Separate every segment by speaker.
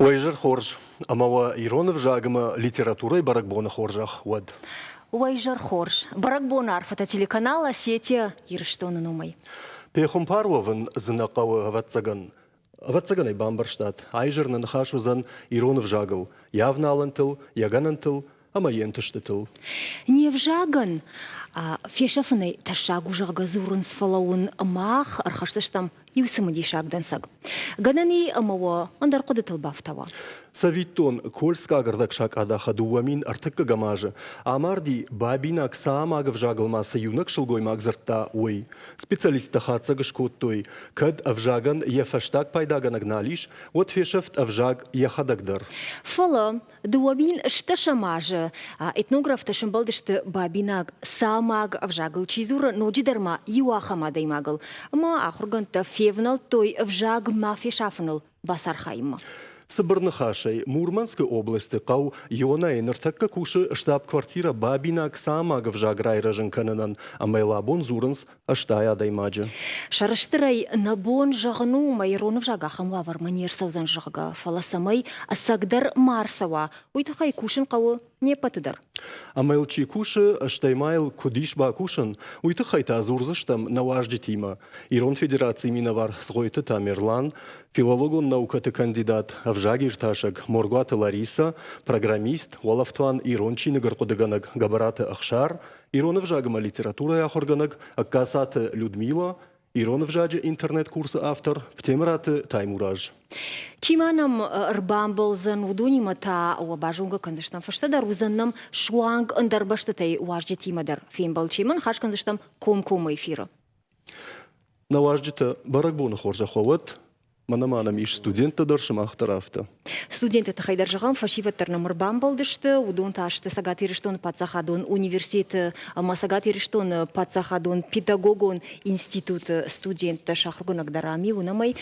Speaker 1: Уӕ изӕр хорз, ӕмӕ уӕ ирон ӕвзаг ӕмӕ литературӕйы бӕрӕгбоны хорзӕх уӕд.
Speaker 2: Уӕ изӕр хорз. Бӕрӕгбоны арфӕтӕ телеканал Осетия Ирыстоны номӕй.
Speaker 1: Пехуымпар уӕвын дзы нӕ хъӕуы, ӕвӕццӕгӕн. Ӕвӕццӕгӕн ӕй бамбӕрстат, аизӕр нӕ ныхас уыдзӕн ирон ӕвзагыл, йӕ авналӕнтыл, йӕ гӕнӕнтыл ӕмӕ йе нтыстытыл.
Speaker 2: Не взагӕн фесӕфынӕй тӕссаг у, зӕгъгӕ, дзурынц, фӕлӕ уын мах ӕрхӕсдзыстӕм иу цымыдисаг дӕнцӕг. Гӕнӕн и ӕмӕ уӕ ӕндӕр хъуыдытыл бафтауа.
Speaker 1: Цӕвиттон, Кольскаг ӕрдӕгсакъадахы 2003 азы амарди бабинаг саамаг ӕвзагыл ма цы иунӕг сылгоймаг дзырдта, уый. Специалисттӕ хатдзӕг скодтой, кӕд ӕвзагӕн йӕ фӕстаг пайдагӕнӕг нал ис, уӕд фесӕфт ӕвзаг йӕхӕдӕг дӕр.
Speaker 2: Фӕлӕ 2010 азы этнографтӕ сӕмбӕлдысты бабинаг саамаг ӕвзагыл чи дзуры, ноджыдӕр ма иу ахӕм адӕймагыл. Ӕмӕ ахуыргӕндтӕ февнӕлдтой ӕвзаг ма фесафыныл бацархайынмӕ.
Speaker 1: Цыбыр ныхасӕй, Мурманскы областы хъӕу Ионайы ныртӕккӕ кусы штаб-квартирӕ бабинаг саамаг ӕвзаг райрӕзын кӕнынӕн ӕмӕ йыл абон дзурынц 80 адӕймаджы.
Speaker 2: Сӕрыстырӕй нӕ бон зӕгъын у, мӕ ирон ӕвзаг ахӕм уавӕрмӕ не рцӕудзӕн, зӕгъгӕ, фӕлӕ цӕмӕй ӕцӕгдӕр ма ӕрцӕуа, уый тыххӕй кусын хъӕуы не ппӕты дӕр.
Speaker 1: Ӕмӕ йыл чи кусы, стӕй ма йыл куыд ис бакусын, уый тыххӕй та дзурдзыстӕм нӕ уазджытимӕ. Ирон Федерацийы минӕвар Цгъойты Тамерлан, филологон наукӕты кандидат, ӕвзагиртасӕг Моргуаты Ларисӕ, программист, уӕлӕфтуан ирон чиныгӕрхъуыдыгӕнӕг Гӕбӕраты Ӕхсар, ирон ӕвзаг ӕмӕ литературӕйы ахуыргӕнӕг Ӕгкацаты Людмила, ирон ӕвзаджы интернет-курсы автор Птемыраты Таймураз.
Speaker 2: Чи ма нӕм ӕрбамбӕлдзӕн, уыдонимӕ та уӕ базонгӕ кӕндзыстӕм фӕстӕдӕр. Уыдзӕн нӕм суанг ӕндӕр бӕстӕтӕй уазджытимӕ дӕр фембӕлд. Семӕ ныхас кӕндзыстӕм комкоммӕ эфиры.
Speaker 1: Нӕ уазджытӕ бӕрӕгбоны хорзӕх уӕ уӕд! Мӕнӕ ма нӕм ис студенттӕ дӕр, сымах дӕр афтӕ.
Speaker 2: Студентты тыххӕй дӕр зӕгъӕм, фӕсивӕд дӕр нӕм ӕрбамбӕлдысты. Уыдон та сты Цӕгат Ирыстоны паддзахадон университеты ӕмӕ Цӕгат Ирыстоны паддзахадон педагогон институты студенттӕ. Сӕ ахуыргӕнӕг дӕр ам и, уынӕм ӕй.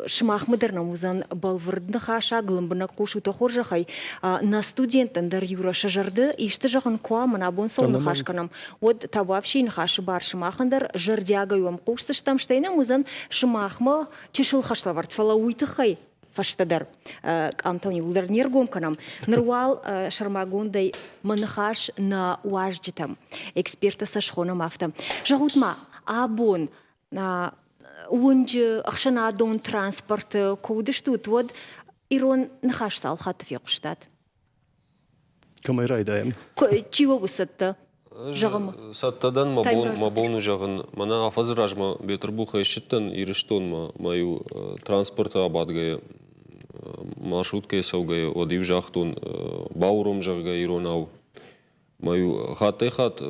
Speaker 2: Сымахмӕ дӕр нӕм уыдзӕн бӕлвырд ныхасаг, лӕмбынӕг хъусут хорзӕхӕй. Нӕ студенттӕн дӕр Юра сӕ зӕрды исты зӕгъын куы уа, мӕн абон цӕуыл ныхас кӕнӕм, уӕд табуафсийы ныхасы бар сымахӕн дӕр зӕрдиагӕй уӕм хъусдзыстӕм, стӕй нӕм уыдзӕн сымахмӕ чысыл хӕслӕвӕрд, фӕлӕ уый тыххӕй фӕстӕдӕр къамтӕм иууылдӕр не ргом кӕнӕм. Ныр уал сӕрмагондӕй мӕ ныхас нӕ уазджытӕм, эксперттӕ сӕ схонӕм афтӕ. Зӕгъут-ма, абон уынджы ӕхсӕнадон транспорты куы уыдыстут, уӕд ирон ныхас цал хатты фехъуыстат?
Speaker 1: Кӕмӕй райдайӕм?
Speaker 2: Чи уӕ у цӕттӕ? Зӕгъӕм.
Speaker 3: Цӕттӕ дӕн, мӕ бон, мӕ бон у зӕгъын. Мӕнӕ афӕдзы размӕ Бетъырбухӕй ссыдтӕн Ирыстонмӕ, мӕ-иу транспорты абадгӕйӕ, маршруткӕйы цӕугӕйӕ, уӕд-иу загътон, бауром, зӕгъгӕ, иронау. Мӕ-иу хаттӕй-хатт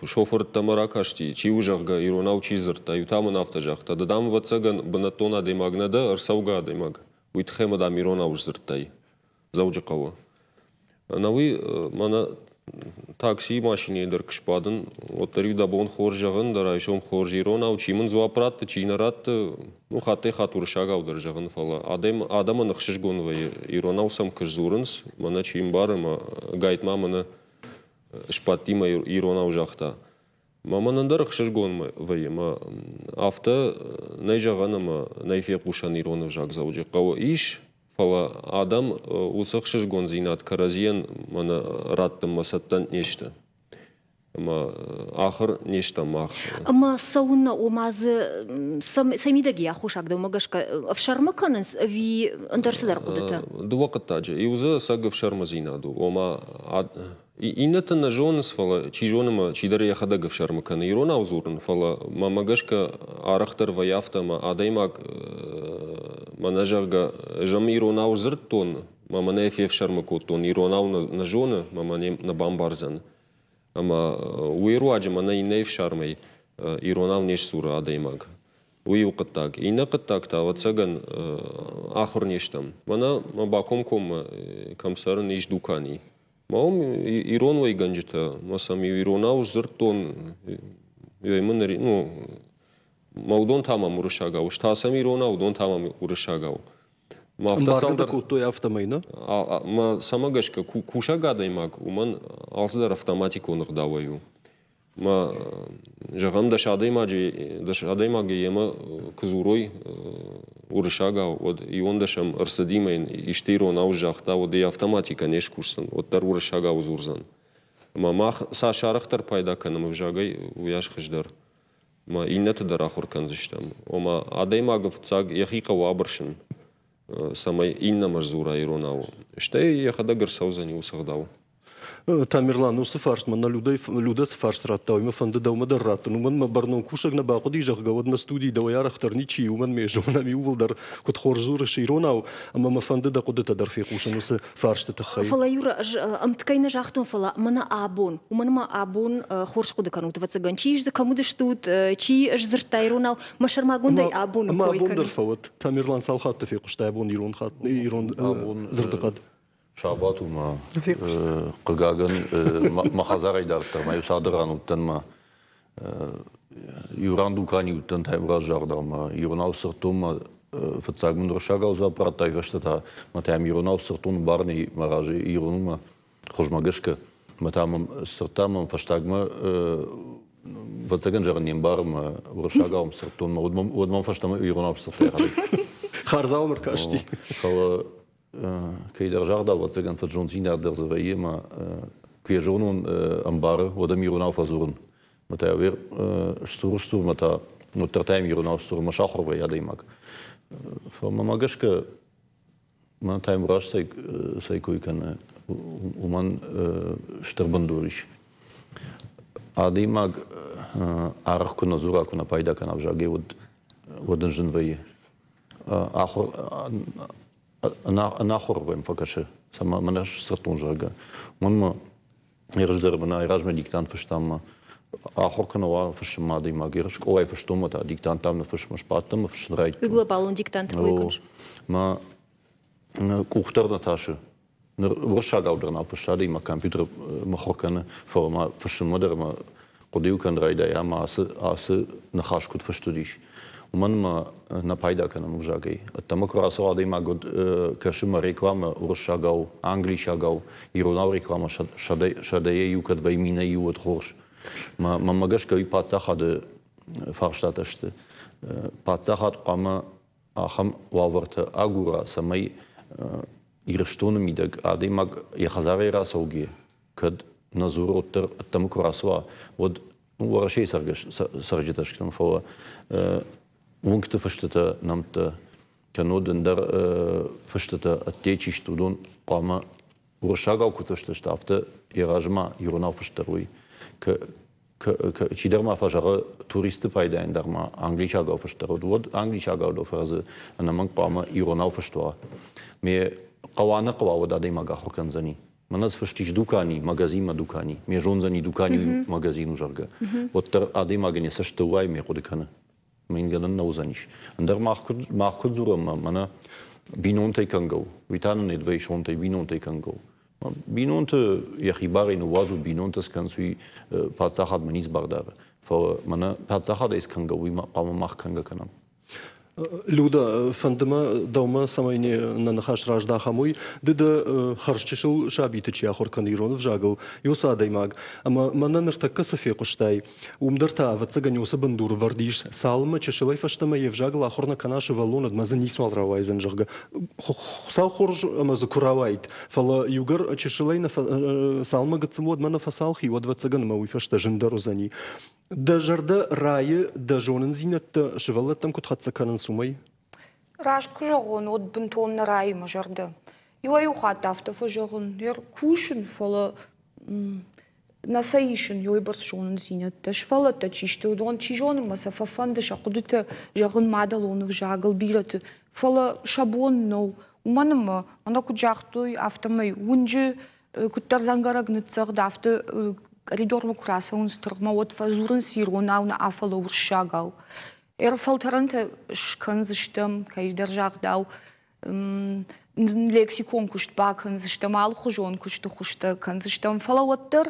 Speaker 3: шофыр ӕддӕмӕ ракасти, чи у, зӕгъгӕ, иронау чи дзырдта, иу та мын афтӕ загъта, ды, дам, ӕвӕццӕгӕн, бынӕттон адӕймаг нӕ дӕ, ӕрцӕугӕ адӕймаг, уый тыххӕй мӕ, дам, иронау сдзырдтай. Дзӕуджыхъӕуы. Ӕнӕуи мӕнӕ таксийы машинӕйы дӕр куы сбадын, уӕддӕр-иу дӕ бон хорз зӕгъын, дӕ райсом хорз иронау, чи мын дзуапп ратты, чи нӕ ратты, ну, хаттӕй-хатт уырыссагау дӕр зӕгъын, фӕлӕ адӕм, адӕмӕн ӕхсызгон вӕййы, иронау сӕм куы сдзурынц, мӕнӕ чи ӕмбары, мӕ гайтма мӕнӕ сбадти мӕ иронау загъта. Мӕ мӕнӕн дӕр ӕхсызгон вӕййы, мӕ афтӕ нӕй зӕгъӕн ӕмӕ нӕй фехъусӕн ирон ӕвзаг Дзӕуджыхъӕуы ис, фӕлӕ адӕм уыцы ӕхсызгондзинад кӕрӕдзийӕн мӕнӕ раттынмӕ цӕттӕ не сты. Ӕмӕ ахуыр не стӕм мах.
Speaker 2: Ӕмӕ цӕуыннӕ, ома дзы сӕ мидӕг йӕ аххосаг дӕумӕ гӕсгӕ ӕфсӕрмы кӕнынц ӕви ӕндӕр цыдӕр хъуыдытӕ?
Speaker 3: Дыууӕ хъуыддаджы. Иу дзы ӕцӕг ӕфсӕрмыдзинад у, ома Иннӕтӕ нӕ зонынц, фӕлӕ чи зоны мӕ чидӕр йӕхӕдӕг ӕфсӕрмы кӕны иронау дзурын, фӕлӕ мӕмӕ гӕсгӕ арӕхдӕр вӕййы афтӕ, ӕмӕ адӕймаг мӕнӕ зӕгъгӕ, ӕз ӕм иронау дзырдтон, мӕ мӕнӕ фефсӕрмы кодтон, иронау нӕ зоны, мӕ мӕ нӕ бамбардзӕн. Ӕмӕ уый руаджы мӕнӕ иннӕ ӕфсармӕй иронау не сдзуры адӕймаг. Уый у хъуыддаг. Иннӕ хъуыддаг та, ӕвӕццӕгӕн, ахуыр не стӕм. Мӕнӕ мӕ бакомкоммӕ кӕм цӕрын, ис дукани. Ма уым ирон уӕйгӕнджытӕ, ма сӕм-иу иронау сдзырдтон, мын, ну, ма уыдон та мӕм уырыссагау, ӕз та сӕм иронау, уыдон та мӕм уырыссагау.
Speaker 1: Ма афтӕ цалдӕр кодтой афтӕмӕй, нӕ?
Speaker 3: Мӕ цӕмӕ гӕсгӕ кусӕг адӕймаг уымӕн алцыдӕр автоматикон ӕгъдауӕй у. Ма зӕгъӕм, дӕс адӕймаджы йемӕ куы дзурой. уырыссагау, уӕд иуӕндӕсӕм ӕрцыдимӕ йын исты иронау загъта, уӕд ӕй автоматикӕ не скусдзӕн, уӕддӕр уырыссагау дзурдзӕн. Ӕмӕ мах цас арӕхдӕр пайда кӕнӕм ӕвзагӕй, уыйас хуыздӕр. Ӕмӕ иннӕты дӕр ахуыр кӕндзыстӕм. Ома адӕймагы фыццаг йӕхи хъӕуы абырсын, цӕмӕй иннӕмӕ сдзура иронау. Стӕй йӕхӕдӕг ӕрцӕудзӕни уыцы ӕгъдау.
Speaker 1: Тамерлан, уыцы фарст мӕ нӕ Людӕ цы фарст радта, уый мӕ фӕнды дӕумӕ дӕр раттын. Уымӕн мӕ бӕрнон кусӕг нӕ бахъуыди, зӕгъгӕ, уӕд нӕ студийы дӕуӕй арӕхдӕр ничи, уымӕн ме зонӕм иууылдӕр, куыд хорз дзурыс иронау, ӕмӕ мӕ фӕнды дӕ хъуыдытӕ дӕр фехъусын уыцы фарсты тыххӕй.
Speaker 2: Фӕлӕ, Юра, ӕз ӕмткӕй нӕ загътон, фӕлӕ мӕнӕ абон, уымӕн ӕмӕ абон хорз хъуыды кӕнут, ӕвӕццӕгӕн, чи ис дзы, кӕм уыдыстут, чи сдзырдта иронау, мӕ сӕрмагондӕй абоны
Speaker 1: кой
Speaker 2: кӕнын.
Speaker 1: Абон дӕр фӕуӕд. Тамерлан цал хатты фехъуыстай абон ирон ирон дзырдыхъӕд?
Speaker 4: Сабат у мӕ, хъыгагӕн, мӕ хӕдзарӕй дарддӕр ма иу цады ран уыдтӕн мӕ иу ран дукани уыдтӕн Таймураз загъдау мӕ иронау сырдтон мӕ фыццаг мын уырыссагау дзуапп радта, фӕстӕ та мӕ та иронау сырдтон барни мӕ разы ирон мӕ хуызмӕ гӕсгӕ мӕ та мӕм сырдта мӕм фӕстагмӕ ӕвӕццӕгӕн зӕгъын не мбары мӕ уырыссагау сырдтон мӕ уӕд мӕм фӕстӕмӕ иронау сырдта йӕхӕдӕг.
Speaker 1: Хардзау мӕ ркасти.
Speaker 4: Фӕлӕ кӕйдӕр загъдау, ӕвӕццӕгӕн, фӕд-зонддзинад дӕр дзы вӕййы ӕмӕ куы йӕ зонон, ӕмбары, уӕд ӕм иронау фӕдзурын. Мӕ та сдзур-сдзур, мӕ та уӕддӕр та йӕм иронау сдзурын, мӕ сахуыр вӕййы адӕймаг. Фӕлӕ мӕмӕ гӕсгӕ, мӕ Таймураз цӕй кой кӕны, уымӕн стыр бындур ис. Адӕймаг аргъ куы нӕ дзура, куы нӕ пайда кӕна ӕвзагӕй, уӕд ын зын вӕййы. Ахуыр ӕнахуыр мӕм фӕкӕсы, цӕмӕ мӕнӕ сдзырдтон, зӕгъгӕ. Уымӕн мӕ ерысдӕр мын размӕ диктант фыстам ма ахуыр кӕнӕ уа фыссынмӕ адӕймаг. Ерыс скъолайы фыстон ма та диктанттӕм ныффысмӕ сбадтӕн ӕмӕ фыссын райдыдтон.
Speaker 2: Глобалон диктант кой кӕныс?
Speaker 4: Мӕ къух дӕр нӕ тасы. Ныр уырыссагау дӕр нал фыссы адӕймаг компьютер мыхуыр кӕны, фӕлӕ ма фыссынмӕ дӕр ӕмӕ хъуыды-иу кӕн райдай ӕмӕ ацы, ацы ныхас куыд фыст уыдис, уымӕн ӕмӕ нӕ пайда кӕнӕм ӕвзагӕй. Ӕддӕмӕ куы рацӕуа адӕймаг, уӕд кӕсы мӕ рекламӕ уырыссагау, англисагау, иронау рекламӕ сӕдӕйӕ иу кӕд вӕййы минӕй иу, уӕд хорз. Мӕнмӕ гӕсгӕ уый паддзахады фарстатӕ сты. Паддзахад хъуамӕ ахӕм уавӕртӕ агура, цӕмӕй Ирыстоны мидӕг адӕймаг йӕ хӕдзарӕй рацӕугӕ, кӕд нӕ дзуры, уӕддӕр ӕддӕмӕ куы рацӕуа, уӕд Уӕрӕсейы цӕрджытӕ сты, фӕлӕ уынгты фыстытӕ, нӕмттӕ, кӕннод ӕндӕр фыстытӕ ӕдде чи сты, уыдон хъуамӕ уырыссагау куыд фыстысты, афтӕ йӕ размӕ иронау фыст дӕр уый. Чидӕр ма фӕзӕгъы, туристты пайдайӕн дӕр ма англисагау фыст дӕр уыд, уӕд англисагау дӕр фӕзы ӕнӕмӕнг хъуамӕ иронау фыст уа. Ме хъӕуа нӕ хъӕуа, уӕд адӕймаг ахуыр кӕндзӕни. Мӕнӕ цы фыст ис дукани, магазинмӕ дукани, ме зондзӕни дукани магазин у, зӕгъгӕ. Уӕддӕр адӕймагӕн йӕ цӕст дыууӕйы ме хъуыды кӕны. Мӕ йын гӕнӕн нӕ уыдзӕнис. Ӕндӕр мах куыд, мах куыд дзурӕм, мӕнӕ бинонтӕй кӕнгӕ у. Уый та нын ӕдвӕйсонтӕй бинонтӕй кӕнгӕ у. Бинонты йӕхи барӕй ныууадзут, бинонтӕ скӕнынц, уый паддзахадмӕ ницы бар дары. Фӕлӕ мӕнӕ паддзахадӕй скӕнгӕ, уый хъуамӕ мах кӕнгӕ кӕнӕм.
Speaker 1: Люда, фӕнды мӕ дӕумӕ, цӕмӕй нӕ ныхас раздахӕм, уый. Ды дӕ хӕрзчысыл сабиты чи ахуыр кӕны ирон ӕвзагыл, уыцы адӕймаг. Ӕмӕ мӕнӕ ныртӕккӕ цы фехъуыстай, уым дӕр та, ӕвӕццӕгӕн, уыцы бындур вӕрд ис, цалынмӕ чысылӕй фӕстӕмӕ йе взагыл ахуыр нӕ кӕна сывӕллон, уӕдмӕ дзы ницуал рауайдзӕн, зӕгъгӕ. Хуыцау хорз ӕмӕ дзы куы рауаид, фӕлӕ иугӕр чысылӕй нӕ цалынмӕ гыццыл уӕдмӕ нӕ фӕцалх и, уӕд, ӕвӕццӕгӕн, ӕмӕ уый фӕстӕ зындӕр уыдзӕни. Дӕ зӕрдӕ райы дӕ зонындзинӕдтӕ сывӕллӕттӕм куыд хӕццӕ кӕнынц, уымӕй?
Speaker 5: Раст куы зӕгъон, уӕд бынтон нӕ райы мӕ зӕрдӕ. Иуӕй-иу хатт афтӕ фӕзӕгъын, кусын, фӕлӕ нӕ сӕ исын уыйбӕрц зонындзинӕдтӕ. Сывӕллӕттӕ чи сты, уыдон, чи зоны, мӕ сӕ фӕфӕнды сӕ хъуыдытӕ зӕгъын мадӕлон ӕвзагыл бирӕты, фӕлӕ сӕ бон нӕу. Уымӕн ӕмӕ, мӕнӕ куыд загътой, афтӕмӕй уынджы куыддӕр дзӕнгӕрӕг ныццӕгъд, афтӕ коридормӕ куы рацӕуынц тыргъмӕ, уӕд фӕдзурынц иронау нӕ, фӕлӕ уырыссагау. Ӕрфӕлтӕрӕнтӕ скӕндзыстӕм, кӕйдӕр загъдау, лексикон куыст бакӕндзыстӕм, алыхуызон куысты хуызтӕ кӕндзыстӕм, фӕлӕ уӕддӕр,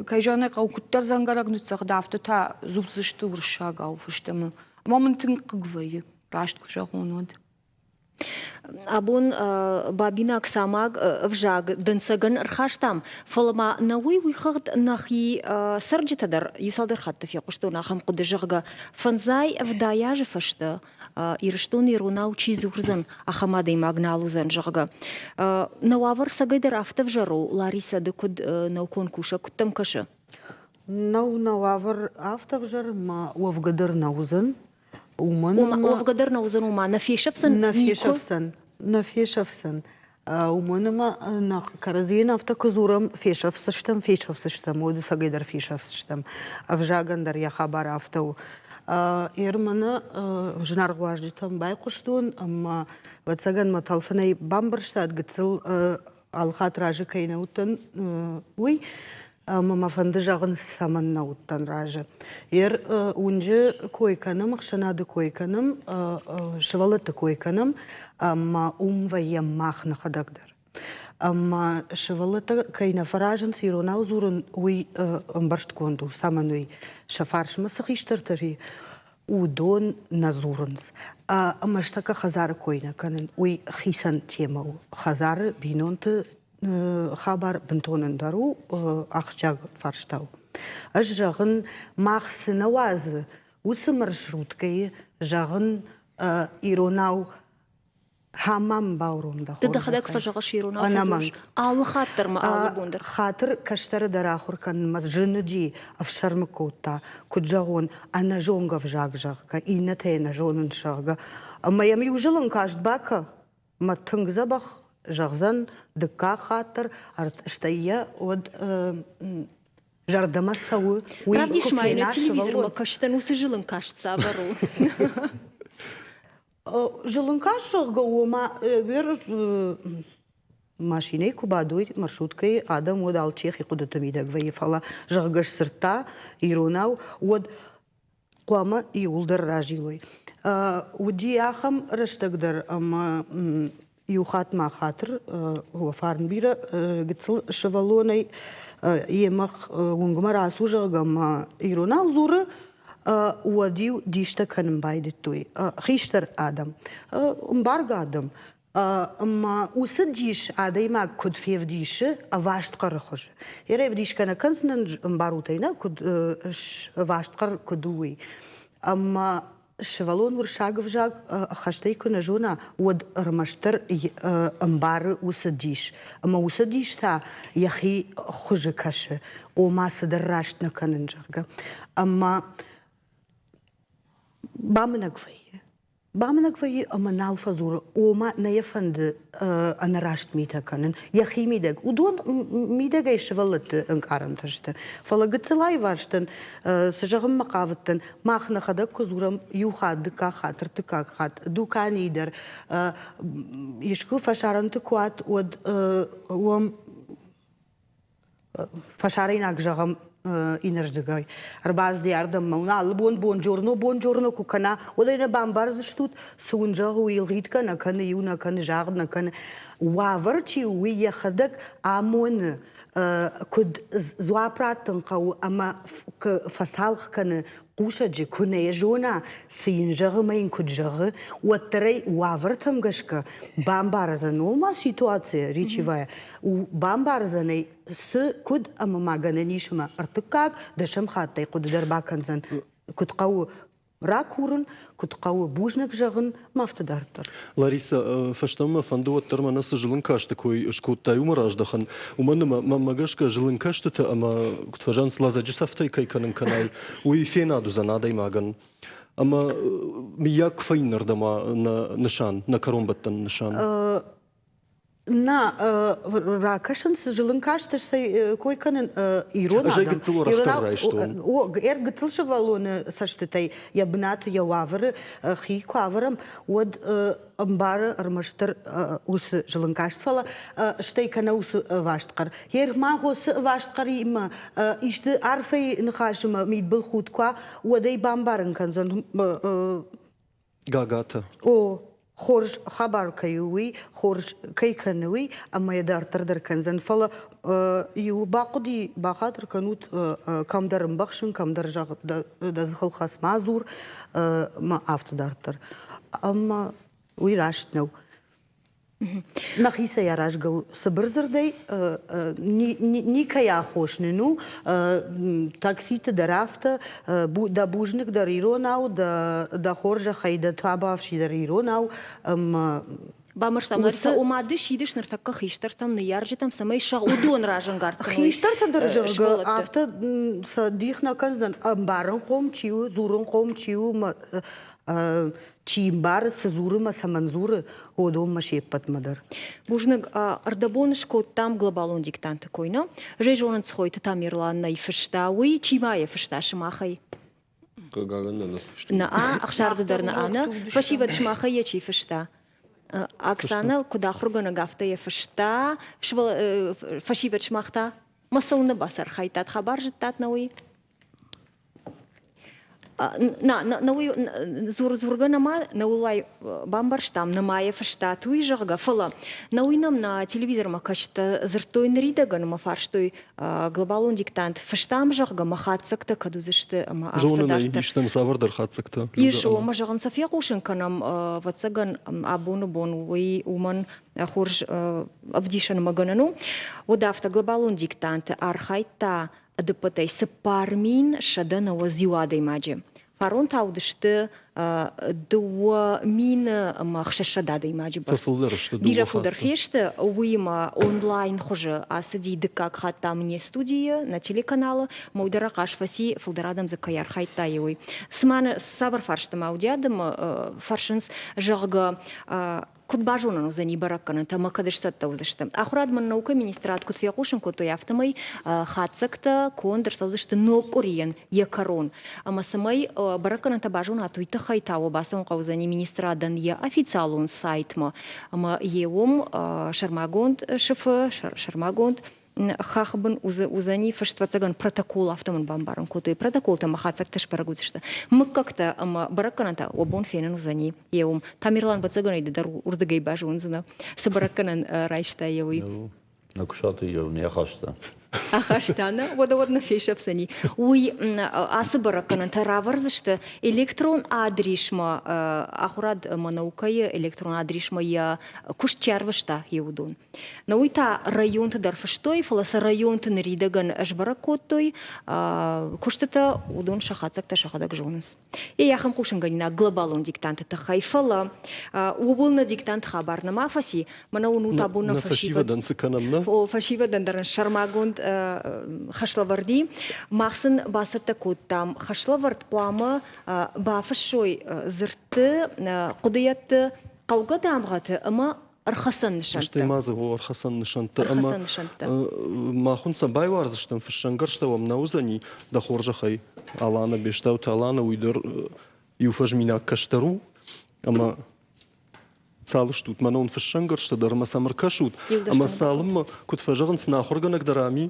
Speaker 5: кӕй зӕгъын ӕй хъӕуы, куыддӕр дзӕнгӕрӕг ныццӕгъда, афтӕ та дзурдзысты уырыссагау фӕстӕмӕ. Ӕмӕ мын тынг хъыг вӕййы, раст куы зӕгъон, уӕд.
Speaker 2: Абон бабинаг самаг ӕвзаг дӕнцӕгӕн ӕрхастам, фӕлӕ ма нӕ уый уыйхыгъд нӕхи цӕрджытӕ дӕр иу-цалдӕр хатты фехъуыстон ахӕм хъуыды, зӕгъгӕ, фӕндзай 70 азы фӕстӕ Ирыстон иронау чи дзурдзӕн, ахӕм адӕймаг нал уыдзӕн, зӕгъгӕ. Нӕ уавӕр цӕгӕйдӕр афтӕ ӕвзӕр у, Ларисӕ, ды куыд наукон кусӕг, куыд дӕм кӕсы?
Speaker 6: Нӕу нӕ уавӕр афтӕ ӕвзӕр, ма уӕвгӕ дӕр нӕ уыдзӕн. Уымӕн
Speaker 2: уӕвгӕ дӕр нӕ уыдзӕн, ома нӕ фесӕфдзӕн?
Speaker 6: Нӕ фесӕфдзӕн, нӕ фесӕфдзӕн. Уымӕн ӕмӕ нӕ кӕрӕдзийӕн афтӕ куы дзурӕм, фесӕфдзыстӕм, фесӕфдзыстӕм, уӕд ӕцӕгӕй дӕр фесӕфдзыстӕм. Ӕвзагӕн дӕр йӕ хабар афтӕ у. Ерманы зынаргъ уазджытӕм байхъуыстон ӕмӕ, ӕвӕццӕгӕн, мӕ тӕлфынӕй бамбӕрстат, гыццыл алыхатт разы кӕй нӕ уыдтӕн, уый. Ӕмӕ мӕ фӕнды зӕгъын, цӕмӕн нӕ уыдтӕн разы. Ер уынджы кой кӕнӕм, ӕхсӕнады кой кӕнӕм, сывӕллӕтты кой кӕнӕм, ӕмӕ уым вӕййӕм мах нӕхӕдӕг дӕр. Ӕмӕ сывӕллӕттӕ кӕй нӕ фӕразынц иронау дзурын, уый ӕмбӕрстгонд у, цӕмӕн уый. Сӕ фарсмӕ цы хистӕртӕ и, уыдон нӕ дзурынц. Ӕмӕ стӕккӕ хӕдзары кой нӕ кӕнын, уый хицӕн темӕ у. Хӕдзары бинонты хабар бынтон ӕндӕр у, ахсджиаг фарста у. Ӕз зӕгъын, мах цы нӕ уадзы, уыцы маршруткӕйы, зӕгъын, иронау Хамам бауром дӕ
Speaker 2: Ды дӕхӕдӕг фӕзӕгъыс иронау фӕдзурыс? Алы хатт дӕр ма алы бон дӕр.
Speaker 6: Хатыр кӕстӕры дӕр ахуыр кӕнынмӕ зын уыди, ӕфсӕрмы кодта, куыд зӕгъон, ӕнӕзонгӕ ӕвзаг, зӕгъгӕ, иннӕтӕ йӕ нӕ зонынц, зӕгъгӕ. Ӕмӕ йӕм иу зылын каст бакӕ, мӕ тынг дзӕбӕх зӕгъдзӕн дыккаг хатт дӕр, стӕй йӕ уӕд зӕрдӕмӕ цӕуы, уый
Speaker 2: Равдис ма йын телевизормӕ кӕстӕн уыцы зылын каст цавӕр у?
Speaker 6: Зылын каст, зӕгъгӕ, уомӕ машинӕйы куы бадой маршруткӕйы адӕм, уӕд алчи хъуыдыты мидӕг вӕййы, фӕлӕ, зӕгъгӕ, сдзырдта иронау, уӕд хъуамӕ иууылдӕр разилой. Уыди ахӕм рӕстӕг дӕр, ӕмӕ иу хатт ма хатыр, фарн бирӕ гыццыл сывӕллонӕй йемӕ уынгмӕ рацу, зӕгъгӕ, ӕмӕ иронау дзуры, уӕд-иу дистӕ кӕнын байдыдтой хистӕр адӕм, ӕмбаргӕ адӕм. Ӕмӕ уыцы дис адӕймаг куыд февдисы ӕваст хъӕры хуызы. Йе рӕвдисгӕ нӕ кӕндзынӕн, ӕмбарут ӕй нӕ, куыд ӕваст хъӕр куыд у, уый. Ӕмӕ сывӕллон уырыссаг ӕвзаг ӕххӕстӕй куы нӕ зона, уӕд ӕрмӕстдӕр ӕмбары уыцы дис. Ӕмӕ уыцы дис та йӕхи хуызы кӕсы, ома цыдӕр раст нӕ кӕнын, зӕгъгӕ. Ӕмӕ бамынӕг вӕййы. Бамынӕг вӕййы ӕмӕ нал фӕдзуры, ома нӕ йӕ фӕнды ӕнӕраст митӕ кӕнын йӕхи мидӕг. Уыдон мидӕгӕй сывӕллӕтты ӕнкъарӕнтӕ сты. Фӕлӕ гыццыл аиварстӕн, цы зӕгъынмӕ хъавыдтӕн, мах нӕхӕдӕг куы дзурӕм иу хатт, дыккаг хатт, ӕртыккаг хатт, дуканийы дӕр, искуы фӕсарӕнты куы уат, уӕд уӕм фӕсарӕйнаг, зӕгъӕм, иннӕрдыгӕй ӕрбацыди ардӕм мӕ алы бон бонджорно бонджорно куы кӕна, уӕд ӕй нӕ бамбардзыстут, цы уын зӕгъы, уый ӕлгъитгӕ нӕ кӕны, иу нӕ кӕны, загъд нӕ кӕны. Уавӕр чи у, уый йӕхӕдӕг амоны, куыд дзуапп раттын хъӕуы ӕмӕ фӕцалх кӕны хъусӕджы, куы нӕ йӕ зона, цы йын зӕгъы ӕмӕ йын куыд зӕгъы, уӕддӕр ӕй уавӕртӕм гӕсгӕ бамбардзӕн, ома ситуация речевая, бамбардзӕн ӕй, цы, куыд ӕмӕ ма гӕнӕн ис ӕмӕ ӕртыккаг, дӕсӕм хаттӕй хъуыды дӕр бакӕндзӕн, куыд хъӕуы ракурын, куыд хъӕуы бузныг зӕгъын, ма афтӕ дарддӕр.
Speaker 1: Лариса, фӕстӕмӕ фӕнды уӕддӕр мӕнӕ цы зылынкасты кой скодтай, уымӕ раздӕхын. Уымӕн ӕмӕ мӕнмӕ гӕсгӕ зылынкӕстытӕ ӕмӕ, куыд фӕзӕгъынц, лӕдзӕджы цӕфтӕй кӕй кӕнын кӕнай, уый фенад уыдзӕн адӕймагӕн. Ӕмӕ мыййаг куы фӕиннӕрдӕм уа нӕ нысан, нӕ кӕронбӕттӕн нысан?
Speaker 6: Нӕ ракӕсынц зылын касты кой кӕнын ирон
Speaker 1: адӕм. Ӕз гыццыл уӕрӕхдӕр райстон.
Speaker 6: О, гыццыл сывӕллоны цӕстытӕй йӕ бынаты, йӕ уавӕры хи куы ӕвӕрӕм, уӕд ӕмбары ӕрмӕстдӕр уыцы зылын каст, фӕлӕ стӕй кӕнӕ уыцы ӕваст хъӕр. Йе рмаг уыцы ӕваст хъӕримӕ исты арфӕйы ныхасимӕ мидбылхудт куы уа, уӕд ӕй бамбарын кӕндзӕн
Speaker 1: Гагатӕ.
Speaker 6: О, хорз хабар кӕй у уый, хорз кӕй кӕны уый, ӕмӕ йӕ дарддӕр дӕр кӕндзӕн. Фӕлӕ иу бахъуыди, бахатыр кӕнут, кӕмдӕр ӕмбӕхсын, кӕмдӕр зӕгъ, дӕ дзыхыл хӕц ма дзур, ӕмӕ афтӕ дарддӕр. Ӕмӕ уый раст нӕу. Нӕхицӕй аразгӕ у цыбыр дзырдӕй, никӕй аххос нын у, такситы дӕр афтӕ, дӕ бузныг дӕр иронау, дӕ хорзӕхӕй дӕ табуафси дӕр иронау, ӕмӕ
Speaker 2: Бамбӕрстам, Лариса, ома ды сидыс ныртӕккӕ хистӕртӕм, ныййарджытӕм, цӕмӕй сӕ уыдон разӕнгард кӕной
Speaker 6: Хистӕртӕ дӕр, зӕгъгӕ, афтӕ сӕ дих нӕ кӕндзӕн, ӕмбарынхъом чи у, дзурынхъом чи у, чи мбары, цы дзуры мӕ цӕмӕн дзуры, уыдонмӕ се ппӕтмӕ дӕр.
Speaker 2: Бузныг. Ӕрдӕбон скодтам глобалон диктанты кой, нӕ? Зӕй зонын Цхойты Тамерлан нӕй фыста, уый чи ма йӕ фыста сымахӕй?
Speaker 3: Хъыгагӕн нӕ ныффыста.
Speaker 2: Нӕ, ӕхсарды дӕр нӕ, нӕ. Фӕсивӕд сымахӕй йӕ чи фыста? Оксана куыд ахуыргӕнӕг, афтӕ йӕ фыста. Фӕсивӕд сымах та мӕ цӕуылнӕ бацархайдтат, хабар зыдтат нӕ уый? На, на, уый дзургӕ нӕма нӕуылӕй бамбӕрстам, нӕма йӕ фыстат уый, зӕгъгӕ, фӕлӕ нӕ уый нӕм нӕ телевизормӕ кӕсджытӕ дзырдтой ныридӕгӕн ӕмӕ фарстой глобалон диктант фыстам, зӕгъгӕ, мӕ хатдзӕгтӕ кӕд уыдзысты ӕмӕ афтӕ
Speaker 1: Зонын ӕй,
Speaker 2: дарддӕр.
Speaker 1: истӕм цавӕрдӕр хатдзӕгтӕ.
Speaker 2: Ис, ӕмӕ зӕгъын сӕ фехъусын кӕнӕм, ӕвӕццӕгӕн, абоны бон уый уымӕн хорз ӕвдисӕн ӕмӕ гӕнӕн у. Уӕд афтӕ глобалон диктанты архайдта ӕдыппӕтӕй 4191 адӕймаджы. Фарон та уыдысты 2600 адӕймаджы бӕрц.
Speaker 1: Фӕфылдӕр сты
Speaker 2: Бирӕ фылдӕр фесты, уыимӕ онлайн хуызы ацыди дыккаг хатт та мне студийы, нӕ телеканалы. Мой дӕр ахъаз фӕци, фылдӕр адӕм дзы кӕй архайдта, уый. Цыма цавӕр фарстымӕ уыди адӕмы фӕрсынц, зӕгъгӕ, Куыд базонӕн уыдзӕни бӕрӕггӕнӕнтӕ ӕмӕ кӕд сцӕттӕ уыдзысты? Ахуырад ӕмӕ наукӕйы министрад куыд фехъусын кодтой, афтӕмӕй хатдзӕгтӕ конд ӕрцӕудзысты ног къуырийӕн йӕ кӕрон. Ӕмӕ цӕмӕй бӕрӕггӕнӕнтӕ базонат, уый тыххӕй та уӕ бацӕуын хъӕудзӕни министрадӕн йӕ официалон сайтмӕ ӕмӕ йе уым сӕрмагонд сыфы, сӕрмагонд хахы бын уыдзӕни фыст, ӕвӕццӕгӕн, протокол, афтӕ мын бамбарын кодтой. Протоколтӕ ӕмӕ хатдзӕгтӕ сбӕрӕг уыдзысты. Мыггӕгтӕ ӕмӕ бӕрӕггӕнӕнтӕ уӕ бон фенын уыдзӕни йе уым. Тамерлан, ӕвӕццӕгӕн ӕй ды дӕр уырдыгӕй базондзынӕ, цы бӕрӕггӕнӕн райста йе уый.
Speaker 4: Нӕ куысаты йӕ не ахаста.
Speaker 2: Ахаста, нӕ? Уӕдӕ уӕд нӕ фесӕфдзӕни. Уый ацы бӕрӕггӕнӕнтӕ равӕрдзысты электрон адрисмӕ, ахуырад ӕмӕ наукӕйы электрон адрисмӕ йӕ куыст чи ӕрвыста, йе уыдон. Но уый та районты дӕр фыстой, фӕлӕ сӕ районты ныридӕгӕн сбӕрӕг кодтой, куыстытӕ уыдон сӕ хатдзӕгтӕ сӕхӕдӕг зонынц. Йӕ ахӕм хъусынгӕнинаг глобалон диктанты тыххӕй, фӕлӕ ууыл нӕ диктант хабар нӕма фӕци, мӕнӕ уынут абон нӕ
Speaker 1: фӕсивӕдӕн цы кӕнӕм, нӕ?
Speaker 2: Фӕсивӕдӕн дӕр сӕрмагонд хӕслӕвӕрди. Мах сын бацӕттӕ кодтам хӕслӕвӕрд хъуамӕ бафыссой дзырдты, хъуыдыйӕдты хъӕугӕ дамгъӕты ӕмӕ ӕрхӕцӕн нысӕнттӕ.
Speaker 1: Стӕй ма дзы ӕрхӕцӕн нысӕнттӕ. Ӕмӕ мах уын сӕ байуардзыстӕм, фыссӕнгӕрзтӕ уӕм нӕ уыдзӕни, дӕ хорзӕхӕй, Алана, Бестауты Алана, уый дӕр иу фӕзминаг кӕстӕр у. Ӕмӕ цал стут, мӕнӕ уын фыссӕнгӕрзтӕ дӕр ӕмӕ сӕм ӕркӕсут. Ӕмӕ цалынмӕ, куыд фӕзӕгъынц, нӕ ахуыргӕнӕг дӕр ам и,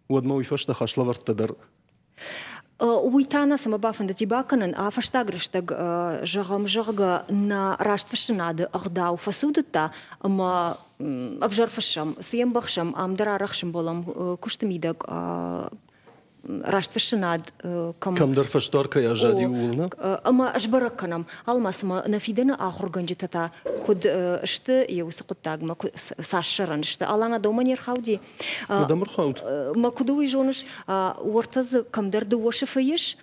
Speaker 1: уӕдмӕ уый фӕстӕ хӕслӕвӕрдтӕ дӕр
Speaker 2: Уый та нӕ цӕмӕ бафӕндыди бакӕнын, а фӕстаг рӕстӕг, зӕгъӕм, зӕгъгӕ, нӕ растфыссынады ӕгъдау фӕцудыдта ӕмӕ ӕвзӕр фыссӕм, цы йӕм бӕхсӕм, ам дӕр арӕх сӕмбӕлӕм куысты мидӕг растфыссынад кӕм
Speaker 1: кӕмдӕр фӕстӕр кӕй аззади, ууыл нӕ?
Speaker 2: Ӕмӕ сбӕрӕг кӕнӕм, алма цымӕ нӕ фидӕны ахуыргӕнджытӕ та куыд сты йӕ уыцы хъуыддагмӕ, цас сӕрӕн сты. Алана, дӕумӕ не рхауди?
Speaker 1: Куыд ӕрхауд?
Speaker 2: Мӕ куыд уый зоныс, уӕртӕ дзы кӕмдӕр дыууӕ сыфы ис,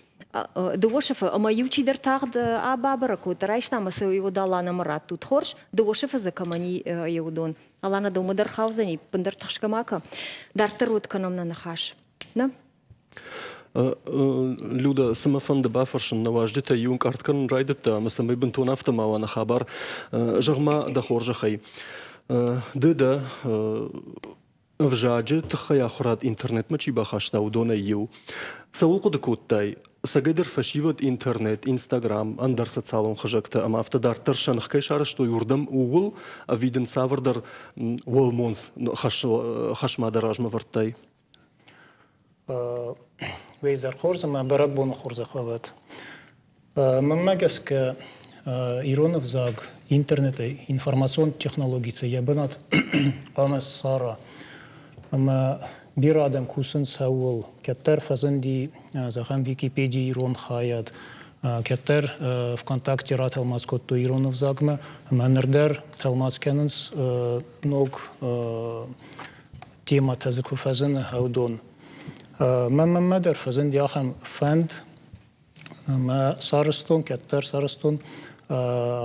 Speaker 2: дыууӕ сыфы, ӕмӕ иу чидӕр тагъд бабӕрӕг кодта, райста ӕмӕ сӕ уый Аланӕмӕ раттут. Хорз, дыууӕ сыфы дзы кӕмӕн и, уыдон. Алана дӕумӕ дӕр хаудзӕни, ӕппындӕр тыхсгӕ ма кӕ. Дарддӕр уӕд кӕнӕм нӕ ныхас. Нӕ?
Speaker 1: Люда, цы мӕ фӕнды бафӕрсын, нӕ уазджытӕй иу ӕнкъард кӕнын райдыдта, ӕмӕ цӕмӕй бынтон афтӕ ма уа нӕ хабар, зӕгъ-ма дӕ хорзӕхӕй, ды дӕ ӕвзаджы тыххӕй ахуырад интернетмӕ чи бахаста, уыдонӕй иу. Цӕуыл хъуыды кодтай? Цӕгӕйдӕр фӕсивӕд интернет, Инстаграм, ӕндӕр социалон хызӕгтӕ ӕмӕ афтӕ дарддӕр сӕ ных кӕй сарӕзтой, уырдӕм ууыл ӕви дын цавӕрдӕр уӕлмонц хӕсмӕ дӕ размӕ вӕрдтай?
Speaker 7: Уе изӕр хорз ӕмӕ бӕрӕгбоны хорзӕх уӕд. Мӕнмӕ гӕсгӕ, ирон ӕвзаг интернетӕй, информацион технологитӕй йӕ бынат хъуамӕ ссара. Ӕмӕ бирӕ адӕм кусынц ӕууыл. Кӕддӕр фӕзынди, зӕгъӕм, Википедийы ирон хайад. Кӕддӕр ВКонтакте ратӕлмац кодтой ирон ӕвзагмӕ ӕмӕ ныр дӕр тӕлмац кӕнынц ног темӕтӕ дзы куы фӕзыны, уыдон. Мӕнмӕ дӕр фӕзынди ахӕм фӕнд, ӕмӕ сарӕзтон, кӕддӕр сарӕзтон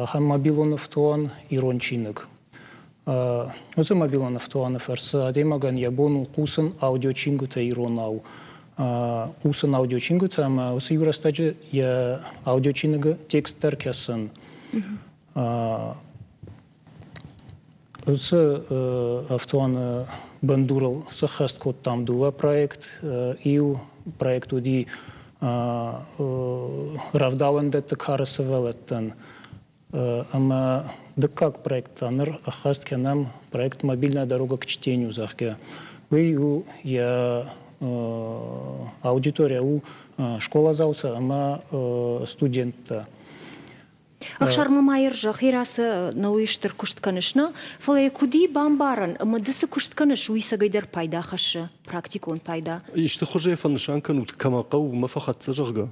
Speaker 7: ахӕм мобилон ӕфтуан ирон чиныг. Уыцы мобилон ӕфтуаны фӕрцы адӕймагӕн йӕ бон у хъусын аудиочингуытӕ иронау, хъусын аудиочингуытӕ ӕмӕ уыцы иу рӕстӕджы йӕ аудиочиныгы текст дӕр кӕсын. Уыцы ӕфтуаны бындурыл сӕххӕст кодтам дыууӕ проект. Иу проект уыди рӕвдауӕндӕтты кары сывӕллӕттӕн Ӕмӕ дыккаг проект та ныр ӕххӕст кӕнӕм проект «Мобильная дорога к чтению», зӕгъгӕ. Уый у йӕ аудитория у скъоладзаутӕ ӕмӕ студенттӕ.
Speaker 2: Ӕхсар ма ма зӕгъ, рацы науи стыр куыст кӕныс, нӕ? Фӕлӕ йӕ куыд и бамбарӕн, ӕмӕ ды цы куыст кӕныс, уый цӕгӕйдӕр пайда хӕссы, практикон пайда?
Speaker 1: Исты хуызӕй фӕнысан кӕнут, кӕмӕ хъӕуы, уымӕ фӕхӕццӕ, зӕгъгӕ?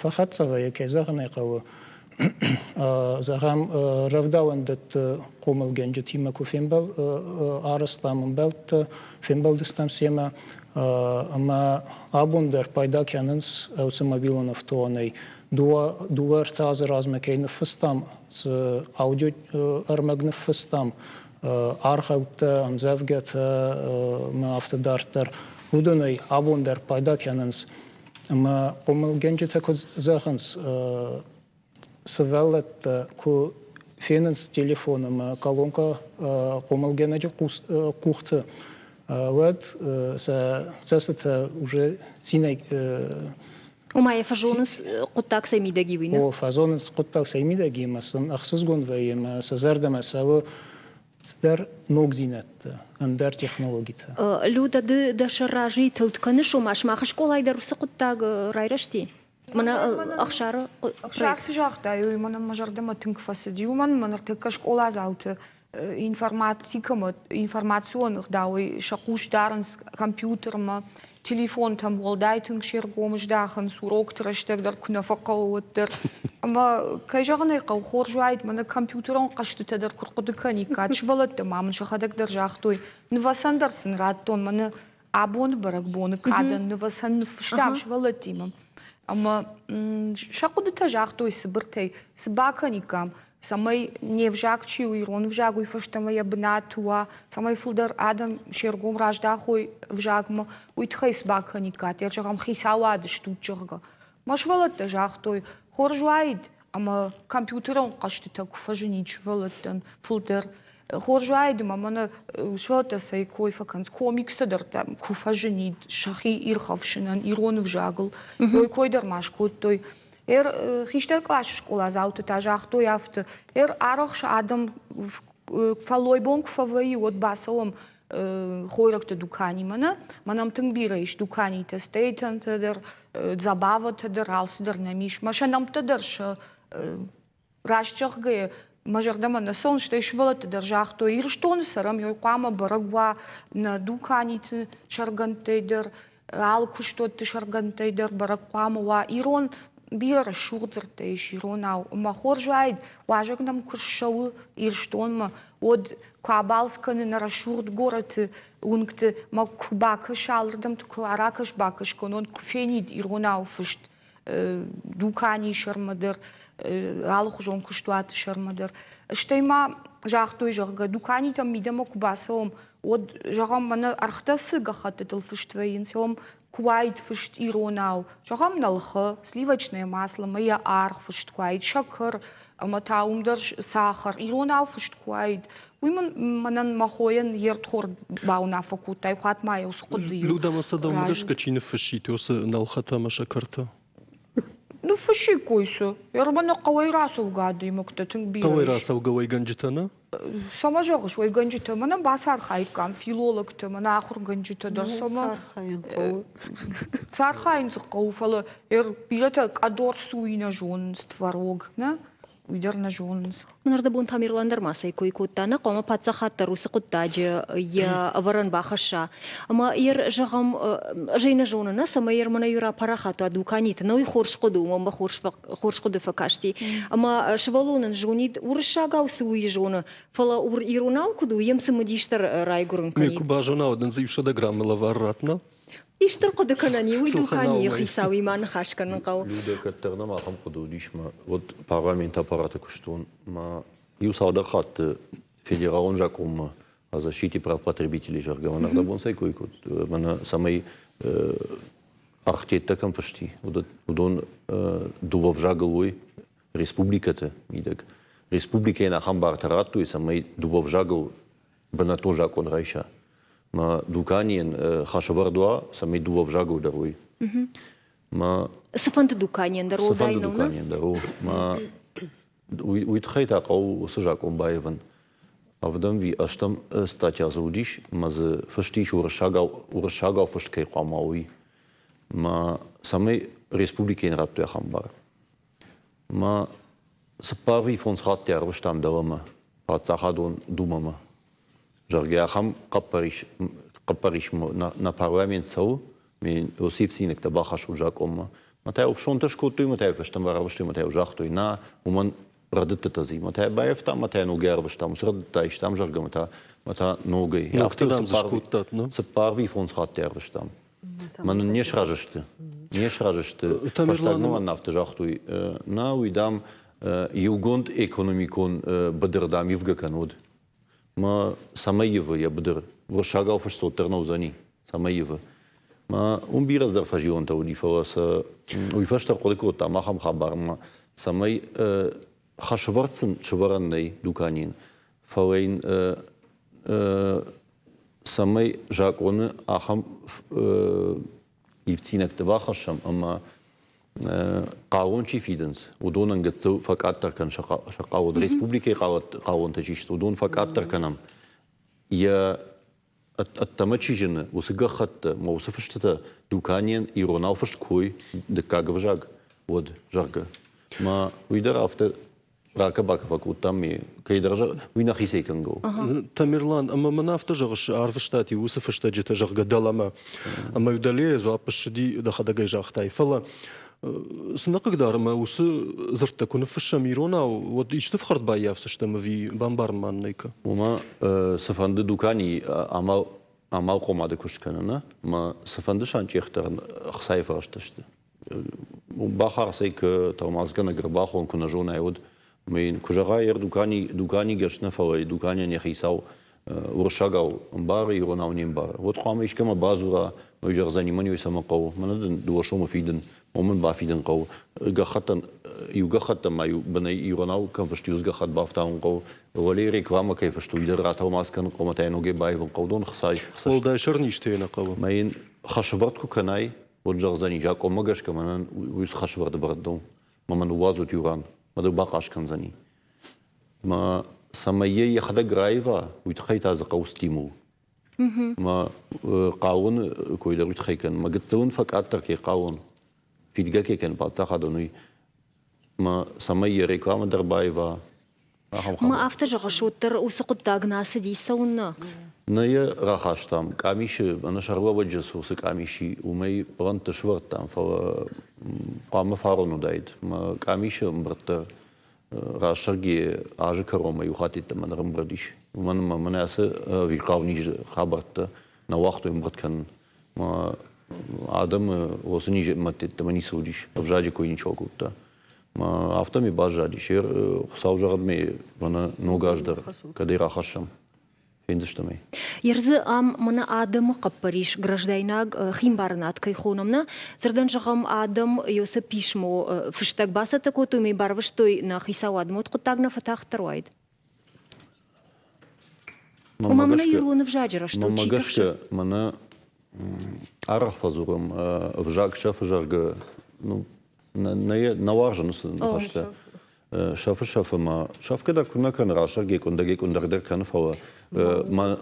Speaker 7: Фӕхӕццӕ вӕййы, кӕй зӕгъын ӕй хъӕуы, зӕгъӕм, рӕвдауӕндӕтты хъомылгӕнджытимӕ куы фембӕл арӕзтам ӕмбӕлттӕ, фембӕлдыстӕм семӕ ӕмӕ абон дӕр пайда кӕнынц уыцы мобилон ӕфтуанӕй. Дыууӕ-ӕртӕ азы размӕ кӕй ныффыстам, цы аудио ӕрмӕг ныффыстам, аргъӕуттӕ, ӕмдзӕвгӕтӕ ӕмӕ афтӕ дарддӕр, уыдонӕй абон дӕр пайда кӕнынц. Ӕмӕ хъомылгӕнджытӕ куыд зӕгъынц, сывӕллӕттӕ куы фенынц телефон ӕмӕ колонкӕ хъомылгӕнӕджы къухты, уӕд сӕ цӕстытӕ уже цинӕй
Speaker 2: Ома йӕ фӕзонынц хъуыддаг сӕ мидӕг и, уый нӕ?
Speaker 7: О, фӕзонынц хъуыддаг сӕ мидӕг и, ӕмӕ сын ӕхсызгон вӕййы, ӕмӕ сӕ зӕрдӕмӕ цӕуы цыдӕр ногдзинӕдтӕ, ӕндӕр технологитӕ.
Speaker 2: Люда, ды дӕ сӕр разыйы тылд кӕныс, ома сымах скъолайы дӕр уыцы хъуыддаг райрӕзти? Мӕнӕ Ӕхсары
Speaker 5: Ӕхсар цы загътай, уый мӕнӕн мӕ зӕрдӕмӕ тынг фӕцыди. Уымӕн ӕмӕ ныртӕккӕ скъоладзауты информатикӕмӕ, информацион ӕгъдауӕй сӕ хъус дарынц компьютермӕ, телефонтӕм уӕлдай тынг се ргом здахынц, урокты рӕстӕг дӕр куы нӕ фӕхъӕуы, уӕддӕр. Ӕмӕ, кӕй зӕгъын ӕй хъӕуы, хорз уаид, мӕнӕ компьютерон хъӕзтытӕ дӕр куы рхъуыды кӕниккат. Сывӕллӕттӕ ма мын сӕхӕдӕг дӕр загътой, нывӕцӕн дӕр сын радтон, мӕнӕ абоны бӕрӕгбоны кадӕн нывӕцӕн ныффыстам сывӕллӕттимӕ. Ӕмӕ сӕ хъуыдытӕ загътой цыбыртӕй, цы бакӕниккам, цӕмӕй не взаг чи у, ирон ӕвзаг уый фӕстӕмӕ йӕ бынаты уа, цӕмӕй фылдӕр адӕм се ргом раздахой ӕвзагмӕ, уый тыххӕй цы бакӕниккат, йӕ зӕгъӕм, хицауады стут, зӕгъгӕ. Мӕ сывӕллӕттӕ загътой, хорз уаид, ӕмӕ компьютерон хъӕзтытӕ куы фӕзынид сывӕллӕттӕн фылдӕр. Хорз уаид, ӕмӕ мӕнӕ сывӕллӕттӕ сӕ кой фӕкӕнынц, комикстӕ дӕр куы фӕзынид сӕхи ирхӕфсынӕн ирон ӕвзагыл. Уой кой дӕр ма скодтой. Хистӕр къласы скъоладзаутӕ та загътой афтӕ, арӕхсы адӕм фӕллойбон куы фӕвӕййы, уӕд бацӕуӕм хойрӕгты дуканимӕ нӕ. Мӕнӕм тынг бирӕ ис дуканитӕ, стейтӕнтӕ дӕр, забавӕтӕ дӕр, алцыдӕр нӕм ис. Мӕ сӕ нӕмттӕ дӕр сӕ раст зӕгъгӕйӕ, мӕ зӕрдӕмӕ нӕ цӕуынц, стӕй сывӕллӕттӕ дӕр загътой, Ирыстоны цӕрӕм, ой хъуамӕ бӕрӕг уа нӕ дуканиты сӕргӕндтӕй дӕр, алы куыстуӕтты сӕргӕндтӕй дӕр бӕрӕг хъуамӕ уа. Ирон бирӕ рӕсугъд дзырдтӕ ис иронау. Ӕмӕ хорз уаид, уазӕг нӕм куы ссӕуы Ирыстонмӕ, уӕд куы абалц кӕны нӕ рӕсугъд горӕты уынгты, мӕ куы бакӕса алырдӕмты, куы аракӕс-бакӕс кӕнон, куы фенид иронау фыст дуканийы сӕрмӕ дӕр, алыхуызон куыстуаты сӕрмӕ дӕр. Стӕй ма загътой, зӕгъгӕ, дуканитӕм мидӕмӕ куы бацӕуӕм, уӕд, зӕгъӕм, мӕнӕ ӕргътӕ цы гӕххӕттытыл фыст вӕййынц, уым куы уаид фыст иронау, зӕгъӕм, нӕлхӕ, сливочное масло ӕмӕ йӕ аргъ фыст куы уаид, сӕкӕр ӕмӕ та уым дӕр сахар иронау фыст куы уаид, уый мын мӕнӕн мӕ хойӕн йе рдхорд бауынаффӕ кодта, иу хатт ма йӕ уыцы хъуыдыйы.
Speaker 1: Людӕмӕ сӕ дӕумӕ гӕсгӕ чи ныффыссид уыцы нӕлхӕтӕ ӕмӕ сӕкӕртӕ?
Speaker 5: Ныффыссиккой сӕ. Ӕрмӕст хъӕуӕй рацӕугӕ адӕймӕгтӕ тынг бирӕ
Speaker 1: Хъӕуӕй рацӕугӕ уӕйгӕнджытӕ нӕ?
Speaker 5: Цӕмӕ зӕгъыс, уӕйгӕнджытӕ? Мӕнӕ бацархаиккам филологтӕ, мӕнӕ ахуыргӕнджытӕ дӕр цӕмӕ. Цархайын дзы хъӕуы, фӕлӕ бирӕтӕ къӕдор суи нӕ зонынц, творог, нӕ? уый дӕр нӕ зонынц.
Speaker 2: Мӕнӕрдӕбон Тамерлан дӕр ма цӕй кой кодта, нӕ хъуамӕ паддзахад дӕр уыцы хъуыддаджы йӕ ӕвӕрӕн бахӕсса. Ӕмӕ ер, зӕгъӕм, ӕз ӕй нӕ зонын, нӕ, цӕмӕй ер мӕнӕ иу рапарахат уа дуканиты, нӕ уый хорз хъуыды у, мӕнмӕ хорз, хорз хъуыды фӕкасти. Ӕмӕ сывӕллонӕн зонид, уырыссагау цы уый зоны, фӕлӕ иронау куыд у, йӕм цымыдисдӕр райгуырын кӕнид.
Speaker 1: Куы базона, уӕд ын дзы иу 100 граммы лӕвар ратна.
Speaker 2: Исты рхъуыды кӕнӕн и, уый дуканийы хицауимӕ ныхас кӕнын хъӕуы.
Speaker 4: Людӕ, кӕддӕр нӕм ахӕм хъуыды уыдис, мӕ уӕд парламенты аппараты куыстон, мӕ иу цалдӕр хатты федералон закъонмӕ о защите прав потребителей, зӕгъгӕ, мӕн ӕрдӕбон цӕй кой кодтой, мӕнӕ цӕмӕй архитектор кӕм фысти, уыдон дыууӕ взагыл уой республикӕты мидӕг. Республикӕйӕн ахӕм бартӕ радтой, цӕмӕй дыууӕ взагыл бынӕттон закъон райса. Мӕ дуканийӕн хӕсӕвӕрд уа, цӕмӕй дыууӕ взагыл дӕр уой.
Speaker 2: Мӕ Цыфӕнды дуканийӕн дӕр уӕлдай
Speaker 4: Цыфӕнды дуканийӕн дӕр у. Мӕ уый тыххӕй та хъӕуы уыцы закъон баивын. Ӕвдӕм ви ӕстӕм статья дзы уыдис, ӕмӕ дзы фыст ис уырыссагау, уырыссагау фыст кӕй хъуамӕ уый. Мӕ цӕмӕй республикӕйӕн радтой ахӕм бар. Мӕ цыппар ви фондз хатты ӕрвыстам дӕлӕмӕ, паддзахадон думӕмӕ. Зӕгъгӕ, ахӕм хъӕппӕрис, хъӕппӕрис нӕ парламент цӕуы, ме уыцы ивддзинӕдтӕ бахӕссут закъонмӕ. Мӕ та ӕфсонтӕ скодтой, мӕ та фӕстӕмӕ рарвыстой, мӕ та загътой, нӕ, уымӕн рӕдыдтытӕ дзы. Мӕ та баййӕфтам, мӕ та ногӕй ӕрвыстам, уыцы рӕдыдтӕ айстам, зӕгъгӕ, мӕ та, мӕ та ногӕй.
Speaker 1: Афтӕ скодтат, нӕ?
Speaker 4: Цыппар ви фондз хатты ӕрвыстам. Мӕн не сразы сты. Не сразы сты. Фӕстагмӕ мын афтӕ загътой, нӕ, уый, дам, иугонд экономикон быдыр, дам, ивгӕ кӕнод. Мӕ цӕмӕй ивы йӕ быдыр? Уырыссагау фыст уӕддӕр нӕ уыдзӕни. Цӕмӕй ивы? Мӕ уым бирӕ цыдӕр фӕзилӕнтӕ уыди, фӕлӕ сӕ уый фӕстӕ хъуыды кодтам ахӕм хабармӕ, цӕмӕй хӕсвӕрд сын сывӕрӕн нӕй дуканийӕн, фӕлӕ йын цӕмӕй закъоны ахӕм ивддзинӕдтӕ бахӕссӕм ӕмӕ хъалон чи фидынц, уыдонӕн гыццыл фӕкъаддӕр кӕн сӕ хъалон. Республикӕйы хъалонтӕ чи сты, уыдон фӕкъаддӕр кӕнӕм. Йӕ ӕддӕмӕ чи зыны, уыцы гӕххӕтты ӕмӕ уыцы фыстытӕ дуканийӕн иронау фыст кой дыккаг ӕвзаг, уӕд, зӕгъгӕ. Мӕ уый дӕр афтӕ ракӕ-бакӕ фӕкодтам ме кӕйдӕр уый нӕхицӕй кӕнгӕ у.
Speaker 1: Тамерлан, ӕмӕ мын афтӕ зӕгъыс, арвыстат-иу уыцы фыстӕджытӕ, зӕгъгӕ, дӕлӕмӕ. Ӕмӕ-иу дӕлейӕ дзуапп ссыди, дӕхӕдӕг ӕй загътай. Фӕлӕ цы нӕ хъыгдары, ӕмӕ уыцы дзырдтӕ куы ныффыссӕм иронау, уӕд исты фхӕрд баййафдзыстӕм ӕви бамбарын ма нын ӕй кӕ?
Speaker 4: Уымӕ цыфӕнды дукани амал амалхъомады куыст кӕны, ӕмӕ цыфӕнды санчъех дӕр ӕхцайы фӕрӕзтӕ сты. Бахарцӕй куы тӕлмацгӕнӕг ӕрбахон куы нӕ зонай, уӕд ӕмӕ йын куы зӕгъай, ӕр дукани, дуканигӕс нӕ, фӕлӕ дуканийӕн йӕ хицау уырыссагау ӕмбары, иронау не мбары, уӕд хъуамӕ искӕмӕ бадзура, уый зӕгъдзӕни, мӕн уый цӕмӕ хъӕуы, мӕнӕ дын дыууӕ сомы фидын, уым бафидын хъӕуы. Гӕххӕттӕн, иу гӕххӕттӕн ма иу бынӕй иронау кӕм фыст, иу гӕххӕтт бафтауын хъӕуы. Уӕле рекламӕ кӕй фыст, уый дӕр ратӕлмац кӕнын хъӕуы, ӕмӕ та йӕ ногӕй баивын хъӕуы. Дон хцай.
Speaker 1: Уӕлдай сӕрнизтӕ нӕ хъӕуы.
Speaker 4: Мӕ йын хӕсвӕрд куы кӕнай, уӕд зӕгъдзӕни, закъонмӕ гӕсгӕ мӕнӕн уый хӕсвӕрды бӕрд у, мӕ мӕ ныууадзут иу ран, мӕ дыл бахъаст кӕндзӕни. Мӕ цӕмӕй йӕ йӕхӕдӕг раива, уый тыххӕй та дзы хъӕуы стимул. Мӕ хъӕуыны кой дӕр уый тыххӕй кӕнын. Мӕ гыццыл ын фӕкъаддӕр кӕй хъӕуын, фидгӕ кӕй кӕны паддзахадон, уый. Мӕ цӕмӕй йӕ рекламӕ дӕр баива,
Speaker 2: Ма афтӕ зӕгъыс, уӕддӕр уыцы хъуыддаг нӕ ацыди, цӕуыннӕ?
Speaker 4: Нӕ йӕ рахастам. Къамисы, ӕнӕсӕргълӕууӕджы цы уыцы къамис и, уымӕй пълӕнтты сывӕрдтам, фӕлӕ хъуамӕ фарон уыдаид. Мӕ къамисы ӕмбырдтӕ Рассӕргийы азы кӕронмӕ иу хатт йеддӕмӕ ныр ӕмбырд ис. Уымӕн ӕмӕ мӕнӕ ацы ӕвирхъау низы хабӕрттӕ нӕ уагътой ӕмбырд кӕнын. Мӕ адӕмы уыцы низы йеддӕмӕ ницы уыдис, ӕвзаджы кой ничиуал кодта. Афтӕ ми баззадис. Хуыцау зӕгъӕд ме мӕнӕ ног аз дӕр кӕд ӕй рахӕссӕм. Фендзыстӕм ӕй.
Speaker 2: Ердзы ам мӕнӕ адӕмы хъӕппӕрис граждайнаг химбарынад кӕй хонӕм, нӕ? Дзырдӕн зӕгъӕм, адӕм Иосиф писмо фыстӕг бацӕттӕ кодтой ӕмӕ барвыстой нӕ хицауадмӕ, уӕд хъуыддаг нӕ фӕтагъддӕр уаид. Ома мӕнӕ ирон ӕвзаджы рӕзтыл
Speaker 4: чи тыхсы? Мӕнӕ арӕх фӕдзурӕм ӕвзаг сӕфы, зӕгъгӕ, ну, нӕ, нӕ уарзын уыцы ныхӕстӕ. Сӕфы, сӕфы ма. Сӕфгӕ дӕр куы нӕ кӕны, рӕстӕгӕй къуындӕгӕй къуындӕгдӕр кӕны, фӕлӕ ма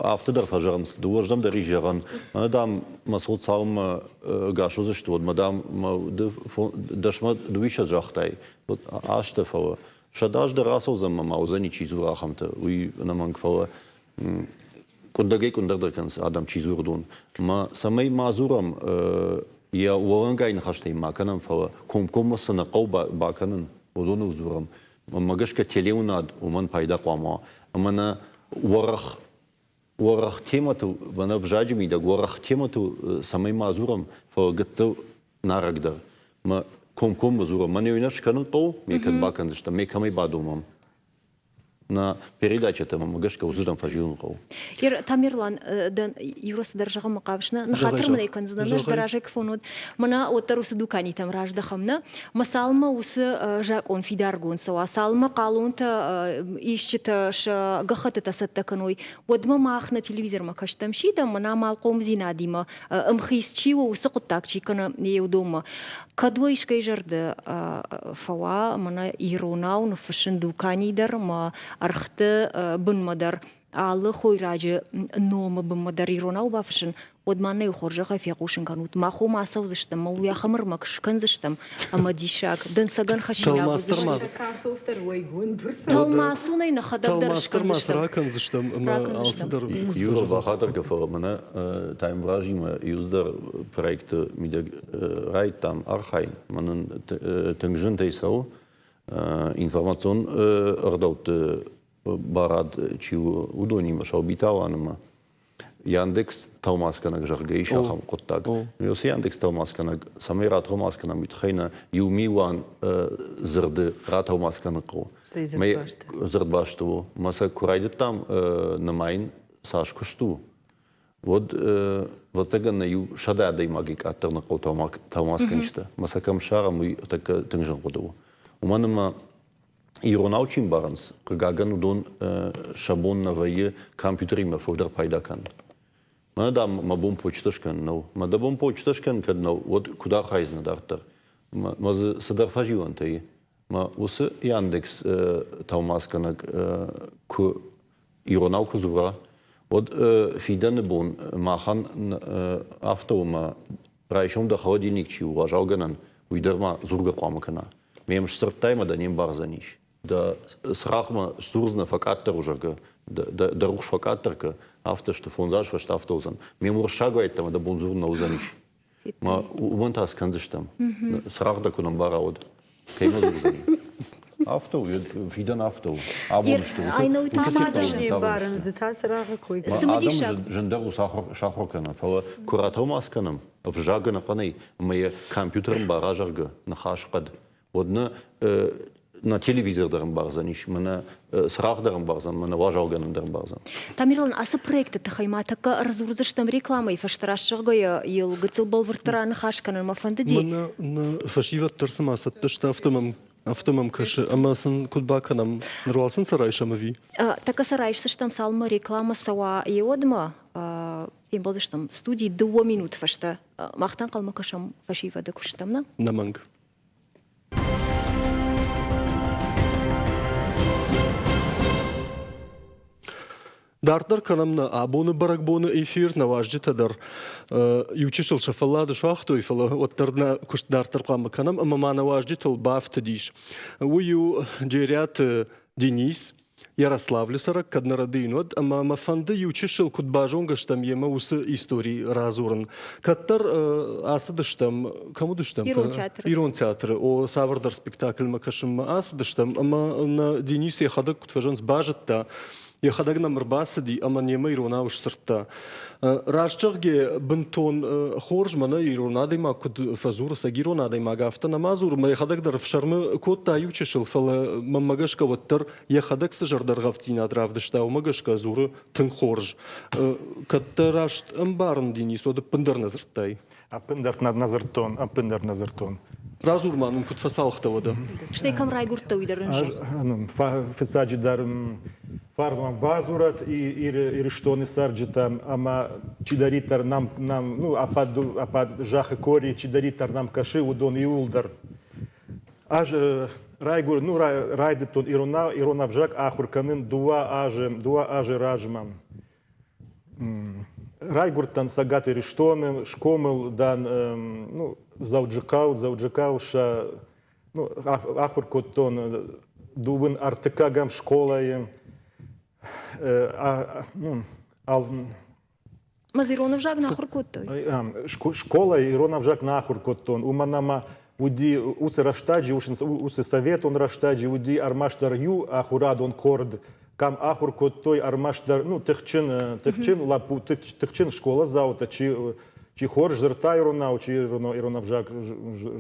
Speaker 4: афтӕ дӕр фӕзӕгъынц, дыууӕрдӕм дӕр ис зӕгъӕн. Мӕнӕ, дам, мӕ цот цалынмӕ гас уыдзысты, уӕдмӕ, дам, мӕ ды дӕсмӕ дыууиссӕдз загътай, уӕд азтӕ, фӕлӕ 100 аз дӕр рацӕудзӕн мӕ ма уыдзӕни, чи дзура ахӕмтӕ, уый ӕнӕмӕнг, фӕлӕ къуындӕгӕй къуындӕгдӕр кӕнынц адӕм, чи дзуры уыдон. Ӕмӕ цӕмӕй ма дзурӕм, йӕ уӕлӕнгай ныхӕстӕй ма кӕнӕм, фӕлӕ комкоммӕ цы нӕ хъӕуы бакӕнын, уыдоныл дзурӕм. Мӕнмӕ гӕсгӕ телеуынад уымӕн пайда хъуамӕ уа. Ӕмӕ нӕ уӕрӕх уӕрӕх темӕтыл, мӕнӕ ӕвзаджы мидӕг уӕрӕх темӕтыл цӕмӕй ма дзурӕм, фӕлӕ гыццыл нарӕгдӕр. Мӕ комкоммӕ дзурӕм, мӕн ӕй нӕ скӕнын хъӕуы, ме кӕд бакӕндзыстӕм, ме кӕмӕй бадомӕм. На передачӕтӕ мӕм гӕсгӕ уыдзыстӕм фӕзилын хъӕуы.
Speaker 2: Тамерлан, дӕн иу цыдӕр зӕгъынмӕ хъавыс, нӕ ныхатыр мын ӕй кӕндзынӕ, ӕз дӕ разӕй куы фонод. Мӕнӕ уӕддӕр уыцы дуканитӕм раздӕхӕм, нӕ? Мӕ цалынмӕ уыцы закъон фидаргонд цӕуа, цалынмӕ хъалонтӕ исчитӕ сӕ гӕххӕттытӕ цӕттӕ кӕной, уӕдмӕ мах нӕ телевизормӕ кӕстӕм сидӕм, мӕнӕ амалхъомдзинадимӕ ӕмхиц чи у, уыцы хъуыддаг чи кӕны, йе уыдонмӕ. Кӕд уӕ искӕй зӕрды фӕуа, мӕнӕ иронау ныффыссын дукани дӕр мӕ ӕргъты бынмӕ дӕр алы хойраджы номы бынмӕ дӕр иронау бафыссын, уӕд ма нӕ иу хорзӕхӕй фехъусын кӕнут. Мах уым ацӕудзыстӕм, мӕ уый ахӕм ӕрмӕг скӕндзыстӕм, ӕмӕ диссаг, дӕнцӕгӕн хӕссинаг уыдзысты. Тӕлмацонӕй нӕхӕдӕг дӕр скӕндзыстӕм.
Speaker 1: ракӕндзыстӕм ӕмӕ алцыдӕр.
Speaker 4: Юра, бахатыргӕ, фӕлӕ мӕнӕ Таймуразимӕ иуцдӕр проекты мидӕг райдтам архайын. Мӕнӕн тынг зынтӕй цӕуы информацион ӕгъдӕутты барад чи у, уыдонимӕ Саубиты Аланымӕ. Яндекс тӕлмацгӕнӕг, зӕгъгӕ, ис ахӕм хъуыддаг. Уыцы Яндекс тӕлмацгӕнӕг, цӕмӕй ратӕлмац кӕнӕм, уый тыххӕй нӕ 1 000 000 дзырды ратӕлмац кӕнын хъӕуы. Дзырдбаст у. Мӕ сӕ куы райдыдтам нымайын, цас куыст у, уӕд, ӕвӕццӕгӕн, нӕ 100 адӕймагӕй къаддӕр нӕ хъӕуы тӕлмацгӕнджытӕ. Мӕ сӕ кӕм ссарӕм, уый тӕккӕ тынг зын хъуыды у. Уымӕн ӕмӕ иронау чи мбарынц, хъыгагӕн, уыдон сӕ бон нӕ вӕййы компьютеримӕ фылдӕр пайда кӕнын. Мӕнӕ, дам, мӕ бон почтӕ скӕнын нӕу. Мӕ дӕ бон почтӕ скӕнын кӕд нӕу, уӕд куыд архайдзынӕ дарддӕр? Мӕ дзы цыдӕр фӕзилӕнтӕ и. Мӕ уыцы Яндекс тӕлмацгӕнӕг куы иронау куы дзура, уӕд фидӕны бон махӕн афтӕ у, мӕ райсом дӕ холодильник чи у уазалгӕнӕн, уый дӕр ма дзургӕ хъуамӕ кӕна. Ме мсдзырдтай мӕ дӕ не мбардзӕнис. Дӕ цырагъмӕ сдзурдзынӕ фӕкъаддӕр у, зӕгъгӕ, дӕ рухс фӕкъаддӕр кӕ, афтӕ сты, фондз азы фӕстӕ афтӕ уыдзӕн. Ме муырыссаг уӕйттӕ дӕ бон дзурын нӕ уыдзӕнис. Ма уымӕн та скӕндзыстӕм. Цырагъ дӕ куы нӕ мбара, уӕд кӕимӕ дзурдзӕни? Афтӕ у, фидӕн афтӕ у. Абон сты.
Speaker 6: Уыцы мбарынц, ды та цырагъы кой.
Speaker 4: Адӕмы зындӕр у сахуыр кӕнын, фӕлӕ куы ратӕлмац кӕнӕм, ӕвзаг ӕнӕхъӕнӕй ӕмӕ йӕ компьютер ӕмбара, зӕгъгӕ, ныхас хъӕд, уӕд нӕ нӕ телевизор дӕр ӕмбардзӕнис, мӕнӕ цырагъ дӕр ӕмбардзӕн, мӕнӕ уазалгӕнӕн дӕр ӕмбардзӕн.
Speaker 2: Тамерлан, ацы проекты тыххӕй ма тӕккӕ ӕрдзурдзыстӕм рекламӕйы фӕстӕ рӕсугъдгӕйӕ йыл гыццыл бӕлвырддӕр аныхас кӕнын мӕ фӕндыди.
Speaker 1: Мӕнӕ нӕ фӕсивӕд дӕр цыма цӕттӕ сты, афтӕ мӕм афтӕ мӕм кӕсы, ӕмӕ сын куыд бакӕнӕм? Ныр уал сын сӕ райсӕм ӕви?
Speaker 2: Тӕккӕ сӕ райсдзыстӕм, цалынмӕ рекламӕ цӕуа, еуӕдмӕ фембӕлдзыстӕм студийы дыууӕ минут фӕстӕ. Мах та ӕнхъӕлмӕ кӕсӕм фӕсивӕды куыстӕм, нӕ?
Speaker 1: Нӕмӕнг. Дарддӕр кӕнӕм нӕ абоны бӕрӕгбоны эфир, нӕ уазджытӕ дӕр иучысыл сӕ фӕллад суагътой, фӕлӕ уӕддӕр нӕ куыст дарддӕр хъуамӕ кӕнӕм ӕмӕ ма нӕ уазджытыл бафтыдис. Уый у Джериаты Денис, Ярославлы цӕрӕг, кӕд нӕ рӕдыйын, уӕд ӕмӕ мӕ фӕнды иучысыл куыд базонгӕ стӕм йемӕ уыцы истори радзурын. Кӕддӕр ацыдыстӕм, кӕм уыдыстӕм?
Speaker 2: Ирон театры.
Speaker 1: Ирон театры, о, цавӕрдӕр спектакльмӕ кӕсынмӕ ацыдыстӕм ӕмӕ нӕ Денис йӕхӕдӕг куыд фӕзӕгъынц, базыдта, йӕхӕдӕг нӕм ӕрбацыди ӕмӕ немӕ иронау сдзырдта. Раст зӕгъгӕ, бынтон хорз мӕнӕ ирон адӕймаг куыд фӕдзуры, цӕг ирон адӕймаг афтӕ нӕма дзуры, мӕ йӕхӕдӕг дӕр ӕфсӕрмы кодта иу чысыл, фӕлӕ мӕнмӕ гӕсгӕ уӕддӕр йӕхӕдӕг цы зӕрдӕргъӕвддзинад равдыста, уымӕ гӕсгӕ дзуры тынг хорз. Кӕд дӕ раст ӕмбарын, Денис, уӕд ӕппындӕр нӕ дзырдтай?
Speaker 8: Ӕппындӕр нӕ дзырдтон, ӕппындӕр нӕ дзырдтон.
Speaker 1: Радзур ма нын, куыд фӕцалхтӕ уӕдӕ?
Speaker 2: Стӕй кӕм райгуырдтӕ, уый дӕр ын
Speaker 8: Фыццаджыдӕр фарнон бадзурӕт Ирыстоны цӕрджытӕм ӕмӕ чидӕриддӕр нӕм, нӕм ну, ӕппӕт, ӕппӕт зӕххы кори чидӕриддӕр нӕм кӕсы, уыдон иууылдӕр. Ӕз Райгуыр, ну, райдыдтон ирон ӕвзаг ахуыр кӕнын 2 азы размӕ. Райгуырдтӕн Цӕгат Ирыстоны, схъомыл дӕн, ну, Дзӕуджыхъӕу сӕ, ну, ахуыр кодтон дыууын ӕртыккӕгӕм скъолайы. Ну,
Speaker 2: Ма ирон ӕвзаг нӕ ахуыр кодтой?
Speaker 8: Школайы ирон ӕвзаг нӕ ахуыр кодтон, уымӕн ӕмӕ уыди уыцы рӕстӕджы, уыцы советон рӕстӕджы уыди ӕрмӕстдӕр иу ахуырадон къорд, кӕм ахуыр кодтой ӕрмӕстдӕр, ну, тыхджын лӕппу, тыхджын скъоладзаутӕ, чи хорз дзырдта иронау, чи ирон ӕвзаг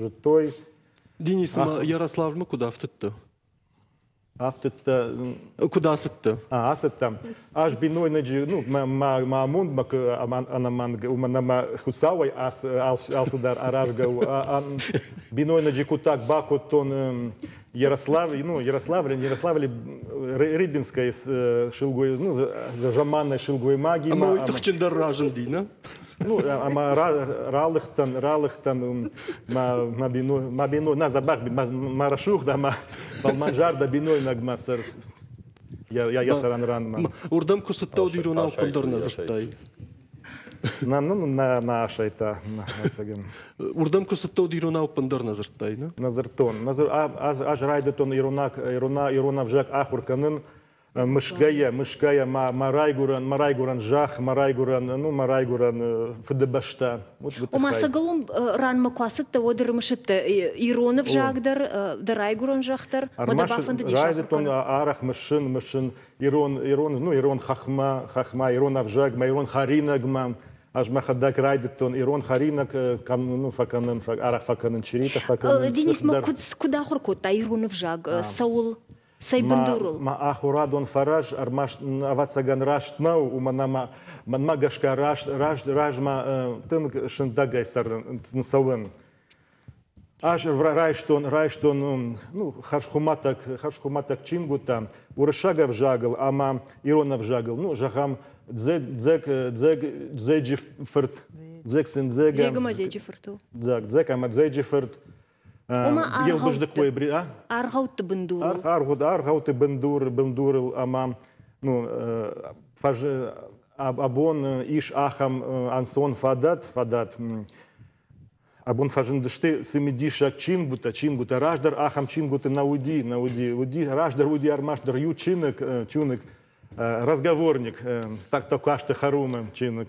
Speaker 8: зыдтой.
Speaker 1: Денис, ма Ярославмӕ куыд афтыдтӕ?
Speaker 8: Афтыдтӕ.
Speaker 1: Куыд ацыдтӕ?
Speaker 8: Ацыдтӕн. Ӕз бинойнаджы, ну, мӕ амонд мӕ ӕнӕмӕнг, уымӕн ӕмӕ Хуыцауӕй алцыдӕр аразгӕ у. Бинойнаджы хъуыддаг бакодтон Ярославль, ну, Ярославль, Ярославль Рыбинская сылгой, ну, заманной сылгоймагимӕ.
Speaker 1: Ӕмӕ уый тыхджындӕр разынди, нӕ?
Speaker 8: Ну, ӕмӕ ралыгътӕн мӕ биной, нӕ дзӕбӕх, мӕ рӕсугъд ӕмӕ фӕлмӕнзӕрдӕ бинойнаг мӕ сӕр йӕ сӕрӕн ранмӕ.
Speaker 1: Уырдӕм куы цыдтӕ, уӕд иронау ӕппындӕр нӕ дзырдтай?
Speaker 8: Нӕ, нӕ асайдта, ӕцӕгӕн.
Speaker 1: Уырдӕм куы цыдтӕ, уӕд иронау ӕппындӕр нӕ дзырдтай, нӕ?
Speaker 8: Нӕ дзырдтон. Ӕз райдыдтон ирон ӕвзаг ахуыр кӕнын мысгӕйӕ мӕ райгуырӕн зӕхх, мӕ райгуырӕн, ну, мӕ райгуырӕн фыдыбӕстӕ.
Speaker 2: Ома цӕгӕлон ранмӕ куы ацыдтӕ, уӕд ӕрымысыдтӕ ирон ӕвзаг дӕр, дӕ райгуырӕн зӕхх дӕр, ӕмӕ дӕ бафӕндыди
Speaker 8: Райдыдтон арӕх мысын ирон, ну, ирон хахмӕ, ирон ӕвзагмӕ, ирон хӕринагмӕ. Ӕз мӕхӕдӕг райдыдтон ирон хӕринаг, ну, фӕкӕнын, арӕх фӕкӕнын чыритӕ фӕкӕнын.
Speaker 2: Денис ма куыд ахуыр кодта ирон ӕвзаг, цӕуыл? Цӕй бындурыл?
Speaker 8: Мӕ ахуырадон фӕрӕз ӕрмӕст, ӕвӕццӕгӕн, раст нӕу, уымӕн ӕмӕ мӕнмӕ гӕсгӕ размӕ тынг сындӕгӕй цӕуын. Ӕз райстон, ну, хӕрзхуымӕтӕг чингуытӕ уырыссаг ӕвзагыл ӕмӕ ирон ӕвзагыл. Ну, зӕгъӕм, Дзеджы фырт, Дзег сын Дзег.
Speaker 2: Дзег ӕмӕ Дзеджы фырт у.
Speaker 8: Дзег ӕмӕ Дзеджы фырт.
Speaker 2: Ома
Speaker 8: Елбыздыкъойы а?
Speaker 2: Аргъӕутты бындурыл.
Speaker 8: Аргъӕутты бындурыл ӕмӕ, ну, абон ис ахӕм ӕнцон фадат. Абон фӕзындысты цымыдисаг чингуытӕ. Раздӕр ахӕм чингуыты нӕ уыди. Уыди, раздӕр уыди ӕрмӕстдӕр иу чиныг, разговорник, так-то касты Харумы чиныг.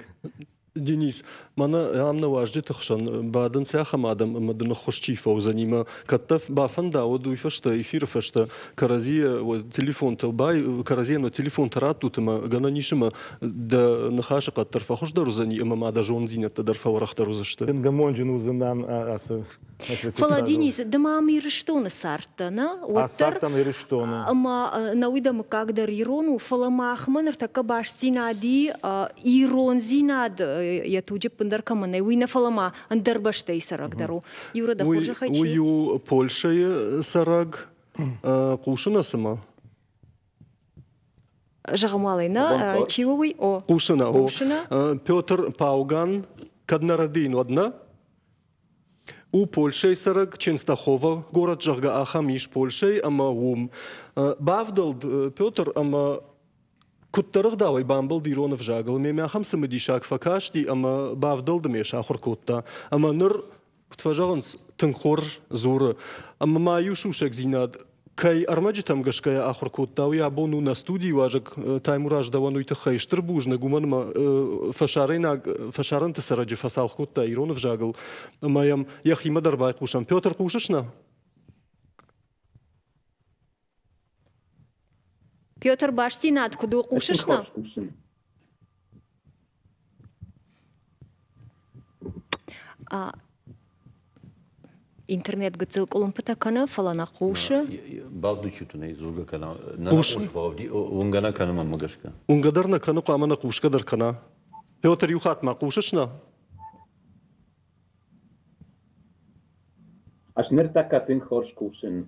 Speaker 1: Денис, мӕнӕ ам нӕ уазджыты хсӕн бадынц ахӕм адӕм, ӕмӕ дын ӕххуыс чи фӕуыдзӕни мӕ кӕд дӕ бафӕнда, уӕд уый фӕстӕ, эфиры фӕстӕ кӕрӕдзийы телефонтӕ бай, кӕрӕдзийӕн уӕ телефонтӕ раттут ӕмӕ гӕнӕн ис ӕмӕ дӕ ныхасы хъӕд дӕр фӕхуыздӕр уыдзӕни ӕмӕ ма дӕ зонддзинӕдтӕ дӕр фӕуӕрӕхдӕр уыдзысты.
Speaker 8: Тынг амондджын уыдзынӕн ацы
Speaker 2: Фӕлӕ, Денис, ды ма ам Ирыстоны цардтӕ, нӕ?
Speaker 8: Уӕддӕр Цардтӕн Ирыстоны.
Speaker 2: Ӕмӕ нӕуый дӕ мыггаг дӕр ирон у, фӕлӕ махмӕ ныртӕккӕ бастдзинад и, ирондзинад йӕ туджы ӕппындӕр кӕмӕн нӕй, уый нӕ, фӕлӕ ма ӕндӕр бӕстӕйы цӕрӕг дӕр у. Юра, дӕ хорзӕхӕй чи?
Speaker 1: Уый у Польшӕйы цӕрӕг. Хъусы нӕ цымӕ?
Speaker 2: Зӕгъӕм уал ӕй, нӕ, чи у уый? О.
Speaker 1: Хъусы нӕ, о. Петр Пауган, кӕд нӕ рӕдийын, уӕд нӕ? У Польшӕйы цӕрӕг Ченстахово горӕт, зӕгъгӕ, ахӕм ис Польшӕйы ӕмӕ уым. Бавдӕлд Петр ӕмӕ куыддӕр ӕгъдауӕй бамбӕлд ирон ӕвзагыл. Мемӕ ахӕм цымыдисаг фӕкасти ӕмӕ бавдӕлд ӕмӕ сахуыр кодта. Ӕмӕ ныр, куыд фӕзӕгъынц, тынг хорз дзуры. Ӕмӕ ма иу сусӕгдзинад кӕй ӕрмӕджытӕм гӕсгӕ йӕ ахуыр кодта, уый абон у нӕ студийы уазӕг Таймураз, дӕуӕн уый тыххӕй стыр бузныг, уымӕн ӕмӕ фӕсарӕйнаг фӕсарӕнты цӕрӕджы фӕцалх кодта ирон ӕвзагыл ӕмӕ йӕм йӕхимӕ дӕр байхъусӕм. Петр, хъусыс нӕ?
Speaker 2: Петр, бастдзинад куыд у, хъусыс нӕ? Интернет гыццыл къуылымпытӕ кӕны, фӕлӕ нӕ хъусы.
Speaker 4: Бавдучут нӕ дзургӕ кӕна. Нӕ хъус, уынгӕ нӕ кӕны мӕнмӕ гӕсгӕ.
Speaker 1: Уынгӕ дӕр нӕ кӕны, хъуамӕ нӕ хъусгӕ дӕр кӕна. Петр, иу хатт ма хъусыс нӕ?
Speaker 9: Ӕз ныртӕккӕ тынг хорз кусын.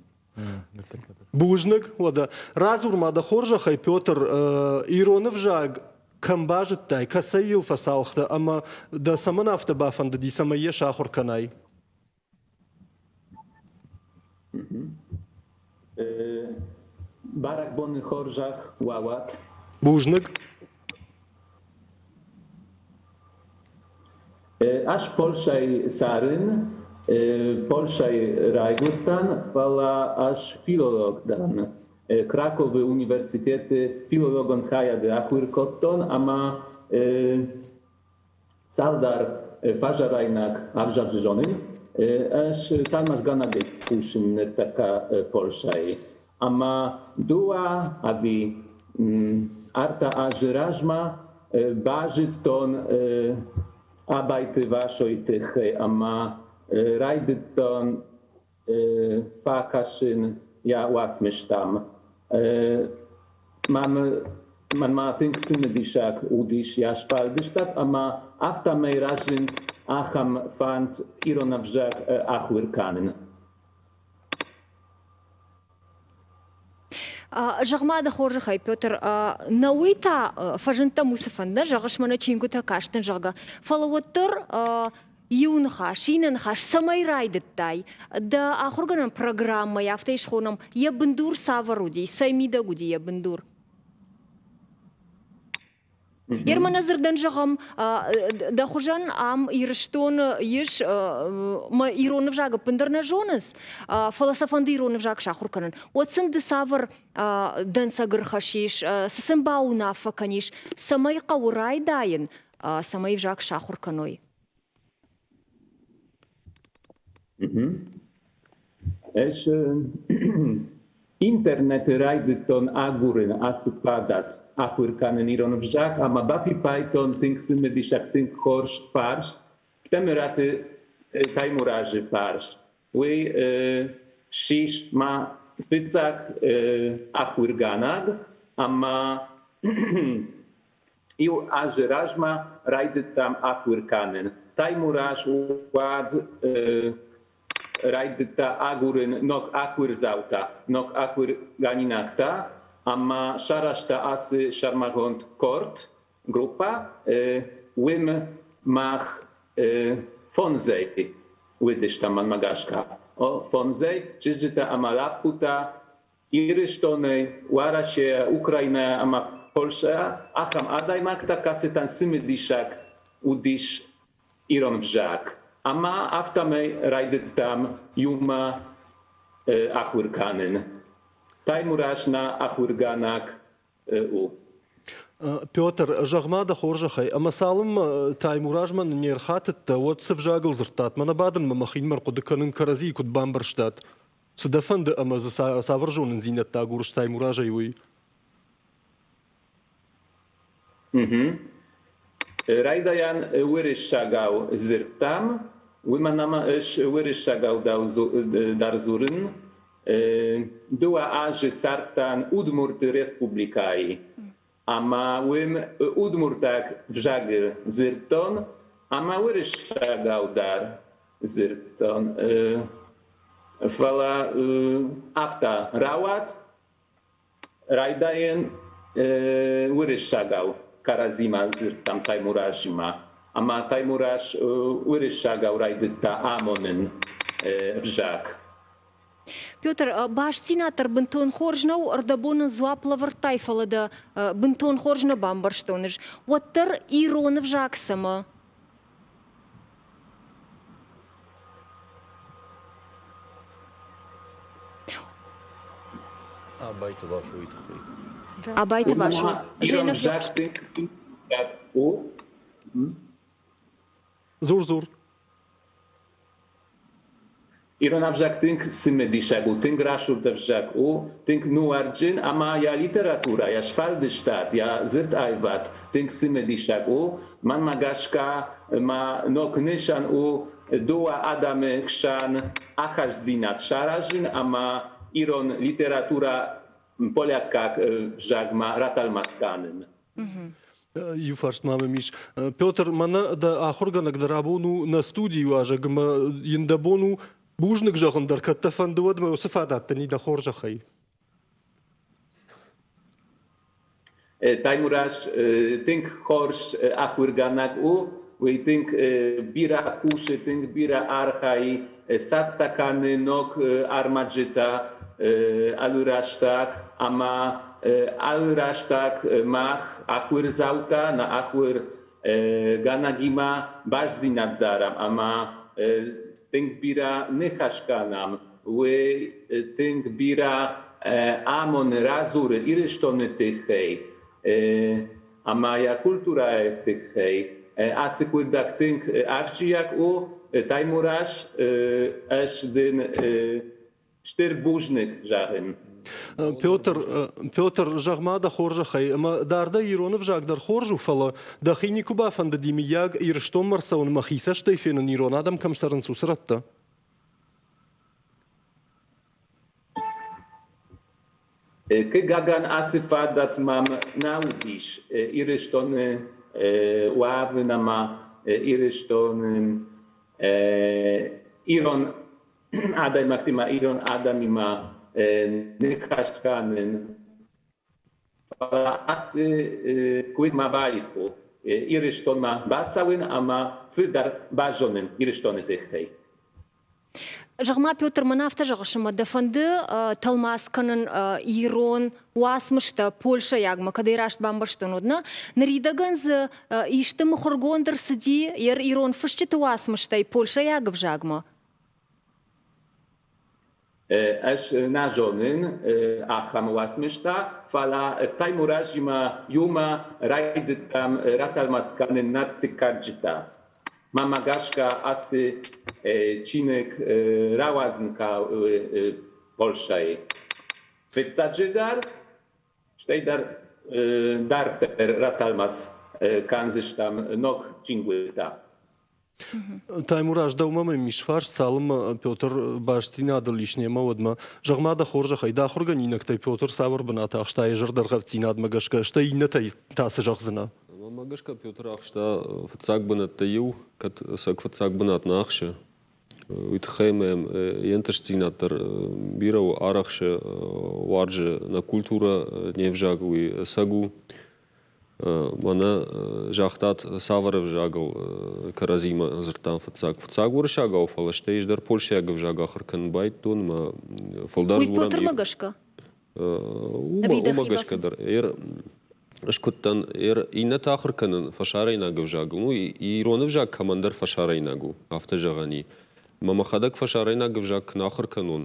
Speaker 1: Бузныг, уӕдӕ. Радзур ма дӕ хорзӕхӕй, Петр, ирон ӕвзаг кӕм базыдтай, кӕцӕй йыл фӕцалхтӕ ӕмӕ дӕ цӕмӕн афтӕ бафӕндыди, цӕмӕй йӕ сахуыр кӕнай?
Speaker 9: Бӕрӕгбоны хорзӕх уӕ уӕд.
Speaker 1: Бузныг.
Speaker 9: Ӕз Польшӕйы цӕрын, Польшӕйы райгуырдтӕн, фӕлӕ ӕз филолог дӕн. Краковы университеты филологон хайады ахуыр кодтон ӕмӕ цалдӕр фӕсарӕйнаг ӕвзаджы зонын. Ӕз тӕлмацгӕнӕгӕй кусын ныртӕккӕ Польшӕйы. Ӕмӕ дыууӕ ӕви ӕртӕ азы размӕ базыдтон Абайты Васойы тыххӕй ӕмӕ райдыдтон фӕкӕсын йӕ уацмыстӕм. Мӕнмӕ тынг цымыдисаг уыдис йӕ сфӕлдыстад ӕмӕ афтӕмӕй разынд ахӕм фӕнд ирон ӕвзаг ахуыр кӕнын.
Speaker 2: Зӕгъ-ма дӕ хорзӕхӕй, Петр, нӕуый та фӕзындтӕм уыцы фӕнд, нӕ зӕгъыс, мӕнӕ чингуытӕ кастӕн, зӕгъгӕ, фӕлӕ уӕддӕр иу ныхас, иннӕ ныхас цӕмӕй райдыдтай? Дӕ ахуыргӕнӕн программӕйы, афтӕ схонӕм, йӕ бындур цавӕр уыди, цӕй мидӕг уыди йӕ бындур? Ермӕ дзырдӕн зӕгъӕм, дӕ хуызӕн ам Ирыстоны ис, мӕ ирон ӕвзаг ӕппындӕр нӕ зонынц, фӕлӕ сӕ фӕнды ирон ӕвзаг сахуыр кӕнын. Уӕд сын ды цавӕр дӕнцӕг ӕрхӕссис, цы сын бауынаффӕ кӕнис, цӕмӕй хъӕуы райдайын, цӕмӕй ӕвзаг сахуыр кӕной?
Speaker 9: Ӕз интернеты райдыдтон агурын ацы фадат ахуыр кӕнын ирон ӕвзаг ӕмӕ бафиппайдтон тынг цымыдисаг, тынг хорз фарст Темыраты Таймуразы фарс. Уый ссис мӕ фыццаг ахуыргӕнӕг ӕмӕ Иу азы размӕ райдыдтам ахуыр кӕнын. Таймураз уӕд райдыдта агурын ног ахуырдзаутӕ, ног ахуыргӕнинӕгтӕ ӕмӕ сарӕзта ацы сӕрмагонд къорд, группӕ. Уым мах фондзӕй уыдыстӕм, мӕнмӕ гӕсгӕ. Фондзӕй чызджытӕ ӕмӕ лӕппутӕ Ирыстонӕй, Уӕрӕсейӕ, Украинӕйӕ ӕмӕ Польшӕйӕ ахӕм адӕймӕгтӕ, кӕцытӕн цымыдисаг уыдис ирон ӕвзаг. Ӕмӕ афтӕмӕй райдыдтам иумӕ ахуыр кӕнын. Таймураз нӕ ахуыргӕнӕг у.
Speaker 1: Петр, зӕгъ-ма дӕ хорзӕхӕй, ӕмӕ цалынмӕ Таймуразмӕ не рхатыдтӕ, уӕд цы взагыл дзырдтат? Мӕнӕ бадынмӕ мӕхинмӕ ӕрхъуыды кӕнын, кӕрӕдзийы куыд бамбӕрстат? Цы дӕ фӕнды ӕмӕ дзы цавӕр зонындзинӕдтӕ агурыс Таймуразӕй, уый?
Speaker 9: Райдайӕн уырыссагау дзырдтам, уымӕн ӕмӕ ӕз уырыссагау дӕр дзурын. Дыууӕ азы цардтӕн Удмурты республикӕйы ӕмӕ уым удмуртаг взагы дзырдтон ӕмӕ уырыссагау дӕр дзырдтон. Фӕлӕ афтӕ рауад, райдайӕн уырыссагау кӕрӕдзимӕ дзырдтам Таймуразимӕ. Ӕмӕ Таймураз уырыссагау райдыдта амонын ӕвзаг.
Speaker 2: Петр, бастдзинад дӕр бынтон хорз нӕу, ӕрдӕбон ын дзуапп лӕвӕрдтай, фӕлӕ дӕ бынтон хорз нӕ бамбӕрстон ӕз. Уӕддӕр ирон ӕвзаг цӕмӕ?
Speaker 4: Абайты Васойы тыххӕй.
Speaker 2: Абайты Васо.
Speaker 9: Ирон ӕвзаг у.
Speaker 1: Дзур-дзур.
Speaker 9: Ирон ӕвзаг тынг цымыдисаг у, тынг рӕсугъд ӕвзаг у, тынг нуарджын ӕмӕ йӕ литературӕ, йӕ сфӕлдыстад, йӕ дзырд-аивад тынг цымыдисаг у. Мӕнмӕ гӕсгӕ ма ног нысан у дыууӕ адӕмы хсӕн ахастдзинад саразын ӕмӕ ирон литературӕ поляккаг ӕвзагмӕ ратӕлмац кӕнын.
Speaker 1: Иу фарст ма мӕм ис. Петр, мӕнӕ дӕ ахуыргӕнӕг дӕр абон у нӕ студийы уазӕг ӕмӕ йын дӕ бон у бузныг зӕгъын дӕр, кӕд дӕ фӕнды, уӕд мӕ уыцы фадат дын и дӕ хорзӕхӕй.
Speaker 9: Таймураз тынг хорз ахуыргӕнӕг у, уый тынг бирӕ кусы, тынг бирӕ архайы, цӕттӕ кӕны ног ӕрмӕджытӕ. Алы рӕстӕг ӕма алы рӕстӕг мах ахуырдзаутӕ нӕ ахуыргӕнӕгимӕ бастдзинад дарӕм ӕма тынг бирӕ ныхас кӕнӕм. Уый тынг бирӕ амоны, радзуры Ирыстоны тыххӕй ӕмӕ йӕ культурӕйы тыххӕй. Ацы хъуыддаг тынг ахсджиаг у. Таймураз, ӕз дын стыр бузныг зӕгъын.
Speaker 1: Петр, Петр, зӕгъ-ма дӕ хорзӕхӕй, ӕмӕ дардӕй ирон ӕвзаг дӕр хорз у, фӕлӕ дӕхи никуы бафӕндыди, мыййаг, Ирыстонмӕ ӕрцӕуын мӕхи цӕстӕй фенын, ирон адӕм кӕм цӕрынц, уыцы рӕттӕ?
Speaker 9: Хъыгагӕн, ацы фадат мӕм нӕ уыдис Ирыстоны уӕвын ӕмӕ Ирыстоны ирон адӕймӕгтимӕ, ирон адӕмимӕ ныхас кӕнын. Фӕлӕ ацы куыд ма баису Ирыстонмӕ бацӕуын ӕмӕ фылдӕр базонын Ирыстоны тыххӕй.
Speaker 2: Зӕгъ-ма, Петр, мӕн афтӕ зӕгъыс, ӕмӕ дӕ фӕнды тӕлмац кӕнын ирон уацмыстӕ польшӕйагмӕ, кӕд ӕй раст бамбӕрстон, уӕд нӕ? Ныридӕгӕн дзы исты мыхуыргонд ӕрцыди ирон фысджыты уацмыстӕй польшӕйаг ӕвзагмӕ?
Speaker 9: Ӕз нӕ зонын ахӕм уацмыстӕ, фӕлӕ Таймуразимӕ иумӕ райдыдтам ратӕлмац кӕнын Нарты кадджытӕ. Мӕнмӕ гӕсгӕ ацы чиныг рауадзын хъӕуы Польшӕйы. Фыццаджыдӕр, стӕй дӕр дарддӕр ратӕлмац кӕндзыстӕм ног чингуытӕ.
Speaker 1: Таймураз, дӕумӕ мӕм ис фарст, цалынмӕ Петр бастдзинадыл ис немӕ, уӕдмӕ. Зӕгъ-ма дӕ хорзӕхӕй, дӕ ахуыргӕнинӕгтӕй Петр цавӕр бынат ахста йӕ зӕрдӕргъӕвддзинадмӕ гӕсгӕ, стӕй иннӕтӕй та цы зӕгъдзынӕ?
Speaker 3: Мӕнмӕ гӕсгӕ Петр ахста фыццаг бынӕттӕй иу, кӕд сӕг фыццаг бынат нӕ ахсы. Уый тыххӕй мӕм йе нтыстдзинад дӕр бирӕ у, арӕхсы, уарзы нӕ культурӕ, не взаг, уый ӕцӕг у. Мӕнӕ загътат, цавӕр ӕвзагыл кӕрӕдзимӕ дзырдтам фыццаг. Фыццаг уырыссагау, фӕлӕ стӕй ӕз дӕр польшӕйаг ӕвзаг ахуыр кӕнын байдыдтон ӕмӕ фылдӕр
Speaker 2: Уый
Speaker 3: дзурӕм.
Speaker 2: Петрмӕ гӕсгӕ?
Speaker 3: Уымӕ гӕсгӕ дӕр. Скуыдтӕн иннӕтӕ ахуыр кӕнын фӕсарӕйнаг ӕвзагыл. Ну, ирон ӕвзаг кӕмӕндӕр фӕсарӕйнаг у, афтӕ зӕгъӕн и. Мӕ мӕхӕдӕг фӕсарӕйнаг ӕвзаг куы нӕ ахуыр кӕнон,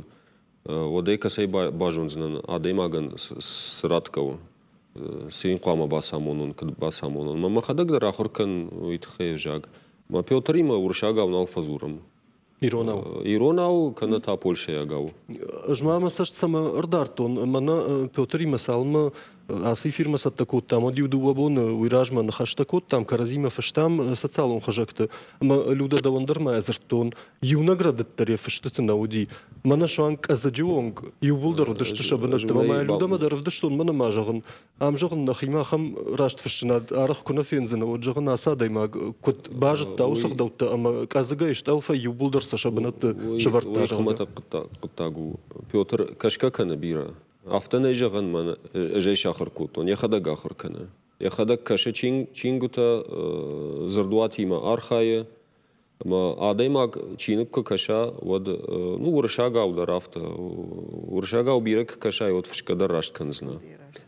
Speaker 3: уӕд ӕй кӕцӕй базондзынӕн, адӕймагӕн цы ратгӕ у, цы йын хъуамӕ бацамонон, куыд бацамонон. Мӕ мӕхӕдӕг дӕр ахуыр кӕнын уый тыххӕй ӕвзаг. Мӕ Петримӕ уырыссагау нал фӕдзурӕм.
Speaker 1: Иронау?
Speaker 3: Иронау, кӕнӕ та польшӕйагау.
Speaker 1: Ӕз ма мӕ цӕст цӕмӕ ӕрдардтон, мӕнӕ Петримӕ цалынмӕ ацы эфирмӕ цӕттӕ кодтам, уӕд иу дыууӕ боны уый размӕ ныхӕстӕ кодтам, кӕрӕдзимӕ фыстам социалон хызӕгты. Ӕмӕ Людӕ дӕуӕн дӕр ма дзырдтон, иунӕг рӕдыд дӕр йӕ фыстыты нӕ уыди. Мӕнӕ суанг къӕдзыджы онг иууылдӕр уыдысты сӕ бынӕтты. Ӕмӕ мӕ Людӕмӕ дӕр ӕвдыстон, мӕнӕ ма зӕгъын, ам зӕгъын нӕхимӕ ахӕм растфыссынад арӕх куы нӕ фендзынӕ, уӕд зӕгъын ацы адӕймаг куыд базыдта уыцы ӕгъдӕуттӕ ӕмӕ къӕдзыгӕй стъӕлфӕй иууылдӕр сӕ сӕ бынӕтты сӕвӕрдта.
Speaker 3: Уый хуымӕтӕг хъуыддаг у. Петр кӕсгӕ кӕны бирӕ. Афтӕ нӕй зӕгъӕн, мӕн ӕз ӕй сахуыр кодтон, йӕхӕдӕг ахуыр кӕны. Йӕхӕдӕг кӕсы чингуытӕ, дзырдуатимӕ архайы. Ӕмӕ адӕймаг чиныг куы кӕса, уӕд ну, уырыссагау дӕр афтӕ. Уырыссагау бирӕ куы кӕсай, уӕд фысгӕ дӕр раст кӕндзынӕ.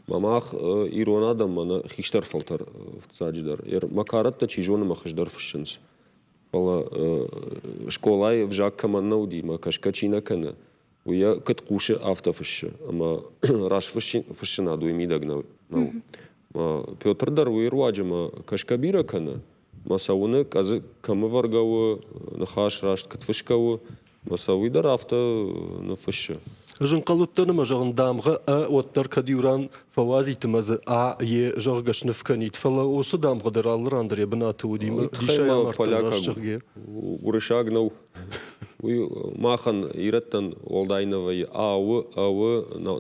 Speaker 3: Мӕ мах ирон адӕм мӕнӕ хистӕр фӕлтӕр фыццаджыдӕр. Мӕ карӕттӕ чи зоны, мӕ хуыздӕр фыссынц. Фӕлӕ скъолайы ӕвзаг кӕмӕн нӕ уыди, мӕ кӕсгӕ чи нӕ кӕны, уый йӕ куыд хъусы, афтӕ фыссы. Ӕмӕ раст фыссынад уый мидӕг нӕу. Петр дӕр уый руаджы мӕ кӕсгӕ бирӕ кӕны, мӕ сӕ уыны, къӕдзы кӕм ӕвӕргӕ у, ныхас раст куыд фысгӕ у, мӕ сӕ уый дӕр афтӕ ныффыссы.
Speaker 1: Ӕз ӕнхъӕл уыдтӕн ӕмӕ зӕгъын дамгъӕ ӕ уӕддӕр кӕд иу ран фӕуадзит ӕмӕ дзы а, е, зӕгъгӕ, сныв кӕнид, фӕлӕ уыцы дамгъӕ дӕр алы ран дӕр йӕ бынаты уыди. Дисӕй амардтӕн раст зӕгъгӕ.
Speaker 3: Уырыссаг нӕу. Уый махӕн, ирӕттӕн, уӕлдай нӕ вӕййы. Ау, ӕуы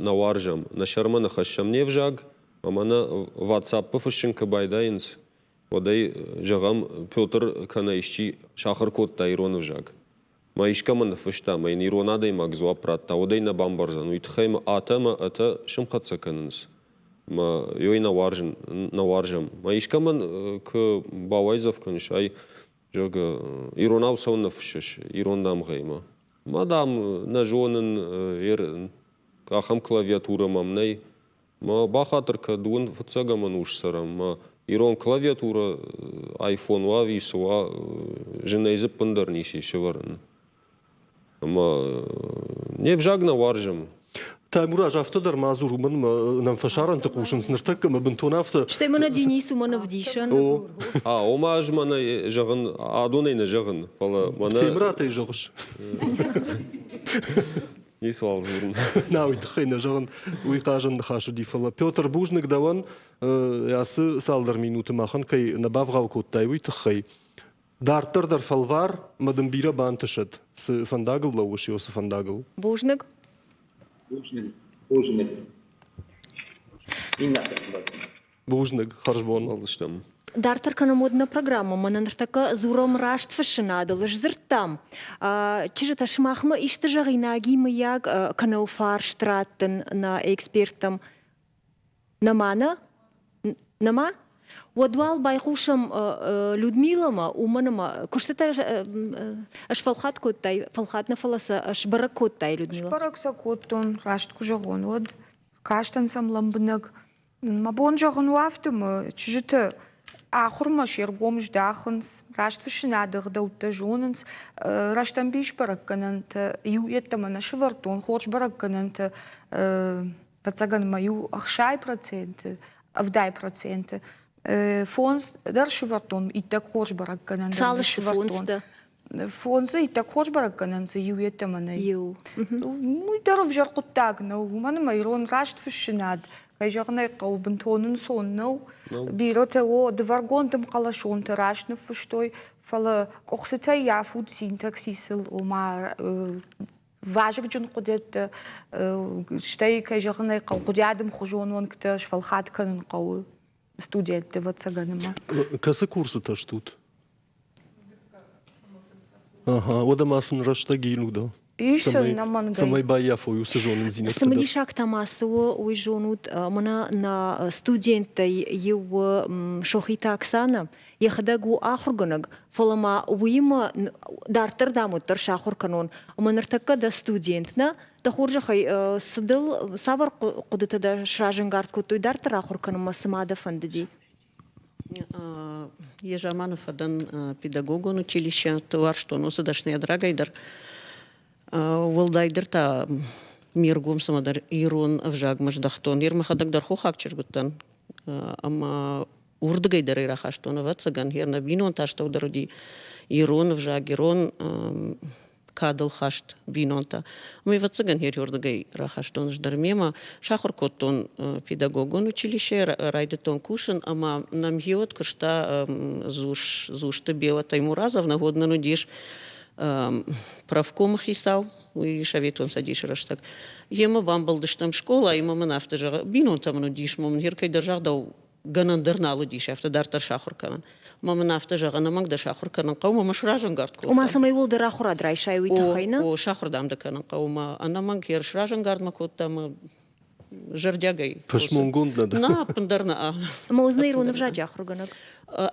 Speaker 3: нӕ уарзӕм, нӕ сӕрмӕ нӕ хӕссӕм не взаг, ӕмӕ нӕ WhatsApp-ы фыссын куы байдайынц, уӕд ӕй, зӕгъӕм, Петр кӕнӕ исчи сахуыр кодта ирон ӕвзаг. Мӕ искӕмӕн ныффыста, ӕмӕ йын ирон адӕймаг дзуапп радта, уӕд ӕй нӕ бамбардзӕн. Уый тыххӕй мӕ атӕ ӕмӕ ӕтӕ сӕмхӕццӕ кӕнынц. Мӕ ёй нӕ уарзын, нӕ уарзӕм. Мӕ искӕмӕн куы бауайдзӕф кӕныс, ай, зӕгъгӕ, иронау цӕуылнӕ фыссыс ирон дамгъӕимӕ? Ма, дам, нӕ зонын, ер. Ахӕм клавиатурӕ мӕм нӕй. Мӕ бахатыр кӕд уын фыццӕгӕм ӕнус цӕрӕм, мӕ ирон клавиатурӕ айфон уа ӕви цы уа, зынӕй дзы ӕппындӕр ницы ис сӕвӕрын. Ӕмӕ не взаг нӕ уарзӕм.
Speaker 1: Таймураз, афтӕ дӕр ма дзур, уымӕн нӕм фӕсарӕнты хъусынц ныртӕккӕ мӕ бынтон афтӕ.
Speaker 2: Стӕй мӕнӕ Денис уымӕн ӕвдисӕн.
Speaker 3: О, а, ома ӕз мӕнӕ зӕгъын, адонӕй нӕ зӕгъын, фӕлӕ мӕнӕ...
Speaker 1: Темыратӕй зӕгъыс?
Speaker 3: Ницуал дзурын.
Speaker 1: Нӕ, уый тыххӕй нӕ зӕгъын, уый хъазӕн ныхас уыди, фӕлӕ Петр, бузныг дӕуӕн, ацы цалдӕр минуты махӕн кӕй нӕ бавгъау кодтай, уый тыххӕй. Дарддӕр дӕр фӕлвар, мӕ дын бирӕ бантысӕд, цы фӕндагыл лӕууыс, уыцы фӕндагыл.
Speaker 2: Бузныг.
Speaker 9: Бузныг. Бузныг. Иннӕ
Speaker 1: Бузныг, хӕрзбон.
Speaker 3: Алыстӕм.
Speaker 2: Дарддӕр кӕнӕм уӕд нӕ программӕ. Мӕнӕ ныртӕккӕ дзурӕм раст фыссынадыл. Сдзырдтам. Чызджытӕ, сымахмӕ исты зӕгъинаги, мыййаг, кӕнӕ фарст раттын нӕ эксперттӕм? Нӕма нӕ? Нӕма? Уӕд уал байхъусӕм Людмиламӕ, уымӕн ӕмӕ куыстытӕ сфӕлхат кодтай, фӕлхат нӕ, фӕлӕ сӕ сбӕрӕг кодтай, Людмила?
Speaker 5: Сбӕрӕг сӕ кодтон, раст куы зӕгъон, уӕд кастӕн сӕм лӕмбынӕг. Мӕ бон зӕгъын у афтӕ, мӕ чызджытӕ ахуырмӕ се ргом здахынц, растфыссынады ӕгъдӕуттӕ зонынц, рӕстӕмбис бӕрӕггӕнӕнтӕ иу йеддӕмӕ нӕ сӕвӕрдтон, хорз бӕрӕггӕнӕнтӕ ӕвӕццӕгӕн ма иу 60%, 70%. Фондз дӕр сӕвӕрдтон, иттӕг хорз бӕрӕггӕнӕн дӕр
Speaker 2: Цал сты фондзтӕ?
Speaker 5: Фондзы иттӕг хорз бӕрӕггӕнӕн дзы иу йеддӕмӕ нӕй.
Speaker 2: Иу.
Speaker 5: Уый дӕр ӕвзӕр хъуыддаг нӕу, уымӕн ӕмӕ ирон растфыссынад, кӕй зӕгъын ӕй хъӕуы, бынтон ӕнцон нӕу. Бирӕтӕ о, дывӕргонд ӕмхъӕлӕсонтӕ раст ныффыстой, фӕлӕ къуыхцытӕй йафут синтаксисыл, ома вазыгджын хъуыдыйӕдтӕ, стӕй, кӕй зӕгъын ӕй хъӕуы, хъуыдыйады ӕмхуызон уӕнгтӕ сфӕлхат кӕнын хъӕуы студентты, ӕвӕццӕгӕн ӕмӕ.
Speaker 1: Кӕцы курсытӕ стут? Ага, уӕдӕ ма сын рӕстӕг ину да.
Speaker 5: Ис сын ӕнӕмӕнгӕй.
Speaker 1: Цӕмӕй баййафой уыцы зонындзинӕдтӕ дӕр.
Speaker 2: Цымыдисаг та ма цы у, уый зонут, мӕнӕ нӕ студенттӕй иу Сохиты Оксана, йӕхӕдӕг у ахуыргӕнӕг, фӕлӕ ма уыимӕ дарддӕр дам уӕддӕр сахуыр кӕнон. Ӕмӕ ныртӕккӕ дӕ студент нӕ, дӕ хорзӕхӕй, цы дыл, цавӕр хъуыдытӕ дӕ сразӕнгард кодтой дарддӕр ахуыр кӕнынмӕ, цы ма дӕ фӕндыди?
Speaker 10: Йӕ заманы фӕдӕн педагогон училищӕты уарзтон уыцы дӕсныйад рагӕй дӕр. Уӕлдайдӕр та ме ргом цӕмӕдӕр ирон ӕвзагмӕ здӕхтон. Ер мӕхӕдӕг дӕр хохаг чызг уыдтӕн ӕмӕ уырдыгӕй дӕр ӕй рахастон, ӕвӕццӕгӕн, ер нӕ бинонты астӕу дӕр уыди ирон ӕвзаг, ирон кадыл хаст бинонтӕ. Ӕмӕ, ӕвӕццӕгӕн, хериордыгӕй рахастон ӕз дӕр мемӕ. Сахуыр кодтон педагогон училище, райдыдтон кусын ӕмӕ нӕм геод куыста Дзусты Бела Таймуразовна, уӕд нын уыдис правкомы хицау, уый Советон Цӕдисы рӕстӕг. Йемӕ бамбӕлдыстӕм скъолайы ӕмӕ мын афтӕ зӕгъы, бинонтӕ мын уыдис, мӕ мын кӕйдӕр загъдау гӕнӕн дӕр нал уыдис, афтӕ дарддӕр сахуыр кӕнын. Ӕмӕ мын афтӕ зӕгъ, ӕнӕмӕнг дӕ сахуыр кӕнын хъӕуы, ӕмӕ мӕ сразӕнгард кодта.
Speaker 2: Ома, цӕмӕй уӕлдӕр ахуырад райсай, уый тыххӕй, нӕ?
Speaker 10: О, сахуыр дам дӕ кӕнын хъӕуы, ӕмӕ ӕнӕмӕнг йӕ сразӕнгард мӕ кодта, ӕмӕ зӕрдиагӕй.
Speaker 1: Фӕсмонгонд нӕ дӕ?
Speaker 10: Нӕ, ӕппындӕр нӕ.
Speaker 2: Ӕмӕ уыдзынӕ ирон ӕвзаджы ахуыргӕнӕг?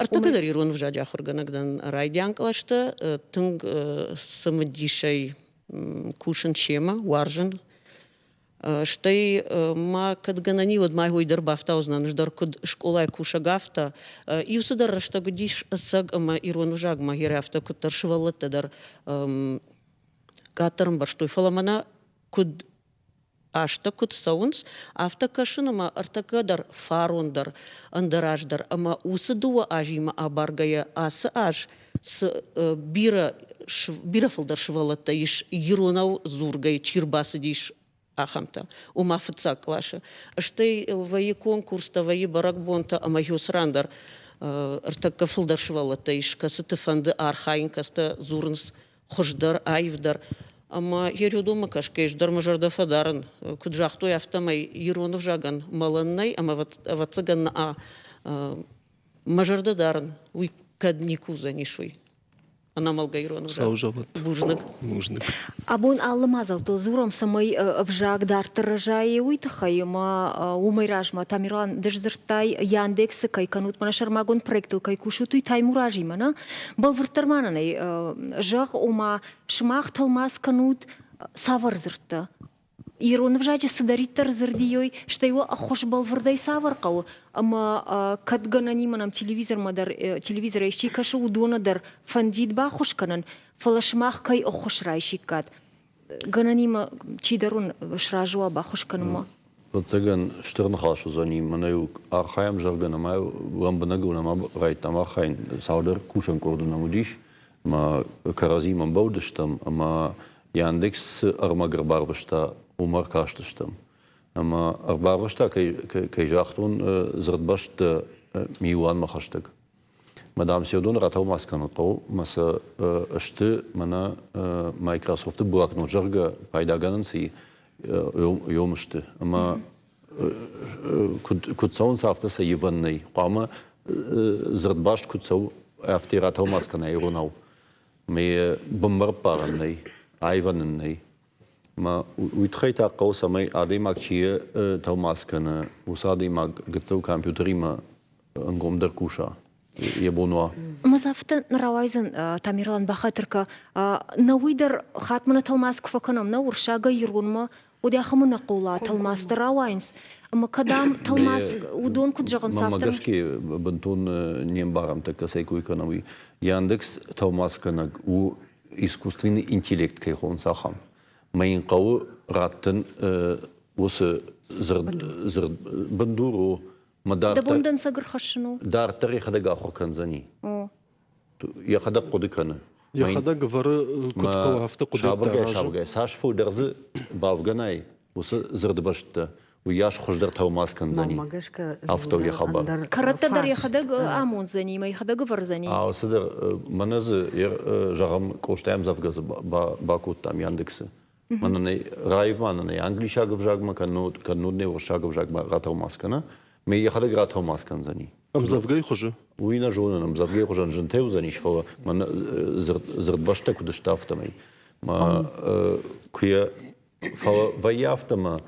Speaker 10: Ӕртыккӕ дӕр ирон ӕвзаджы ахуыргӕнӕг дӕн райдиан кълӕсты. Тынг цымыдисӕй кусын семӕ, уарзын. Стӕй ма кӕд гӕнӕн и, уӕд ма уый дӕр бафтаудзынӕн, ӕз дӕр куыд скъолайы кусӕг, афтӕ. Иу цыдӕр рӕстӕг уыдис ӕцӕг ӕмӕ ирон ӕвзагмӕ гъер афтӕ куыддӕр сывӕллӕттӕ дӕр къаддӕр ӕмбӕрстой. Фӕлӕ мӕнӕ куыд азтӕ куыд цӕуынц, афтӕ кӕсын ӕмӕ ӕртӕккӕ дӕр фарон дӕр, ӕндӕр аз дӕр ӕмӕ уыцы дыууӕ азимӕ абаргӕйӕ ацы аз цы бирӕ бирӕ фылдӕр сывӕллӕттӕ ис иронау дзургӕйӕ чи рбацыдис, ахӕмтӕ. Ома фыццаг къласы. Стӕй вӕййы конкурстӕ, вӕййы бӕрӕгбонтӕ ӕмӕ уыцы ран дӕр ӕртӕккӕ фылдӕр сывӕллӕттӕ ис, кӕцыты фӕнды архайын, кӕцытӕ дзурынц хуыздӕр, аивдӕр. Ӕмӕ Ерёдомӕ кӕсгӕ ӕз дӕр мӕ зӕрдӕ фӕдарын. Куыд загътой, афтӕмӕй ирон ӕвзагӕн мӕлӕн нӕй ӕмӕ ӕвӕццӕгӕн нӕ мӕ зӕрдӕ дарын, уый кӕд никуы уыдзӕнис, уый. Ӕнӕмӕлгӕ ирон ӕвзаг.
Speaker 1: Сау зӕгъӕд.
Speaker 10: Бузныг.
Speaker 1: Бузныг.
Speaker 2: Абон алы мадзӕлттыл дзурӕм, цӕмӕй ӕвзаг дарддӕр рӕзайы, уый тыххӕй ӕмӕ уымӕй размӕ Тамерлан, ды сдзырдтай, Яндексы кӕй кӕнут, мӕнӕ сӕрмагонд проектыл кӕй кусут, уый Таймуразимӕ, нӕ? Бӕлвырддӕр ма нын ӕй зӕгъ, ома сымах тӕлмац кӕнут цавӕр дзырдтӕ? Ирон ӕвзаджы цыдӕриддӕр дзырдиой, стӕй уӕ ӕххуыс бӕлвырдӕй цавӕр хъӕуы, ӕмӕ кӕд гӕнӕнимӕ нӕм телевизормӕ дӕр, телевизорӕй исчи кӕсы, уыдоны дӕр фӕндид баххуыс кӕнын, фӕлӕ сымах кӕй ӕххуыс райсиккат? Гӕнӕнимӕ чидӕр уын сразы уа баххуыс кӕнынмӕ?
Speaker 4: Ӕвӕццӕгӕн, стыр ныхас уыдзӕни, мӕнӕ-иу архайӕм, зӕгъгӕ, нӕма лӕмбынӕгыл нӕма райдыдтам архайын, цалдӕр кусӕн къорды нӕм уыдис, ӕмӕ кӕрӕдзимӕ ӕмбӕлдыстӕм ӕмӕ Яндекс цы ӕрмӕг ӕрбарвыста, уымӕ ӕркастыстӕм. Ӕмӕ ӕрбарвыста, кӕй, кӕй загътон, дзырдбӕстты милуанмӕ хӕстӕг. Мадам Сеудон ратӕлмац кӕнын хъӕуы, мӕ сӕ сты мӕнӕ Microsoft-ы блокнот, зӕгъгӕ, пайдагӕнӕн цы ём сты. Ӕмӕ куыд цӕуынц, афтӕ сӕ ивӕн нӕй. Хъуамӕ дзырдбаст куыд цӕуы, афтӕ ратӕлмац кӕна иронау. Мӕ бынмӕ раппарӕн нӕй, аивӕн ын нӕй. Мӕ уый тыххӕй та хъӕуы, цӕмӕй адӕймаг чи тӕлмац кӕны, уыцы адӕймаг гыццыл компьютеримӕ ӕнгомдӕр куса, йӕ бон уа.
Speaker 2: Ӕмӕ дзы афтӕ нӕ рауайдзӕн, Тамерлан бахатыр кӕ, нӕ уый дӕр хатт мӕнӕ тӕлмац куы фӕкӕнӕм, нӕ уырыссагӕй иронмӕ, уӕд ахӕм ӕнӕхъола тӕлмацтӕ рауайынц, ӕмӕ кӕд ам тӕлмац уыдон куыд зӕгъынц,
Speaker 4: афтӕ... Мӕнмӕ гӕсгӕ бынтон не мбарӕм тӕккӕ цӕй кой кӕнӕм, уый. Яндекс тӕлмацгӕнӕг у искусственный интеллект кӕй хонынц, ахӕм. Мӕ йын хъӕуы раттын уыцы дзырд бындур у.
Speaker 2: Мӕ дарддӕр, Дӕ бон дӕнцӕг ӕрхӕссын у?
Speaker 4: Дарддӕр йӕхӕдӕг ахуыр кӕндзӕни. Йӕхӕдӕг хъуыды кӕны.
Speaker 1: Йӕхӕдӕг ӕвӕры, куыд хъӕуы, афтӕ хъуыдытӕ
Speaker 4: Сабыргай, сабыргай. Цас фылдӕр дзы бавгӕнай уыцы дзырдбӕсттӕ, уыйас хуыздӕр тӕлмац кӕндзӕни. Афтӕ у йӕ хабар.
Speaker 2: Кӕрӕттӕ дӕр йӕхӕдӕг амондзӕни ӕмӕ йӕхӕдӕг ӕвӕрдзӕни.
Speaker 4: Алцыдӕр мӕнӕ дзы, зӕгъӕм, Къостайы ӕмдзӕвгӕ дзы бакодтам Яндексы. Мӕнӕ нӕ раив ма нын ӕй англисаг ӕвзагмӕ, кӕннод, кӕннод нӕ уырыссаг ӕвзагмӕ ратӕлмац кӕна. Мӕ йӕхӕдӕг ратӕлмац кӕндзӕни.
Speaker 1: Ӕмдзӕвгӕйы хуызы?
Speaker 4: Уый нӕ зонын, ӕмдзӕвгӕйы хуызӕн зынтӕ уыдзӕнис, фӕлӕ мӕнӕ дзырдбӕстӕ куыд сты, афтӕмӕй. Мӕ куы йӕ Фӕлӕ вӕййы афтӕ мӕ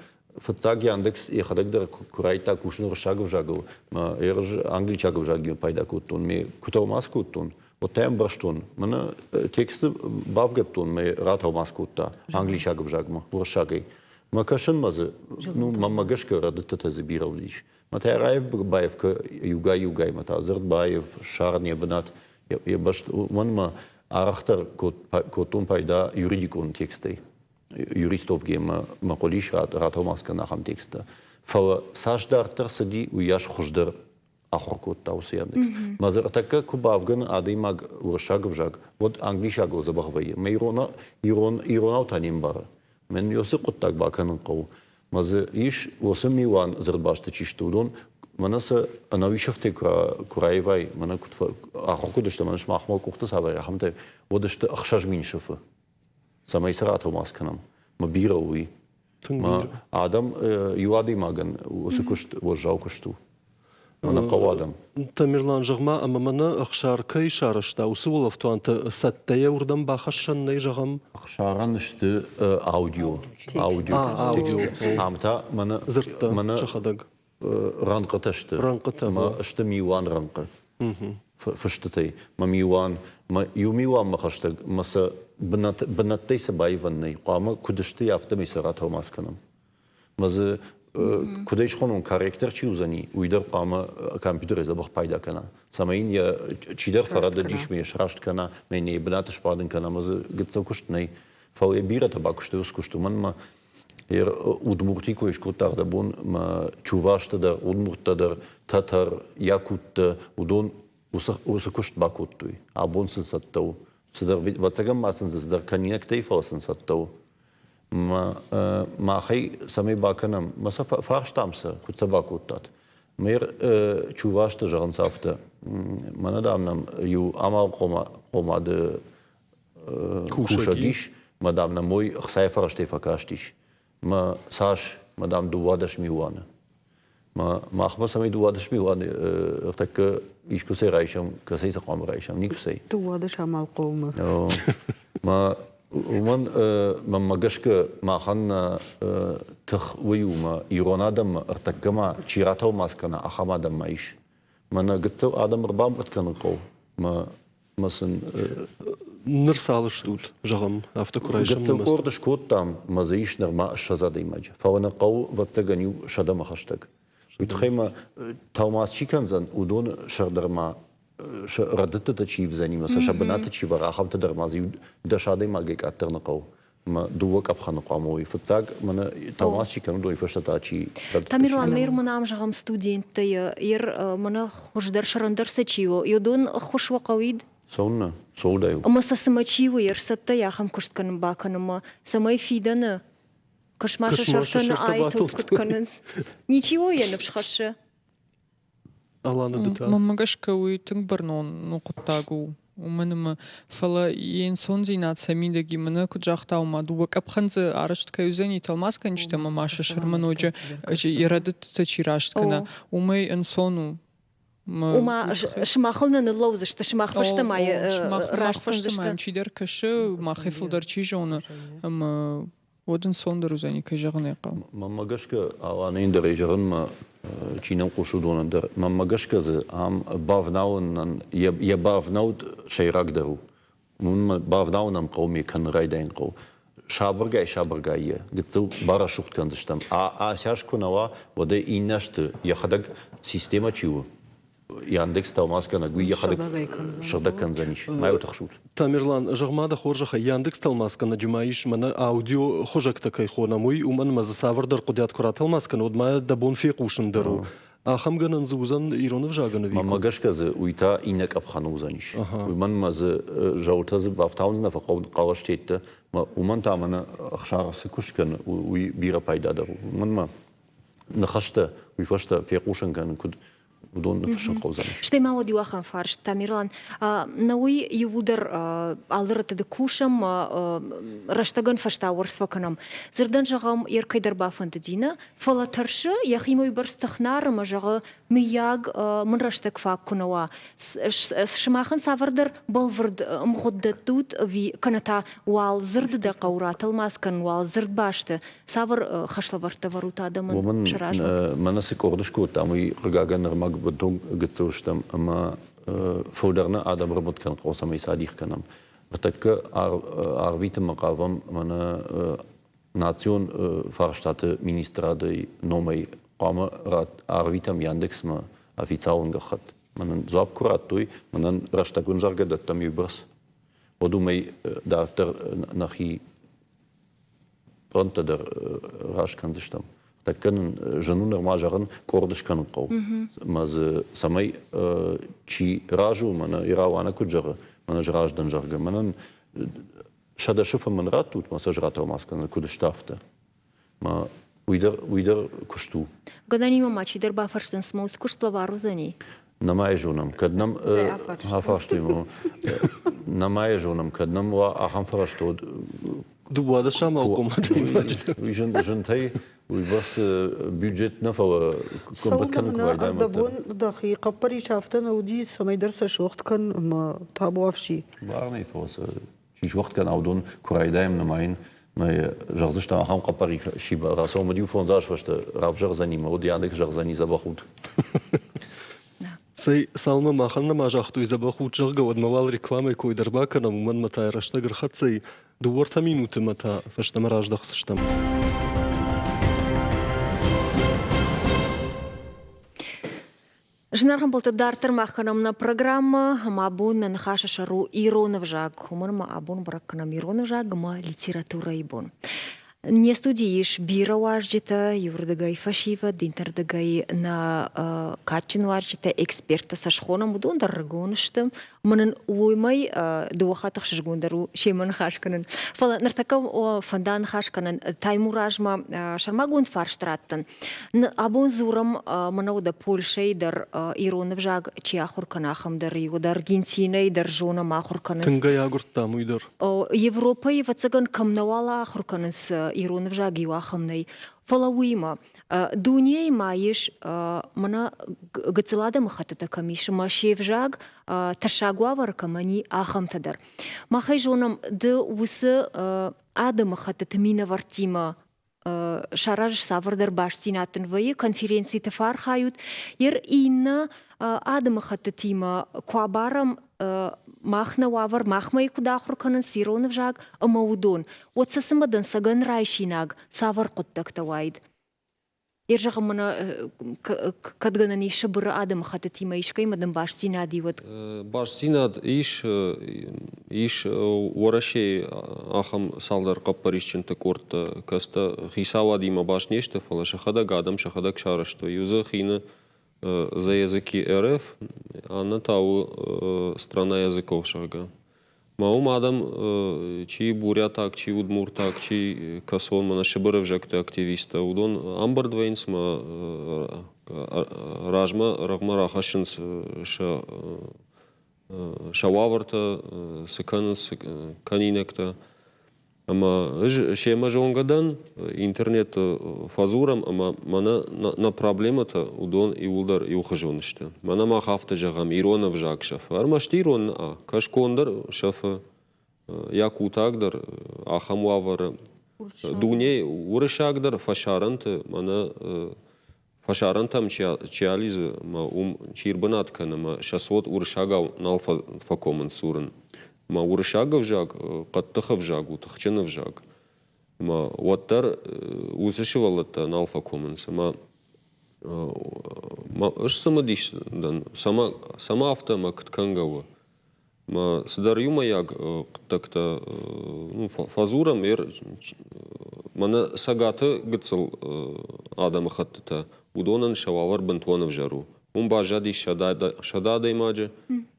Speaker 4: фыццаг Яндекс йӕхӕдӕг дӕр куы райдыдта кусын уырыссаг ӕвзагыл, мӕ ӕз англисаг ӕвзагимӕ пайда кодтон, ме куы тӕлмац кодтон, уӕд та ӕмбӕрстон, мӕнӕ тексты бавгӕдтон, мӕ ратӕлмац кодта англисаг ӕвзагмӕ, уырыссагӕй. Мӕ кӕсынмӕ дзы, ну, мӕнмӕ гӕсгӕ рӕдыдтытӕ дзы бирӕ уыдис. Мӕ та раив-баив иугай-иугай мӕ та дзырд баив, ссарын йӕ бынат, йӕ бӕст, уымӕн мӕ арӕхдӕр кодтон пайда юридикон тексттӕй. Юристовгемӕ мӕ хъуыдис ратӕлмац кӕнын ахӕм тексттӕ. Фӕлӕ цас дарддӕр цыди, уыйас хуыздӕр ахуыр кодта уыцы Яндекс. Мӕ ӕртӕккӕ куы бавгӕны адӕймаг уырыссаг ӕвзаг, уӕд англисагыл дзӕбӕх вӕййы. Мӕ ирон, ирон, иронау та не мбары. Мӕн уыцы хъуыддаг бакӕнын хъӕуы. Мӕ дзы ис уыцы милуан дзырдбасты чи сты, уыдон мӕнӕ сӕ ӕнӕуисӕфтӕй куы раивай, мӕнӕ куыд ахуыр куыд сты, мӕнӕ сымахмӕ къухты цавӕр ахӕмтӕ, уӕд сты 6000 сыфы. Цӕмӕй сӕ ратӕлмац кӕнӕм. Мӕ бирӕ у уый. Мӕ адӕм иу адӕймагӕн уыцы куыст уӕззау куыст у. Мӕнӕ хъӕуы адӕм.
Speaker 1: Тамерлан, зӕгъ-ма, ӕмӕ мӕнӕ Ӕхсар кӕй сарӕзта, уыцы улӕфтуантӕ цӕттӕйӕ уырдӕм бахӕссӕн нӕй, зӕгъӕм?
Speaker 4: Ӕхсарӕн сты аудио. Аудио. Ам та мӕнӕ
Speaker 1: дзырдтӕ сӕхӕдӕг.
Speaker 4: Рӕнхъытӕ сты.
Speaker 1: Рӕнхъытӕ.
Speaker 4: Мӕ сты милуан рӕнхъы фыстытӕй. Мӕ милуан, мӕ иу милуанмӕ хӕстӕг, мӕ сӕ бынӕттӕй сӕ баивӕн нӕй. Хъуамӕ куыд сты, афтӕмӕй сӕ ратӕлмац кӕнӕм. Мӕ дзы куыд ӕй схонон, корректор чи уыдзӕни, уый дӕр хъуамӕ компьютерӕй дзӕбӕх пайда кӕна. Цӕмӕй йын йӕ чидӕр фӕрӕдыдис, мӕ йӕ сраст кӕна, мӕ йын йӕ бынаты сбадын кӕна, мӕ дзы гыццыл куыст нӕй. Фӕлӕ бирӕтӕ бакуыстой уыцы куыст, уымӕн ӕмӕ Удмурти кой скодта ӕрдӕбон мӕ чувашты дӕр, удмурттӕ дӕр, тӕтӕр, якуттӕ, уыдон уыцы куыст бакодтой. Абон сын цӕттӕ у. Цыдӕр, ӕвӕццӕгӕн ма сын дзы цыдӕр кӕнинӕгтӕй, фӕлӕ сын цӕттӕ у. Махӕй цӕмӕй бакӕнӕм, мӕ сӕ фарстам сӕ, куыд сӕ бакодтат. Мэр чувашты зӕгъынц афтӕ, мӕнӕ дам нӕм иу амалхъомады кусӕг ис, мӕ дам нӕм уый ӕхцайы фӕрӕзтӕй фӕкастис. Мӕ цас, мӕ дам 12 милуаны. Мӕ махмӕ цӕмӕй 12 милуаны ӕртӕккӕ искуыцӕй райсӕм, кӕцӕй сӕ хъуамӕ райсӕм, никуыцӕй.
Speaker 6: 12 амалхъомы.
Speaker 4: Мӕ уымӕн мӕнмӕ гӕсгӕ махӕн нӕ тых уый у, мӕ ирон адӕммӕ ӕртӕккӕ ма чи ратӕлмац кӕна, ахӕм адӕм ма ис. Мӕнӕ гыццыл адӕм ӕрбамбырд кӕнын хъӕуы. Мӕ ӕмӕ сын.
Speaker 1: Ныр цал стут, зӕгъӕм, афтӕ куы райсӕм
Speaker 4: Гыццыл къорд скодтам, мӕ дзы ис нырма 20 адӕймаджы. Фӕлӕ нӕ хъӕуы, ӕвӕццӕгӕн, иу сӕдӕмӕ хӕстӕг. Уый тыххӕй ма тӕлмац чи кӕндзӕн, уыдоны сӕр дӕр ма сӕ рӕдыдтытӕ чи ивдзӕни ӕмӕ сӕ сӕ бынаты чи вӕра, ахӕмтӕ дӕр ма дзы иу дӕс адӕймагӕй къаддӕр нӕ хъӕуы. Ӕмӕ дыууӕ къӕпхӕны хъуамӕ уой. Фыццаг мӕнӕ тӕлмац чи кӕны, уыдоны фӕстӕ та чи
Speaker 2: Тамерлан, ныр мын ам зӕгъӕм студенттӕ, ер мӕнӕ хуыздӕр сӕрӕндӕр сӕ чи у, уыдон ӕххуыс уӕ хъӕуид?
Speaker 4: Цӕуыннӕ? Цӕуылдӕй у?
Speaker 2: Ӕмӕ сӕ цымӕ чи у, ер цӕттӕ ахӕм куыст кӕнын бакӕнынмӕ, цӕмӕй фидӕны куыстмӕ сӕ сӕртӕ айтылд куыд кӕнынц? Ничи у йӕ ныфс хӕссы?
Speaker 1: Аланы ды та?
Speaker 11: Мӕнмӕ гӕсгӕ уый тынг бӕрнон хъуыддаг у. Уымӕн ӕмӕ, фӕлӕ йе нцондзинад сӕ мидӕг и, мӕнӕ куыд загъта, ома дыууӕ къӕпхӕн дзы арӕзт кӕй уыдзӕни тӕлмацгӕнджытӕ ӕмӕ ма сӕ сӕрмӕ ноджы йӕ рӕдыдтытӕ чи раст кӕна, уымӕй ӕнцон у.
Speaker 2: Ома сымахыл нӕ ныллӕудзысты, сымах фӕстӕмӕ
Speaker 11: раст фӕстӕмӕ чидӕр кӕсы, махӕй фылдӕр чи зоны, ӕмӕ уӕд ӕнцондӕр уыдзӕни, кӕй зӕгъын ӕй хъӕуы.
Speaker 4: Мӕнмӕ гӕсгӕ, Аланӕн дӕр ӕй зӕгъынмӕ чи нӕм хъусы, уыдонӕн дӕр, мӕнмӕ гӕсгӕ дзы ам бавналынӕн йӕ бавнӕлд сӕйрагдӕр у. Уымӕн бавналын ӕм хъӕуы ме кӕнын райдайын хъӕуы. Сабыргай-сабыргай йӕ гыццыл барӕсугъд кӕндзыстӕм. Асӕс куы нӕ уа, уӕд ӕй иннӕ сты, йӕхӕдӕг системӕ чи у, Яндекс тӕлмацгӕнӕг, уый йӕхӕдӕг сыгъдӕг кӕндзӕнис. Ма йыл тыхсут.
Speaker 1: Тамерлан, зӕгъ-ма дӕ хорзӕхӕй, Яндекс тӕлмацгӕнӕджы ма ис мӕнӕ аудио хуызӕгтӕ кӕй хонӕм, уый, уымӕн ӕмӕ дзы цавӕрдӕр хъуыдиат куы ратӕлмац кӕна, уӕд ма дӕ бон фехъусын дӕр у. Ахӕм гӕнӕн дзы уыдзӕн ирон ӕвзагӕн ӕви?
Speaker 4: Мӕнмӕ гӕсгӕ дзы уый та иннӕ къӕпхӕны уыдзӕнис. Уымӕн ӕмӕ дзы зӕлтӕ дзы бафтауындзынӕ фӕхъӕлӕстӕттӕ. Уымӕн та мӕнӕ Ӕхсар цы куыст кӕны, уый бирӕ пайдадӕр у. Уымӕн ӕмӕ ныхӕстӕ уый фӕстӕ фехъусын кӕнын куыд уыдон ныффыссын хъӕудзӕнис.
Speaker 2: Стӕй ма уӕд иу ахӕм фарст, Тамерлан, нӕ уый иууылдӕр алы рӕтты кусӕм, рӕстӕгӕн фӕстауӕрц фӕкӕнӕм. Дзырдӕн зӕгъӕм, йе ркӕйдӕр бафӕндыди, нӕ? Фӕлӕ тӕрсы, йӕхимӕ уыйбӕрц тых нӕ ары ӕмӕ зӕгъы, мыййаг, мын рӕстӕг фаг куы нӕ уа. Сымахӕн цавӕрдӕр бӕлвырд ӕмгъуыд дӕттут ӕви кӕнӕ та уал дзырды дӕ хъӕуы ратӕлмац кӕнын, уал дзырдбасты цавӕр хӕслӕвӕрдтӕ вӕрут адӕмӕн
Speaker 4: Уымӕн
Speaker 2: сӕ размӕ?
Speaker 4: мӕнӕ цы къорд скодтам, уый хъыгагӕн нырма бынтон гыццыл стӕм ӕмӕ фылдӕр нӕ адӕм ӕрбынат кӕнын хъӕуы, цӕмӕй сӕ адих кӕнӕм. Ныртӕккӕ арвитынмӕ хъавӕм мӕнӕ национ фарстаты министрады номӕй хъуамӕ арвитӕм Яндексмӕ официалон гӕххӕтт. Мӕнӕн дзуапп куы радтой, мӕнӕн рӕстӕгон зӕгъгӕ дӕттӕм иу бӕрц, уӕд уымӕй дарддӕр нӕхи пълӕнттӕ дӕр раст кӕндзыстӕм. Тӕккӕ нын зын у нырма зӕгъын, къорд скӕнын хъӕуы. Мӕ дзы цӕмӕй чи разы у, мӕнӕ Ирауанӕ куыд зӕгъы, мӕнӕ ӕз разы дӕн, зӕгъгӕ, мӕнӕн 100 сыфы мын раттут, мӕ сӕ ӕз ратӕлмац кӕнын, куыд сты, афтӕ. Мӕ уый дӕр, уый дӕр куыст у.
Speaker 2: Гӕнӕнимӕ ма чидӕр бафӕрсдзӕн, цыма уыцы куыст лӕвар уыдзӕни?
Speaker 4: Нӕма йӕ зонӕм, кӕд нӕм афарстой, нӕма йӕ зонӕм, кӕд нӕм уа ахӕм фӕрӕзтӕ, уӕд
Speaker 1: Дыууадӕс амалхъом адӕймаджы.
Speaker 4: Уый зынтӕй уыйбӕрц бюджет нӕ, фӕлӕ ӕмбырд кӕнын куы райдайӕм.
Speaker 6: Ӕрдӕбон дӕхи хъӕппӕрис афтӕ нӕ уыди, цӕмӕйдӕр сӕ суӕгъд кӕн ӕмӕ табуафси.
Speaker 4: Бар нӕй, фӕлӕ сӕ чи суӕгъд кӕна, уыдон куы райдайӕм нымайын, мӕ зӕгъдзыстӕм ахӕм хъӕппӕрис рацӕуӕм, уӕд иу фондз аз фӕстӕ равзӕрдзӕни мӕ уӕд Янек зӕгъдзӕни дзӕбӕх ут.
Speaker 1: Цӕй, цалынмӕ махӕн нӕма загътой дзӕбӕх ут, зӕгъгӕ, уӕдмӕ уал рекламӕйы кой дӕр бакӕнӕм, уымӕн мӕ та рӕстӕг ӕрхӕццӕ и. Дыууӕртӕ минуты мӕ та фӕстӕмӕ раздӕхдзыстӕм.
Speaker 2: Зынаргъ ӕмбӕлттӕ, дарддӕр мах кӕнӕм нӕ программӕ ӕмӕ абон нӕ ныхасы сӕр у ирон ӕвзаг. Уымӕн ӕмӕ абон бӕрӕг кӕнӕм ирон ӕвзаг ӕмӕ литературӕйы бон. Не студийы ис бирӕ уазджытӕ, иуырдыгӕй фӕсивӕд, иннӕрдыгӕй нӕ кадджын уазджытӕ, эксперттӕ сӕ схонӕм, уыдон дӕр рыгон сты. Мӕн ын уымӕй дыууӕ хатты ӕхсызгондӕр у семӕ ныхас кӕнын. Фӕлӕ ныртӕккӕ фӕнда ныхас кӕнын Таймуразмӕ сӕрмагонд фарст раттын. Абон дзурӕм мӕнӕ уӕдӕ Польшӕйы дӕр ирон ӕвзаг чи ахуыр кӕны, ахӕм дӕр уӕдӕ Аргентинӕйы дӕр зонӕм ахуыр кӕнынц.
Speaker 1: Тынг ӕй агуырдтам уый дӕр.
Speaker 2: Европӕйы, ӕвӕццӕгӕн, кӕм нӕуал ахуыр кӕнынц ирон ӕвзаг, иу ахӕм нӕй. Фӕлӕ уыимӕ дунейы ма ис мӕнӕ гыццыл адӕмыхӕттытӕ кӕм ис ӕмӕ се взаг тӕссаг уавӕры кӕмӕн и, ахӕмтӕ дӕр. Мах ӕй зонӕм, ды уыцы адӕмыхӕттыты минӕвӕрттимӕ саразыс цавӕрдӕр бастдзинад дын вӕййы, конференциты фӕархайут. Ер иннӕ адӕмыхӕттытимӕ куы абарӕм, мах нӕ уавӕр, махмӕ куыд ахуыр кӕнынц ирон ӕвзаг ӕмӕ уыдон, уӕд сӕ цымӕ дӕнцӕгӕн райсинаг цавӕр хъуыддӕгтӕ уаид? Йе зӕгъын мын, кӕд гӕнӕн ис Сыбыры адӕмыхӕттытимӕ искӕимӕ дын бастдзинад и, уӕд?
Speaker 3: Бастдзинад ис, ис Уӕрӕсейы ахӕм цалдӕр хъӕппӕрисджынты къордтӕ, кӕцытӕ хицауадимӕ баст не сты, фӕлӕ сӕхӕдӕг адӕм сӕхӕдӕг сарӕзтой. Иу дзы хины За языки РФ, аннӕ та у Страна языков, зӕгъгӕ. Мӕ уым адӕм, чи бурятаг, чи удмуртаг, чи кӕсон, мӕнӕ Сыбыры ӕвзӕгты активисттӕ, уыдон ӕмбырд вӕййынц мӕ размӕ рӕгъмӕ рахӕссынц сӕ сӕ уавӕртӕ, цы кӕнынц, кӕнинӕгтӕ. Ӕмӕ ӕз семӕ зонгӕ дӕн, интернеты фӕдзурӕм ӕмӕ мӕнӕ нӕ проблемӕтӕ уыдон иууылдӕр иухуызон сты. Мӕнӕ мах афтӕ зӕгъӕм, ирон ӕвзаг сӕфы. Ӕрмӕст ирон нӕ, кӕсгон дӕр сӕфы, якутаг дӕр ахӕм уавӕры. Дунейы уырыссаг дӕр фӕсарӕнты мӕнӕ Фӕсарӕнтӕм чи алидзы ӕмӕ уым чи ӕрбынат кӕны ӕмӕ сӕ цот уырыссагау нал фӕкомынц дзурын. Ӕмӕ уырыссаг ӕвзаг хъӕддых ӕвзаг у, тыхджын ӕвзаг. Ӕмӕ уӕддӕр уыцы сывӕллӕттӕ нал фӕкомынц. Ӕмӕ ӕз цымыдис дӕн, цӕмӕ афтӕ ӕмӕ куыд кӕнгӕ у. Мӕ цыдӕр иумӕйаг хъуыддӕгтӕ фӕдзурӕм, мӕнӕ Цӕгаты гыццыл адӕмыхӕттытӕ, уыдонӕн сӕ уавӕр бынтон ӕвзӕр у. Уым баззадис 100 адӕймаджы,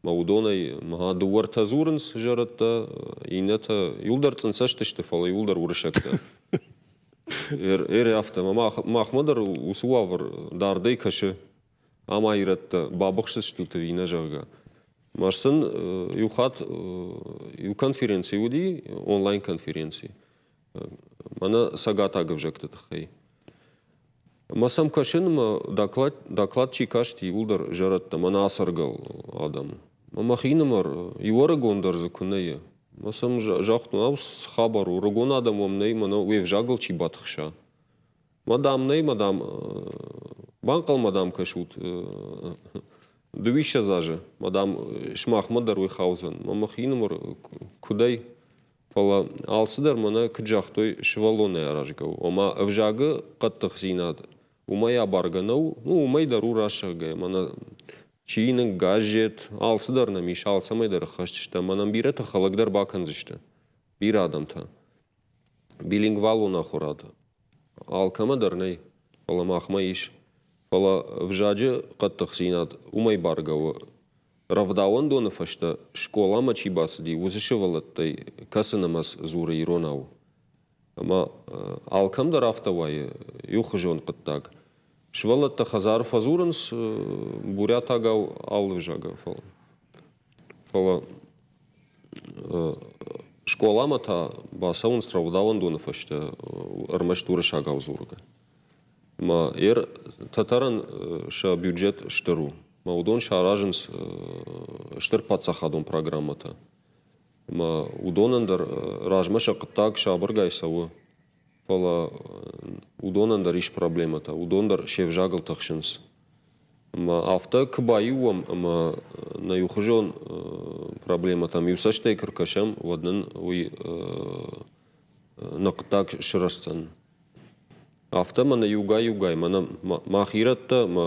Speaker 3: мӕ уыдонӕй мӕ дыууӕртӕ дзурынц зӕрӕдтӕ, иннӕтӕ иуылдӕр цъындцӕст сты, фӕлӕ иуылдӕр уырыссӕгтӕ. Ӕри афтӕ, махмӕ дӕр уыцы уавӕр дардӕй кӕсы. Ӕмӕ ирӕттӕ бабыхсдзыстут ӕви нӕ, зӕгъгӕ. Мӕ сын иу хатт иу конференци уыди, онлайн-конференци, мӕнӕ цӕгатаг ӕвзӕгты тыххӕй. Ӕмӕ сӕм кӕсын ӕмӕ доклад, доклад чи касти, иууылдӕр зӕрӕдтӕ, мӕнӕ ацӕргӕ адӕм. Ӕмӕ мӕхинымӕр иу ӕрыгон дӕр дзы куы нӕ и. Мӕ сӕм загътон, ау, цы хабар у, ӕрыгон адӕм уӕм нӕй, мӕнӕ уе взагыл чи батыхса. Мадам нӕй, мадам, банхъӕлмӕ дам кӕсут. Дыууиссӕдз азы, мадам, сымахмӕ дӕр уый хаудзӕн. Мӕ мӕхинымӕр куыдӕй, фӕлӕ алцыдӕр мӕнӕ куыд загътой, сывӕллонӕй аразгӕ у. Ома ӕвзагы хъӕддыхдзинад уымӕй абаргӕ нӕу, ну, уымӕй дӕр у рӕсугъдгӕ. Мӕнӕ чиныг, газет, алцыдӕр нӕм ис, алцӕмӕй дӕр ӕххӕст стӕм. Мӕнӕн бирӕтӕ хӕлӕг дӕр бакӕндзысты, бирӕ адӕмтӕ. Билингвалон ахуырад алкӕмӕ дӕр нӕй, фӕлӕ махмӕ ис. Фӕлӕ ӕвзаджы хъӕддыхдзинад уымӕй баргӕ у. Рӕвдауӕндоны фӕстӕ скъоламӕ чи бацыди, уыцы сывӕллӕттӕй кӕцы нымӕц дзуры иронау? Ӕмӕ алкӕм дӕр афтӕ уайы иухуызон хъуыддаг. Сывӕллӕттӕ хӕдзары фӕдзурынц бурятагау алы ӕвзагау, фӕлӕ Фӕлӕ скъоламӕ та бацӕуынц рӕвдауӕндоны фӕстӕ ӕрмӕст уырыссагау дзургӕ. Ӕмӕ ер тӕтӕрӕн сӕ бюджет стыр у. Ӕмӕ уыдон саразынц стыр паддзахадон программӕтӕ. Ӕмӕ уыдонӕн дӕр размӕ сӕ хъуыддаг сабыргай цӕуы. Фӕлӕ уыдонӕн дӕр ис проблемӕтӕ, уыдон дӕр се взагыл тыхсынц. Ӕмӕ афтӕ куы баиу уӕм ӕмӕ нӕ иухуызон проблемӕтӕм иу цӕстӕй куы ркӕсӕм, уӕд нын уый нӕ хъуыддаг сырӕздзӕн. Афтӕ мӕнӕ иугай-иугай мӕнӕ мах ирӕттӕ мӕ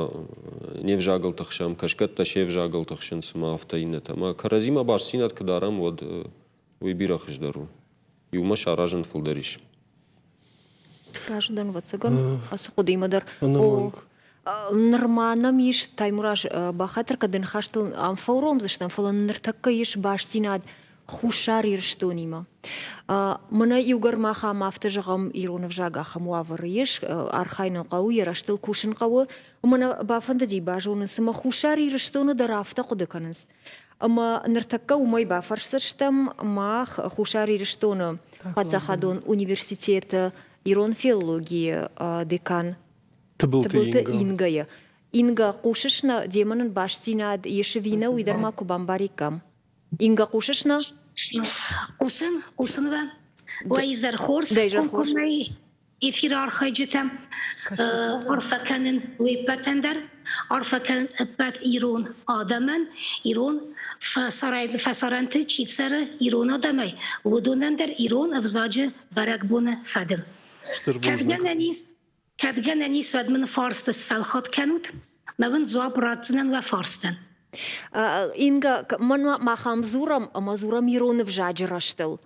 Speaker 3: не взагыл тыхсӕм, кӕсгӕттӕ се взагыл тыхсынц ӕмӕ афтӕ иннӕтӕ. Ӕмӕ кӕрӕдзимӕ бастдзинад куы дарӕм, уӕд уый бирӕ хуыздӕр у. Иумӕ саразын фылдӕр ис.
Speaker 2: Разы дӕн, ӕвӕццӕгӕн, ацы хъуыдыимӕ дӕр. О, нырма нӕм ис, Таймураз, бахатыр кӕд ныхӕстыл ам фӕуромдзыстӕм, фӕлӕ ныртӕккӕ ис бастдзинад Хуссар Ирыстонимӕ. Мӕнӕ иугӕр мах ам афтӕ зӕгъӕм, ирон ӕвзаг ахӕм уавӕры ис, архайын хъӕуы, йӕ рӕзтыл кусын хъӕуы. Мӕнӕ бафӕндыди базонын, цымӕ Хуссар Ирыстоны дӕр афтӕ хъуыды кӕнынц? Ӕмӕ ныртӕккӕ уымӕй бафӕрсдзыстӕм мах Хуссар Ирыстоны паддзахадон университеты ирон филологийы декан Тыбылты Ингайы. Инга, хъусыс нӕ, демӕ нын бастдзинад ис ӕви нӕ, уый дӕр ма куы бамбариккам. Инга, хъусыс нӕ?
Speaker 12: Хъусын, хъусын уӕ. Уӕ изӕр хорз, комкоммӕ эфиры архайджытӕ. Арфӕ кӕнын уе ппӕтӕн дӕр, арфӕ кӕнын ӕппӕт ирон адӕмӕн, ирон фӕсарӕнты чи цӕры ирон адӕмӕй, уыдонӕн дӕр ирон ӕвзаджы бӕрӕгбоны фӕдыл.
Speaker 1: Стыр бузныг.
Speaker 12: Кӕд гӕнӕн ис, уӕд мын фарст сфӕлхат кӕнут, мӕ уын дзуапп ратдзынӕн уӕ фарстӕн.
Speaker 2: Инга, мӕн махӕм дзурӕм ӕмӕ дзурӕм ирон ӕвзаджы рӕзтыл.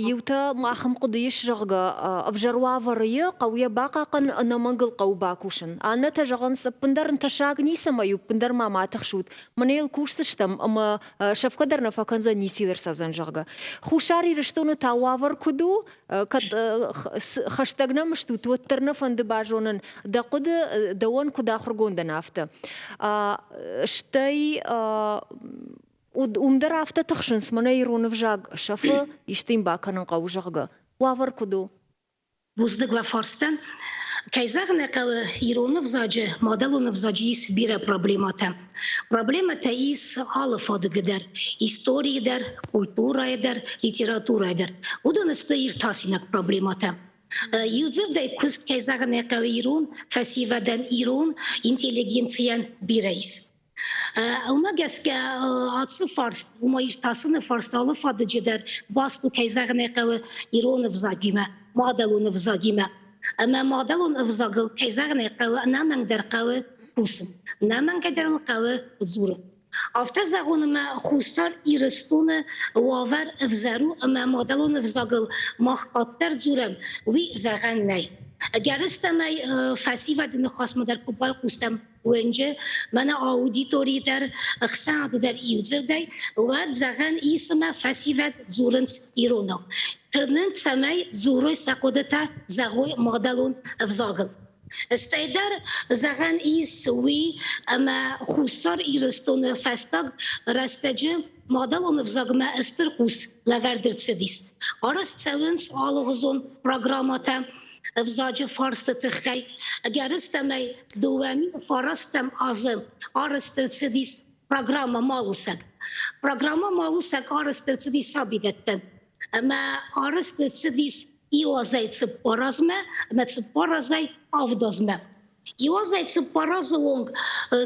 Speaker 2: Иутӕ махӕм хъуыды ис, зӕгъгӕ, ӕвзӕр уавӕры хъӕуы йӕ бахъахъхъӕнын, ӕнӕмӕнг ыл хъӕуы бакусын. Аннӕтӕ зӕгъынц, ӕппындӕр ын тӕссаг ницӕмӕй у, ӕппындӕр ма ма тыхсут, мӕнӕ йыл кусдзыстӕм ӕмӕ сӕфгӕ дӕр нӕ фӕкӕндзӕн, ницы йыл ӕрцӕудзӕн, зӕгъгӕ. Хуссар Ирыстоны та уавӕр куыд у, кӕд хӕстӕг нӕм стут, уӕддӕр нӕ фӕнды базонын дӕ хъуыды дӕуӕн куыд ахуыргондӕн афтӕ. Стӕй уым дӕр афтӕ тыхсынц, мӕнӕ ирон ӕвзаг сӕфы, исты йын бакӕнын хъӕуы, зӕгъгӕ. Уавӕр куыд у?
Speaker 12: Бузныг уӕ фарстӕн. Кӕй зӕгъын ӕй хъӕуы, ирон ӕвзаджы, мадӕлон ӕвзаджы ис бирӕ проблемӕтӕ. Проблемӕтӕ ис алы фадыгы дӕр, историйы дӕр, культурӕйы дӕр, литературӕйы дӕр. Уыдон сты иртасинаг проблемӕтӕ. Иудзырдӕй куыст, кӕй зӕгъын ӕй хъӕуы, ирон фӕсивӕдӕн, ирон интеллигенцийӕн бирӕ ис. Уымӕ гӕсгӕ ацы фарст, уымӕ иртасыны фарст алы фадыджы дӕр баст у, кӕй зӕгъын ӕй хъӕуы, ирон ӕвзагимӕ, мадӕлон ӕвзагимӕ. Ӕмӕ мадӕлон ӕвзагыл, кӕй зӕгъын ӕй хъӕуы, ӕнӕмӕнгдӕр хъӕуы кусын, ӕнӕмӕнгӕйдӕр ыл хъӕуы дзурын. Афтӕ зӕгъон ӕмӕ Хуссар Ирыстоны уавӕр ӕвзӕр у ӕмӕ мадӕлон ӕвзагыл мах къаддӕр дзурӕм, уый зӕгъӕн нӕй. Ӕгӕрыстӕмӕй фӕсивӕды ныхасмӕ дӕр куы байхъусӕм уынджы, мӕнӕ аудиторийы дӕр, ӕхсӕнады дӕр иудзырдӕй, уӕд зӕгъӕн ис ӕмӕ фӕсивӕд дзурынц иронау. Тырнынц, цӕмӕй дзурой сӕ хъуыдытӕ, зӕгъой мадӕлон ӕвзагыл. Стӕй дӕр зӕгъӕн ис уый, ӕмӕ Хуссар Ирыстоны фӕстаг рӕстӕджы мадӕлон ӕвзагмӕ стыр хъус лӕвӕрд ӕрцыдис. Арӕзт цӕуынц алыгъуызон программӕтӕ ӕвзаджы фарсты тыххӕй. Ӕгӕрыстӕмӕй 2009 азы арӕзт ӕрцыдис программӕ Малусӕг. Программӕ Малусӕг арӕзт ӕрцыдис сабидӕттӕн ӕмӕ арӕзт ӕрцыдис иу азӕй цыппар азмӕ ӕмӕ цыппар азӕй авд азмӕ. Иу азӕй цыппар азы онг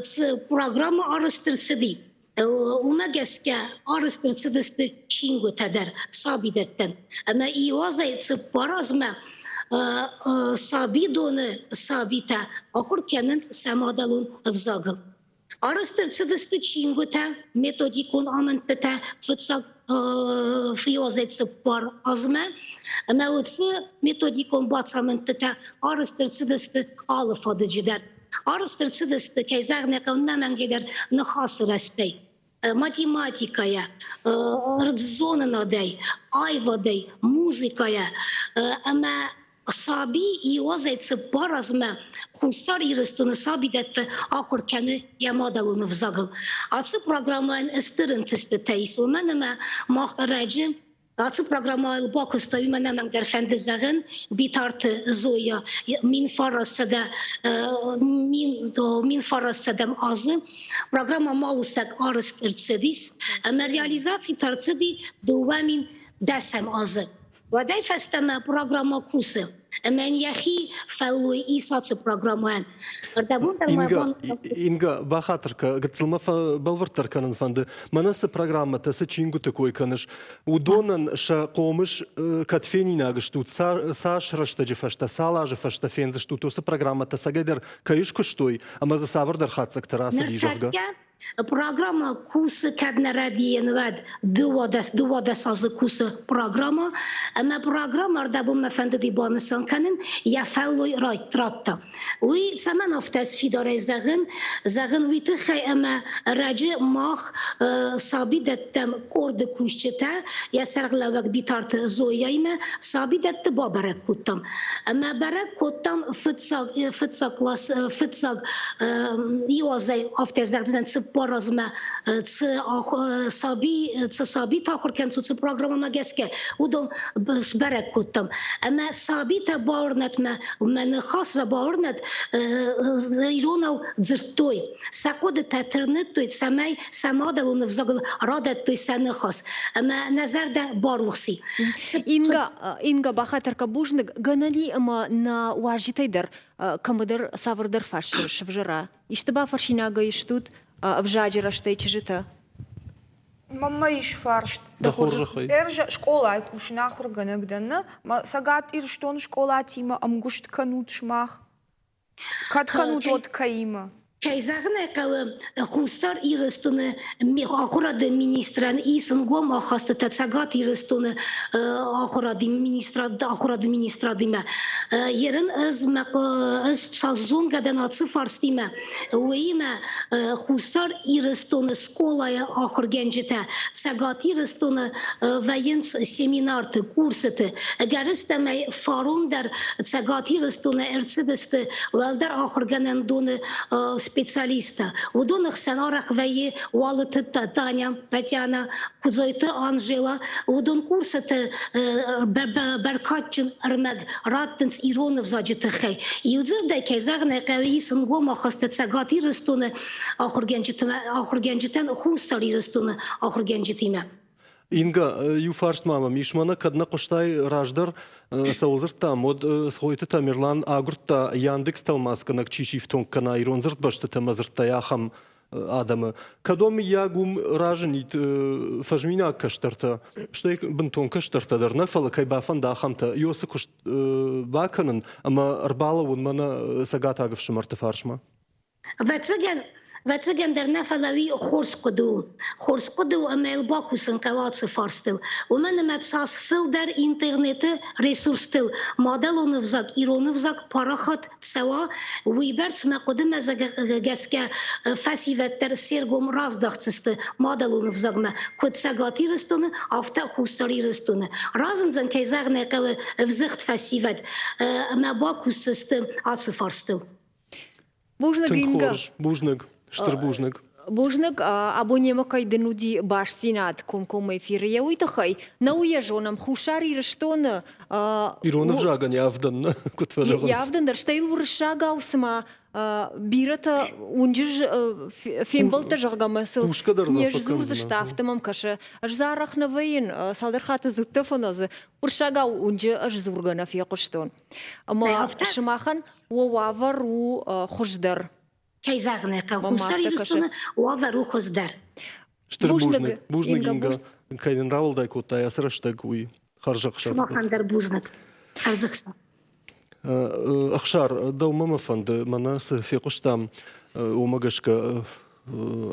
Speaker 12: цы программӕ арӕзт ӕрцыди, Уымӕ гӕсгӕ арӕзт ӕрцыдысты чингуытӕ дӕр сабидӕттӕн. Ӕмӕ иу азӕй цыппар азмӕ сабидоны сабитӕ ахуыр кӕнынц сӕ мадӕлон ӕвзагыл. Арӕзт ӕрцыдысты чингуытӕ, методикон амындтытӕ фыццаг фиозӕй цыппар азмӕ. Ӕмӕ уыцы методикон бацамындтытӕ арӕзт ӕрцыдысты алы фадыджы дӕр. Арӕзт ӕрцыдысты, кӕй зӕгъын ӕй хъӕуы, ӕнӕмӕнгӕйдӕр ныхасы рӕзтӕй, математикӕйӕ, ӕрдззонынадӕй, аивадӕй, музыкӕйӕ ӕмӕ саби иуазӕй цыппар азмӕ Хуссар Ирыстоны сабидӕтты ахуыр кӕны йӕ мадӕлон ӕвзагыл. Ацы программӕйӕн стыр ӕнтыстытӕ ис, уымӕн ӕмӕ мах ӕрӕджы Ацы программӕйыл бакуыста уымӕн ӕмӕ фӕнды зӕгъын Битарты Зоя 1900 азы программӕ Малусӕг арӕзт ӕрцыдис ӕмӕ реализаци та ӕрцыди 2010 азы. Уӕдӕй фӕстӕмӕ программӕ кусы ӕмӕ йын йӕхи фӕллой ис ацы программӕйӕн.
Speaker 1: Инга, Инга, бахатыр кӕ, гыццыл мӕ бӕлвырддӕр кӕнын фӕнды. Мӕнӕ цы программӕтӕ, цы чингуыты кой кӕныс, уыдонӕн сӕ хъомыс кӕд фенинаг стут, цас рӕстӕджы фӕстӕ, цал азы фӕстӕ фендзыстут, уыцы программӕтӕ цӕгӕйдӕр кӕй скуыстой ӕмӕ дзы цавӕрдӕр хатдзӕгтӕ рацыди, зӕгъгӕ?
Speaker 12: Программа кусы, кӕд нӕ рӕдийын, уӕд 12 азы кусы программа. Ӕмӕ программа ӕрдӕбонмӕ фӕндыди банысан кӕнын, йӕ фӕллой радта. Уый цӕмӕн афтӕ фидарӕй зӕгъын? Зӕгъын уый тыххӕй, ӕмӕ раджы мах сабидӕттӕм къорды кусджытӕ йӕ сӕргълӕууӕг Битарты Зояимӕ сабидӕтты бабӕрӕг кодтам. Ӕмӕ бӕрӕг кодтам фыццаг, фыццаг класс, фыццаг иуазӕй афтӕ зӕгъдзынӕн. цыппар азмӕ цы саби цы сабитӕ ахуыр кӕнынц уыцы программӕмӕ гӕсгӕ уыдон сбӕрӕг кодтам. Ӕмӕ сабитӕ бауырнӕд мӕ, мӕ ныхас мӕ бауырнӕд, иронау дзырдтой. Сӕ хъуыдытӕ тырныдтой, цӕмӕй сӕ мадӕлон ӕвзагыл радӕттой сӕ ныхас. Ӕмӕ нӕ зӕрдӕ барухси.
Speaker 2: Инга, Инга бахатыр кӕ бузныг, гӕнӕн ӕмӕ нӕ уазджытӕй дӕр кӕмӕдӕр цавӕрдӕр фарст сывзӕра. Исты бафӕрсинагӕй стут ӕвзаджы рӕстӕй чызджытӕ?
Speaker 5: Мӕнмӕ ис фарст.
Speaker 1: Дӕ хорзӕхӕй.
Speaker 5: Скъолайы кусын ахуыргӕнӕг дӕн, нӕ? Цӕгат Ирыстоны скъолатимӕ ӕмгуыст кӕнут сымах? Кӕд кӕнут, уӕд кӕимӕ?
Speaker 12: Кӕй зӕгъын ӕй хъӕуы, Хуссар Ирыстоны ахуырады министрӕн ис ӕнгом ахастытӕ Цӕгат Ирыстоны ахуырады министрад ахуырады министрадимӕ. Ерын ӕз мӕ ӕз зонгӕ дӕн ацы фарстимӕ. Уыимӕ Хуссар Ирыстоны скъолайы ахуыргӕнджытӕ Цӕгат Ирыстоны вӕййынц семинарты, курсыты. Ӕгӕрыстӕмӕй фарон дӕр Цӕгат Ирыстоны ӕрцыдысты уӕлдӕр ахуыргӕнӕндоны специалисттӕ. Уыдоны хсӕн арӕх вӕййы Уалыты Таня, Татьяна, Куыдзойты Анжела. Уыдон курсыты бӕркадджын ӕрмӕг раттынц ирон ӕвзаджы тыххӕй. Иудзырдӕй, кӕй зӕгъын ӕй хъӕуы, ис ӕнгом ахасттӕ Цӕгат Ирыстоны ахуыргӕнджытӕн Хуссар Ирыстоны ахуыргӕнджытимӕ.
Speaker 1: Инга, иу фарст ма мӕм ис, мӕнӕ кӕд нӕ хъуыстай раздӕр, цӕуыл дзырдтам, уӕд Цгъойты Тамерлан агуырдта Яндекс тӕлмацгӕнӕг чи сифтонг кӕна ирон дзырдбӕстытӕ ӕмӕ дзырдтӕй ахӕм адӕмы. Кӕд уӕм мыййаг уым разынид фӕзминаг кӕстӕртӕ, стӕй бынтон кӕстӕртӕ дӕр нӕ, фӕлӕ кӕй бафӕнда ахӕмтӕ, ёсы куыст бакӕнын ӕмӕ ӕрбалӕууын мӕнӕ цӕгатаг ӕфсымӕрты фарсмӕ?
Speaker 12: Ӕвӕццӕгӕн, ӕвӕццӕгӕн дӕр нӕ, фӕлӕ уый хорз хъуыды у. Хорз хъуыды у ӕмӕ йыл бакусын хъӕуы ацы фарстыл. Уымӕн ӕмӕ цас фылдӕр интернеты ресурстыл мадӕлон ӕвзаг, ирон ӕвзаг парахат цӕуа, уыйбӕрц мӕ хъуыдымӕ гӕсгӕ фӕсивӕд дӕр се ргом раздахдзысты мадӕлон ӕвзагмӕ, куыд Цӕгат Ирыстоны, афтӕ Хуссар Ирыстоны. Разындзӕн, кӕй зӕгъын ӕй хъӕуы, ӕвзыгъд фӕсивӕд ӕмӕ бакусдзысты ацы фарстыл.
Speaker 2: Бузныг,
Speaker 1: Тынг
Speaker 2: Инга.
Speaker 1: хорз. Бузныг. Стыр бузныг.
Speaker 2: Бузныг, абон немӕ кӕй дын уыди бастдзинад комкоммӕ эфиры, йӕ уый тыххӕй. Нӕу йӕ зонӕм, Хуссар Ирыстоны
Speaker 1: Ирон ӕвзагӕн йӕ авдӕн, куыд фӕзӕгъынц.
Speaker 2: Йӕ авдӕн дӕр, стӕй уырыссагау цыма бирӕтӕ уынджы фембӕлдтӕ, зӕгъгӕ, мӕ сыл не сдзурдзысты, афтӕ мӕм кӕсы. Ӕз дзы арӕх нӕ вӕййын, цалдӕр хатты дзуттӕ фӕлӕ дзы уырыссагау уынджы ӕз дзургӕ нӕ фехъуыстон. Ӕмӕ сымахӕн уӕ уавӕр у хуыздӕр.
Speaker 12: Кӕй зӕгъын ӕй хъӕуы, Хуссар Ирыстоны уавӕр у хуыздӕр.
Speaker 1: Стыр бузныг, бузныг, Инга, кӕй нын рауӕлдай кодтай ацы рӕстӕг, уый. Хӕрзӕхсӕв.
Speaker 12: Сымахӕн дӕр бузныг. Хӕрзӕхсӕв.
Speaker 1: Ӕхсар, дӕумӕ мӕ фӕнды, мӕнӕ цы фехъуыстам, уымӕ гӕсгӕ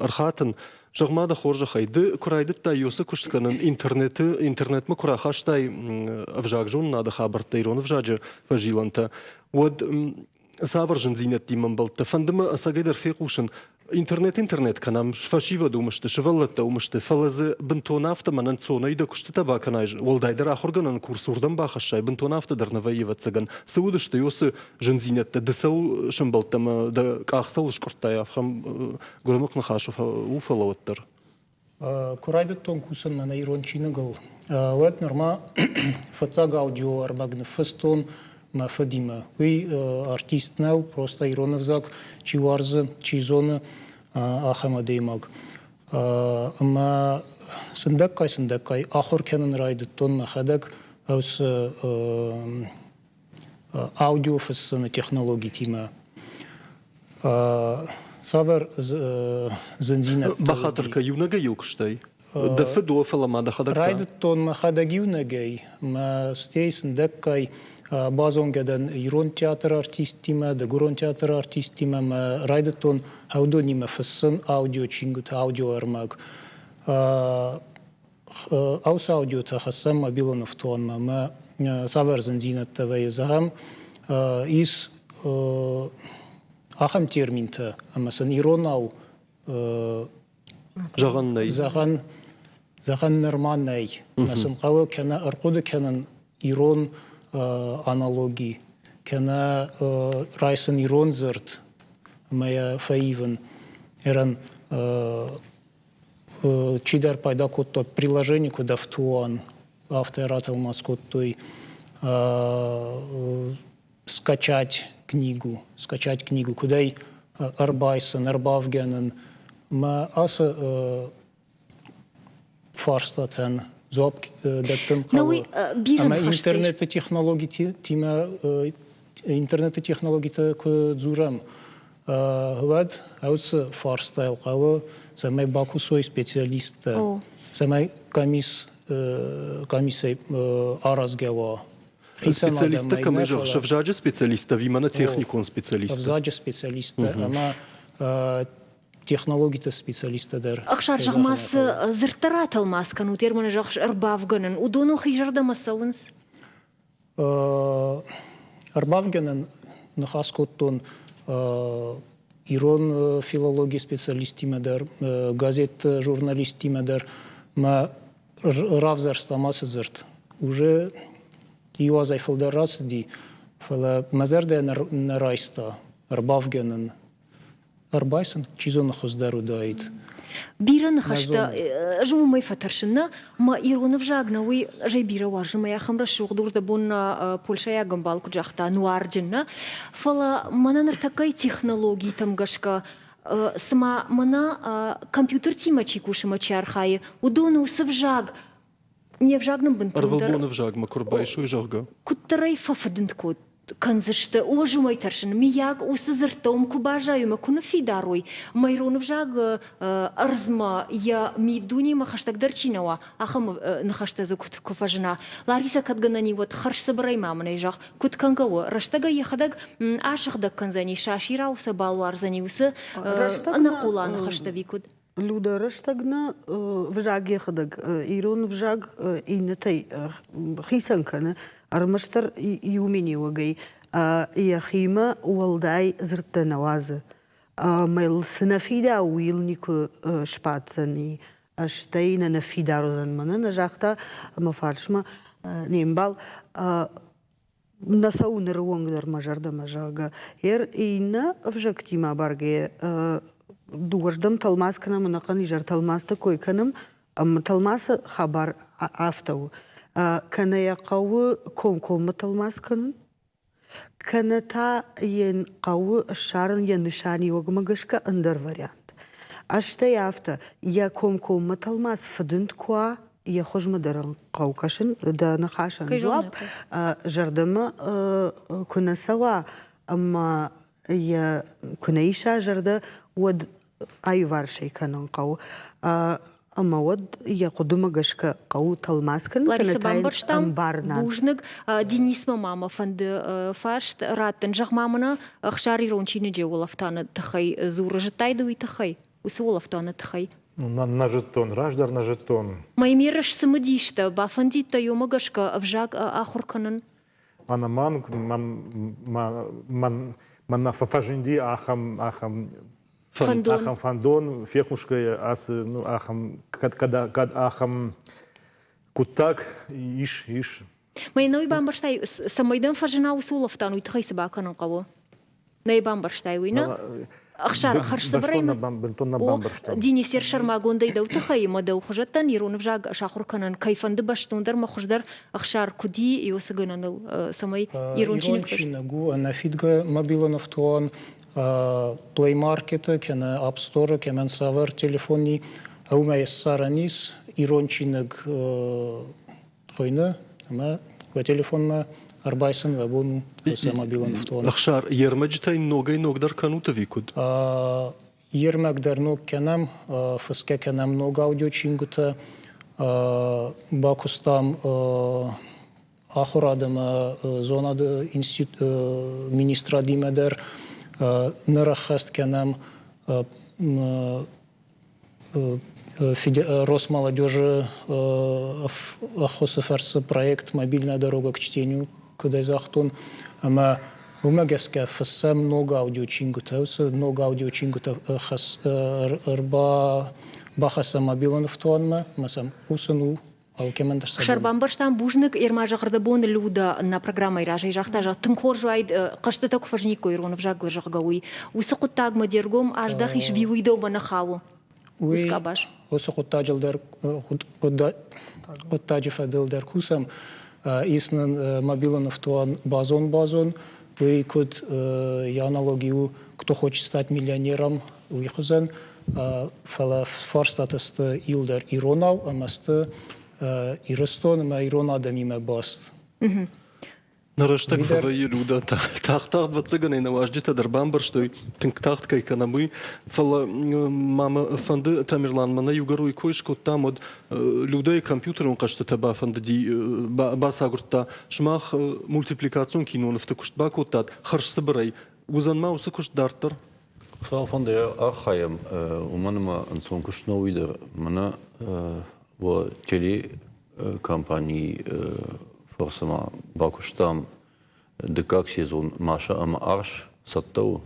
Speaker 1: ӕрхатын. Зӕгъ-ма дӕ хорзӕхӕй, ды куы райдыдтай уыцы куыст кӕнын интернеты, интернетмӕ куы рахастай ӕвзагзонынады хабӕрттӕ, ирон ӕвзаджы фӕзилӕнтӕ, уӕд цавӕр зындзинӕдтимӕ ӕмбӕлдтӕ? Фӕнды мӕ ӕцӕгӕйдӕр фехъусын, интернет интернет кӕнӕм, фӕсивӕд уым сты, сывӕллӕттӕ уым сты, фӕлӕ дзы бынтон афтӕ мӕнӕн цонӕй дӕ куыстытӕ бакӕнай, уӕлдайдӕр ахуыргӕнӕн курс уырдӕм бахӕссай, бынтон афтӕ дӕр нӕ вӕййы, ӕвӕццӕгӕн. Цы уыдысты уыцы зындзинӕдтӕ, ды цӕуыл сӕмбӕлдтӕ ӕмӕ дӕ къах цӕуыл скъуырдтай, ахӕм гуырымыхъ ныхас у, фӕлӕ уӕддӕр.
Speaker 7: Куы райдыдтон кусын мӕнӕ ирон чиныгыл, уӕд нырма фыццаг аудиоӕрмӕг ныффыстон мӕ фыдимӕ. Уый артист нӕу, просто ирон ӕвзаг чи уарзы, чи зоны, ахӕм адӕймаг. Ӕмӕ сындӕггай-сындӕггай ахуыр кӕнын райдыдтон мӕхӕдӕг уыцы аудиофыссыны технологитимӕ. Цавӕр зындзинӕдтӕ
Speaker 1: Бахатыр кӕ, иунӕгӕй йыл куыстай? Дӕ фыд у, фӕлӕ ма дӕхӕдӕг та?
Speaker 7: Райдыдтон мӕхӕдӕг иунӕгӕй, мӕ стӕй сындӕггай базонгӕ дӕн ирон театры артисттимӕ, дыгурон театры артисттимӕ мӕ райдыдтон уыдонимӕ фыссын аудиочингуытӕ, аудиоӕрмӕг. Ауцы аудиотӕ хӕссӕм мобилон ӕфтуанмӕ ӕмӕ цавӕр зындзинӕдтӕ вӕййы, зӕгъӕм, ис ахӕм терминтӕ, ӕмӕ сын иронау
Speaker 1: зӕгъӕн нӕй.
Speaker 7: Зӕгъӕн, зӕгъӕн нырма нӕй. Ӕмӕ сын хъӕуы кӕнӕ ӕрхъуыды кӕнын ирон аналоги, кӕнӕ райсын ирон дзырд ӕмӕ йӕ фӕивын. Иран. Чидӕр пайда кодта приложение куыд ӕфтуан, афтӕ ратӕлмац кодтой скачать книгу, скачать книгу, куыдӕй ӕрбайсын, ӕрбавгӕнын. Мӕ ацы фарстатӕн дзуапп дӕттын хъӕуы. Ӕмӕ интернеты технологитимӕ интернеты технологитӕ куы дзурӕм, уӕд уыцы фарстайыл хъӕуы, цӕмӕй бакусой специалисттӕ, цӕмӕй комисс комиссӕй аразгӕ уа.
Speaker 1: Специалисттӕ кӕмӕй зӕгъыс, ӕвзаджы специалисттӕ ӕви мӕнӕ техникон специалисттӕ?
Speaker 7: Ӕвзаджы специалисттӕ ӕмӕ технологиты специалисттӕ дӕр.
Speaker 2: Ӕхсар, зӕгъ-ма, цы дзырдтӕ ратӕлмац кӕнут, ерманы зӕгъыс, ӕрбавгӕнын, уыдон хи зӕрдӕмӕ цӕуынц?
Speaker 7: Ӕрбавгӕнӕн ныхас кодтон ирон филологийы специалисттимӕ дӕр, газетты журналисттимӕ дӕр. Мӕ равзӕрстам ацы дзырд. Уже иу азӕй фылдӕр рацыди, фӕлӕ мӕ зӕрдӕ нӕ райста ӕрбавгӕнын. Ӕрбайсын, чи зоны, хуыздӕр уыдаид.
Speaker 2: Бирӕ ныхӕстӕ, ӕз уымӕй фӕтӕрсын, нӕ, мӕ ирон ӕвзаг нӕ уый ӕз ӕй бирӕ уарзын, мӕ ахӕм рӕсугъд урдӕбон польшӕйаг ӕмбал куыд загъта, нуарджын, нӕ, фӕлӕ мӕнӕ ныртӕккӕйы технологитӕм гӕсгӕ цыма мӕнӕ компьютертимӕ чи кусы ӕмӕ чи архайы, уыдон уыцы взаг не взаг нын бынтондӕр
Speaker 1: Ӕрвылбон ӕвзагмӕ куы рбайсой, зӕгъгӕ.
Speaker 2: Куыддӕр ӕй фӕфыдынд код кӕндзысты, ӕз уымӕй тӕрсын. Миййаг уыцы дзырдтӕ уым куы баззайой ӕмӕ куы ныффидар уой, мӕ ирон ӕвзаг ӕрдзмӕ йӕ миддунемӕ хӕстӕгдӕр чи нӕ уа, ахӕм ныхӕстӕ дзы куы фӕзына. Ларисӕ, кӕд гӕнӕн и, уӕд хӕрзцыбырӕй ма мын ӕй зӕгъ, куыд кӕнгӕ у, рӕстӕгӕй йӕхӕдӕг асыгъдӕг кӕндзӕни, сасирау сӕ балуардзӕни уыцы ӕнӕхъола ныхӕстӕ ӕви куыд?
Speaker 6: Люда, рӕстӕг нӕ взаг йӕхӕдӕг, ирон взаг иннӕтӕй хицӕн кӕны ӕрмӕстдӕр иу миниуӕгӕй йӕхимӕ уӕлдай дзырдтӕ нӕ уадзы. Ӕмӕ йыл цы нӕ фидауы, уый йыл никуы сбаддзӕни, стӕй нӕ нӕ фидар уыдзӕн. Мӕнӕ нӕ загъта мӕ фарсмӕ не мбал, нӕ цӕуы ныры онг дӕр мӕ зӕрдӕмӕ, зӕгъгӕ. Ер иннӕ ӕвзӕгтимӕ абаргӕйӕ дыууӕрдӕм тӕлмац кӕнӕм, ӕнӕхъӕн изӕр тӕлмацтӕ кой кӕнӕм, ӕмӕ тӕлмацы хабар афтӕ у. Кӕнӕ йӕ хъӕуы комкоммӕ тӕлмац кӕнын, кӕнӕ та йын хъӕуы ссарын йӕ нысаниуӕгмӕ гӕсгӕ ӕндӕр вариант. Ӕстӕй афтӕ, йӕ комкоммӕ тӕлмац фыдынд куы уа, йӕ хуызмӕ дӕр ын хъӕуы кӕсын, дӕ ныхасӕн дзуапп зӕрдӕмӕ куы нӕ цӕуа ӕмӕ йӕ куы нӕ иса зӕрдӕ, уӕд аиварсӕй кӕнын хъӕуы. Ӕмӕ уӕд йӕ хъуыдымӕ гӕсгӕ хъӕуы тӕлмац кӕнын
Speaker 2: кӕнӕ та йын ӕмбарынад. Бузныг. Денисмӕ ма мӕ фӕнды фарст раттын. Зӕгъ-ма мын, Ӕхсар ирон чиныджы улӕфтаны тыххӕй дзуры. Зыдтай ды уый тыххӕй? Уыцы улӕфтаны тыххӕй?
Speaker 8: Нӕ зыдтон, раздӕр нӕ зыдтон.
Speaker 2: Маймеры сцымыдистӕ, бафӕндидтӕ ёмӕ гӕсгӕ ӕвзаг ахуыр кӕнын?
Speaker 8: Ӕнӕмӕнг мӕнмӕ фӕзынди ахӕм ахӕм ахӕм фӕндон, фехъусгӕйӕ ацы ну ахӕм кӕд кӕд кӕд ахӕм хъуыддаг ис ис.
Speaker 2: Мӕ уый бамбӕрстай, цӕмӕй дӕм фӕзына уыцы улӕфтӕн, уый тыххӕй цы бакӕнын хъӕуы? Нӕ бамбӕрстай уый, нӕ? Ӕхсар, хӕрзцыбырӕй
Speaker 8: бынтон нӕ бамбӕрстон.
Speaker 2: Денисер сӕрмагондӕй дӕу тыххӕй ӕмӕ дӕу хуызӕттӕн ирон ӕвзаг сахуыр кӕнын кӕй фӕнды бӕстондӕр мӕ хуыздӕр Ӕхсар куыд и уыцы гӕнӕныл, цӕмӕй ирон чиныг
Speaker 7: Ирон чиныг у ӕнӕфидгӕ мобилон ӕфтуан Play Market-ы кӕнӕ App Store-ы, кӕмӕн цавӕр телефон и, уымӕй ссарӕн ис ирон чиныг хуыйны ӕмӕ уӕ телефонмӕ ӕрбайсын уӕ бон у уыцы мобилон ӕфтуан.
Speaker 1: Ӕхсар, йе рмӕджытӕй ногӕй-ногдӕр кӕнут ӕви куыд?
Speaker 7: Йе рмӕг дӕр ног кӕнӕм, фысгӕ кӕнӕм ног аудиочингуытӕ, бакуыстам ахуырад ӕмӕ зонады министрадимӕ дӕр, ныр ӕххӕст кӕнӕм Росмолодежы ӕххуысы фӕрцы проект «Мобильная дорога к чтению», куыд ӕй загътон, ӕмӕ уымӕ гӕсгӕ фыссӕм ног аудиочингуытӕ. Уыцы ног аудиочингуытӕ ӕрбахӕссӕм мобилон ӕфтуанмӕ ӕмӕ сӕм хъусын у алкӕмӕн дӕр сӕ
Speaker 2: Ӕхсар, бамбӕрстам бузныг Ермазы ӕрдӕбон Люда нӕ программӕйы разӕй загъта, зӕгъ, тынг хорз уаид, хъӕзтытӕ куы фӕзыниккой ирон ӕвзагыл, зӕгъгӕ, уый. Уыцы хъуыддагмӕ де ргом аздӕхис, ӕви уый дӕумӕ нӕ хауы?
Speaker 7: Уый уыцы хъуыддаджыл дӕр хъуыддаджы фӕдыл дӕр кусӕм. Ис нын мобилон ӕфтуан базон-базон. Уый куыд йӕ аналоги у «Кто хочет стать миллионером», уый хуызӕн. Фӕлӕ фарстатӕ сты иуылдӕр иронау ӕмӕ сты Ирыстон ӕмӕ ирон адӕмимӕ баст.
Speaker 1: Нӕ рӕстӕг фӕвӕййы Люда. Тагъд-тагъд, ӕвӕццӕгӕн ӕй нӕ уазджытӕ дӕр бамбӕрстой, тынг тагъд кӕй кӕнӕм, уый. Фӕлӕ ма мӕ фӕнды, Тамерлан, мӕнӕ иугӕр уый кой скодтам, уӕд Людӕйы компьютерон хъӕзтытӕ бафӕндыди, бацагуырдта. Сымах мультипликацион кинонывты куыст бакодтат хӕрзцыбырӕй. Уыдзӕн ма уыцы куыст дарддӕр?
Speaker 4: Хуыцау фӕнды архайӕм, уымӕн ӕмӕ ӕнцон куыст нӕу уый дӕр. Мӕнӕ уӕ телекомпанийы фӕрцы ма бакуыстам дыккаг сезон Маша ӕмӕ Арс цӕттӕ у.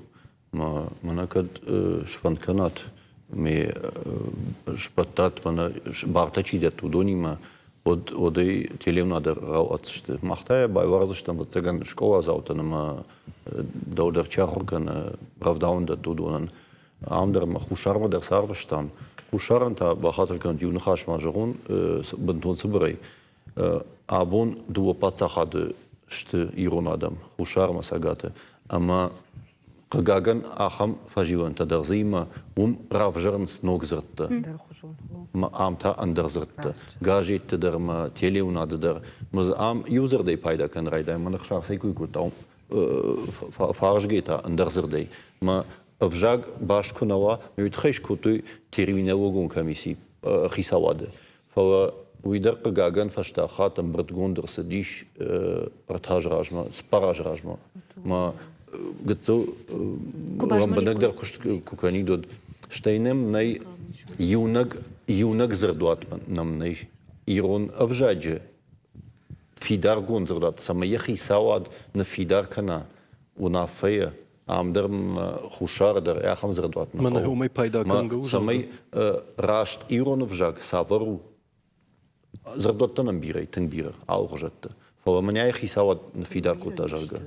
Speaker 4: Мӕнӕ кӕд сфӕнд кӕнат, ме сбӕттат, мӕнӕ бартӕ чи дӕтты, уыдонимӕ, уӕд уӕд ӕй телеуынад рауадздзысты. Мах та йӕ байуардзыстӕм, ӕвӕццӕгӕн, скъоладзаутӕн ӕмӕ дӕу дӕр чи ахуыр кӕны, рӕвдауӕндӕтты уыдонӕн. Ам дӕр ӕмӕ Хуссармӕ дӕр сӕрвыстам. Хуссарӕн та, бахатыр кӕнут, иу ныхас ма зӕгъон бынтон цыбырӕй. Абон дыууӕ паддзахады сты ирон адӕм, Хуссар ӕмӕ Цӕгаты. Ӕмӕ хъыгагӕн, ахӕм фӕзилӕнтӕ дӕр дзы имӕ уым равзӕрынц ног дзырдтӕ. Ам та ӕндӕр дзырдтӕ. Газетты дӕр ӕмӕ телеуынады дӕр. Мӕ дзы ам иу дзырдӕй пайда кӕнын райдайӕм, мӕ ныхсарцӕй куы кодта, фӕрсгӕй та ӕндӕр дзырдӕй. Мӕ ӕвзаг баст куы нӕ уа, уый тыххӕй скодтой терминологон комисси хицауады. Фӕлӕ уый дӕр, хъыгагӕн, фӕстаг хатт ӕмбырдгонд ӕрцыдис ӕртӕ азы размӕ, цыппар азы размӕ. Мӕ гыццыл лӕмбынӕгдӕр куыст куы кӕнид, уӕд. Стӕй нӕм нӕй иунӕг, иунӕг дзырдуат нӕм нӕй. Ирон ӕвзаджы фидаргонд дзырдуат, цӕмӕй йӕ хицауад ныффидар кӕна уынаффӕйӕ, ам дӕр Хуссары дӕр ахӕм дзырдуат нӕ хъӕуы.
Speaker 1: Уымӕй пайда кӕнгӕ у.
Speaker 4: Цӕмӕй раст ирон ӕвзаг цавӕр у, дзырдуӕттӕ нӕм бирӕ, тынг бирӕ, алыхуызӕтты. Фӕлӕ мӕнӕй хицауад ныффидар кодта, зӕгъгӕ.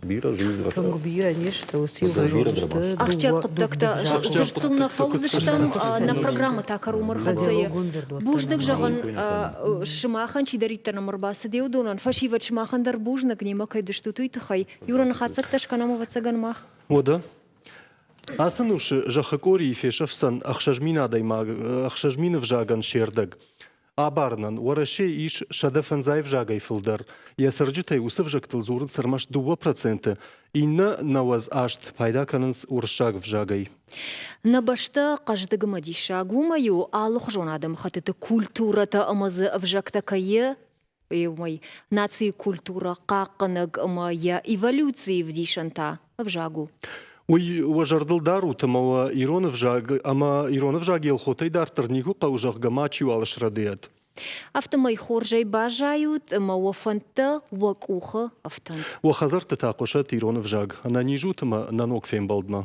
Speaker 4: Бирӕ
Speaker 6: Тынг бирӕ не сты, уыцы иу
Speaker 2: Ахсджиаг хъуыддӕгтӕ дзырдтыл нӕ фӕуыдзыстӕм, нӕ программӕ та кӕронмӕ ӕрхӕццӕ Бузныг зӕгъын сымахӕн, чидӕриддӕр нӕм ӕрбацыд, уыдонӕн. Фӕсивӕд, сымахӕн дӕр бузныг, немӕ кӕй дыстут, уый тыххӕй. Юра, ныхӕццӕгтӕ скӕнӕм, ӕвӕццӕгӕн, мах.
Speaker 1: Уӕдӕ? Ацы нусы зӕххы къорийы фесӕфдзӕн 6000 адӕймаг, 6000 ӕвзагӕн се рдӕг. Абарынӕн, Уӕрӕсейы ис 105 ӕвзагӕй фылдӕр. Йӕ цӕрджытӕй уыцы ӕвзӕгтыл дзурынц ӕрмӕст 2%, иннӕ 98 пайда кӕнынц уырыссаг ӕвзагӕй.
Speaker 2: Нӕ бӕстӕ хъӕздыг ӕмӕ диссаг уымӕй у, алыхуызон адӕмыхӕттыты культурӕтӕ ӕмӕ дзы ӕвзӕгтӕ кӕй уымӕй нацийы культурӕ хъахъхъӕнӕг ӕмӕ йӕ эволюцийы ӕвдисӕн та ӕвзаг у.
Speaker 1: Уый уӕ зӕрдыл дарут ӕмӕ уӕ ирон ӕвзаг ӕмӕ ирон ӕвзаг Елхотӕй дарддӕр никуы хъӕуы, зӕгъгӕ, мачиуал срӕдийӕд.
Speaker 2: Афтӕмӕй хорзӕй баззайут ӕмӕ уӕ фӕндтӕ уӕ къухы ӕфтӕнт.
Speaker 1: Уӕ хӕдзӕртты та хъуысӕт ирон ӕвзаг. Ӕнӕниз ут ӕмӕ нӕ ног фембӕлдмӕ.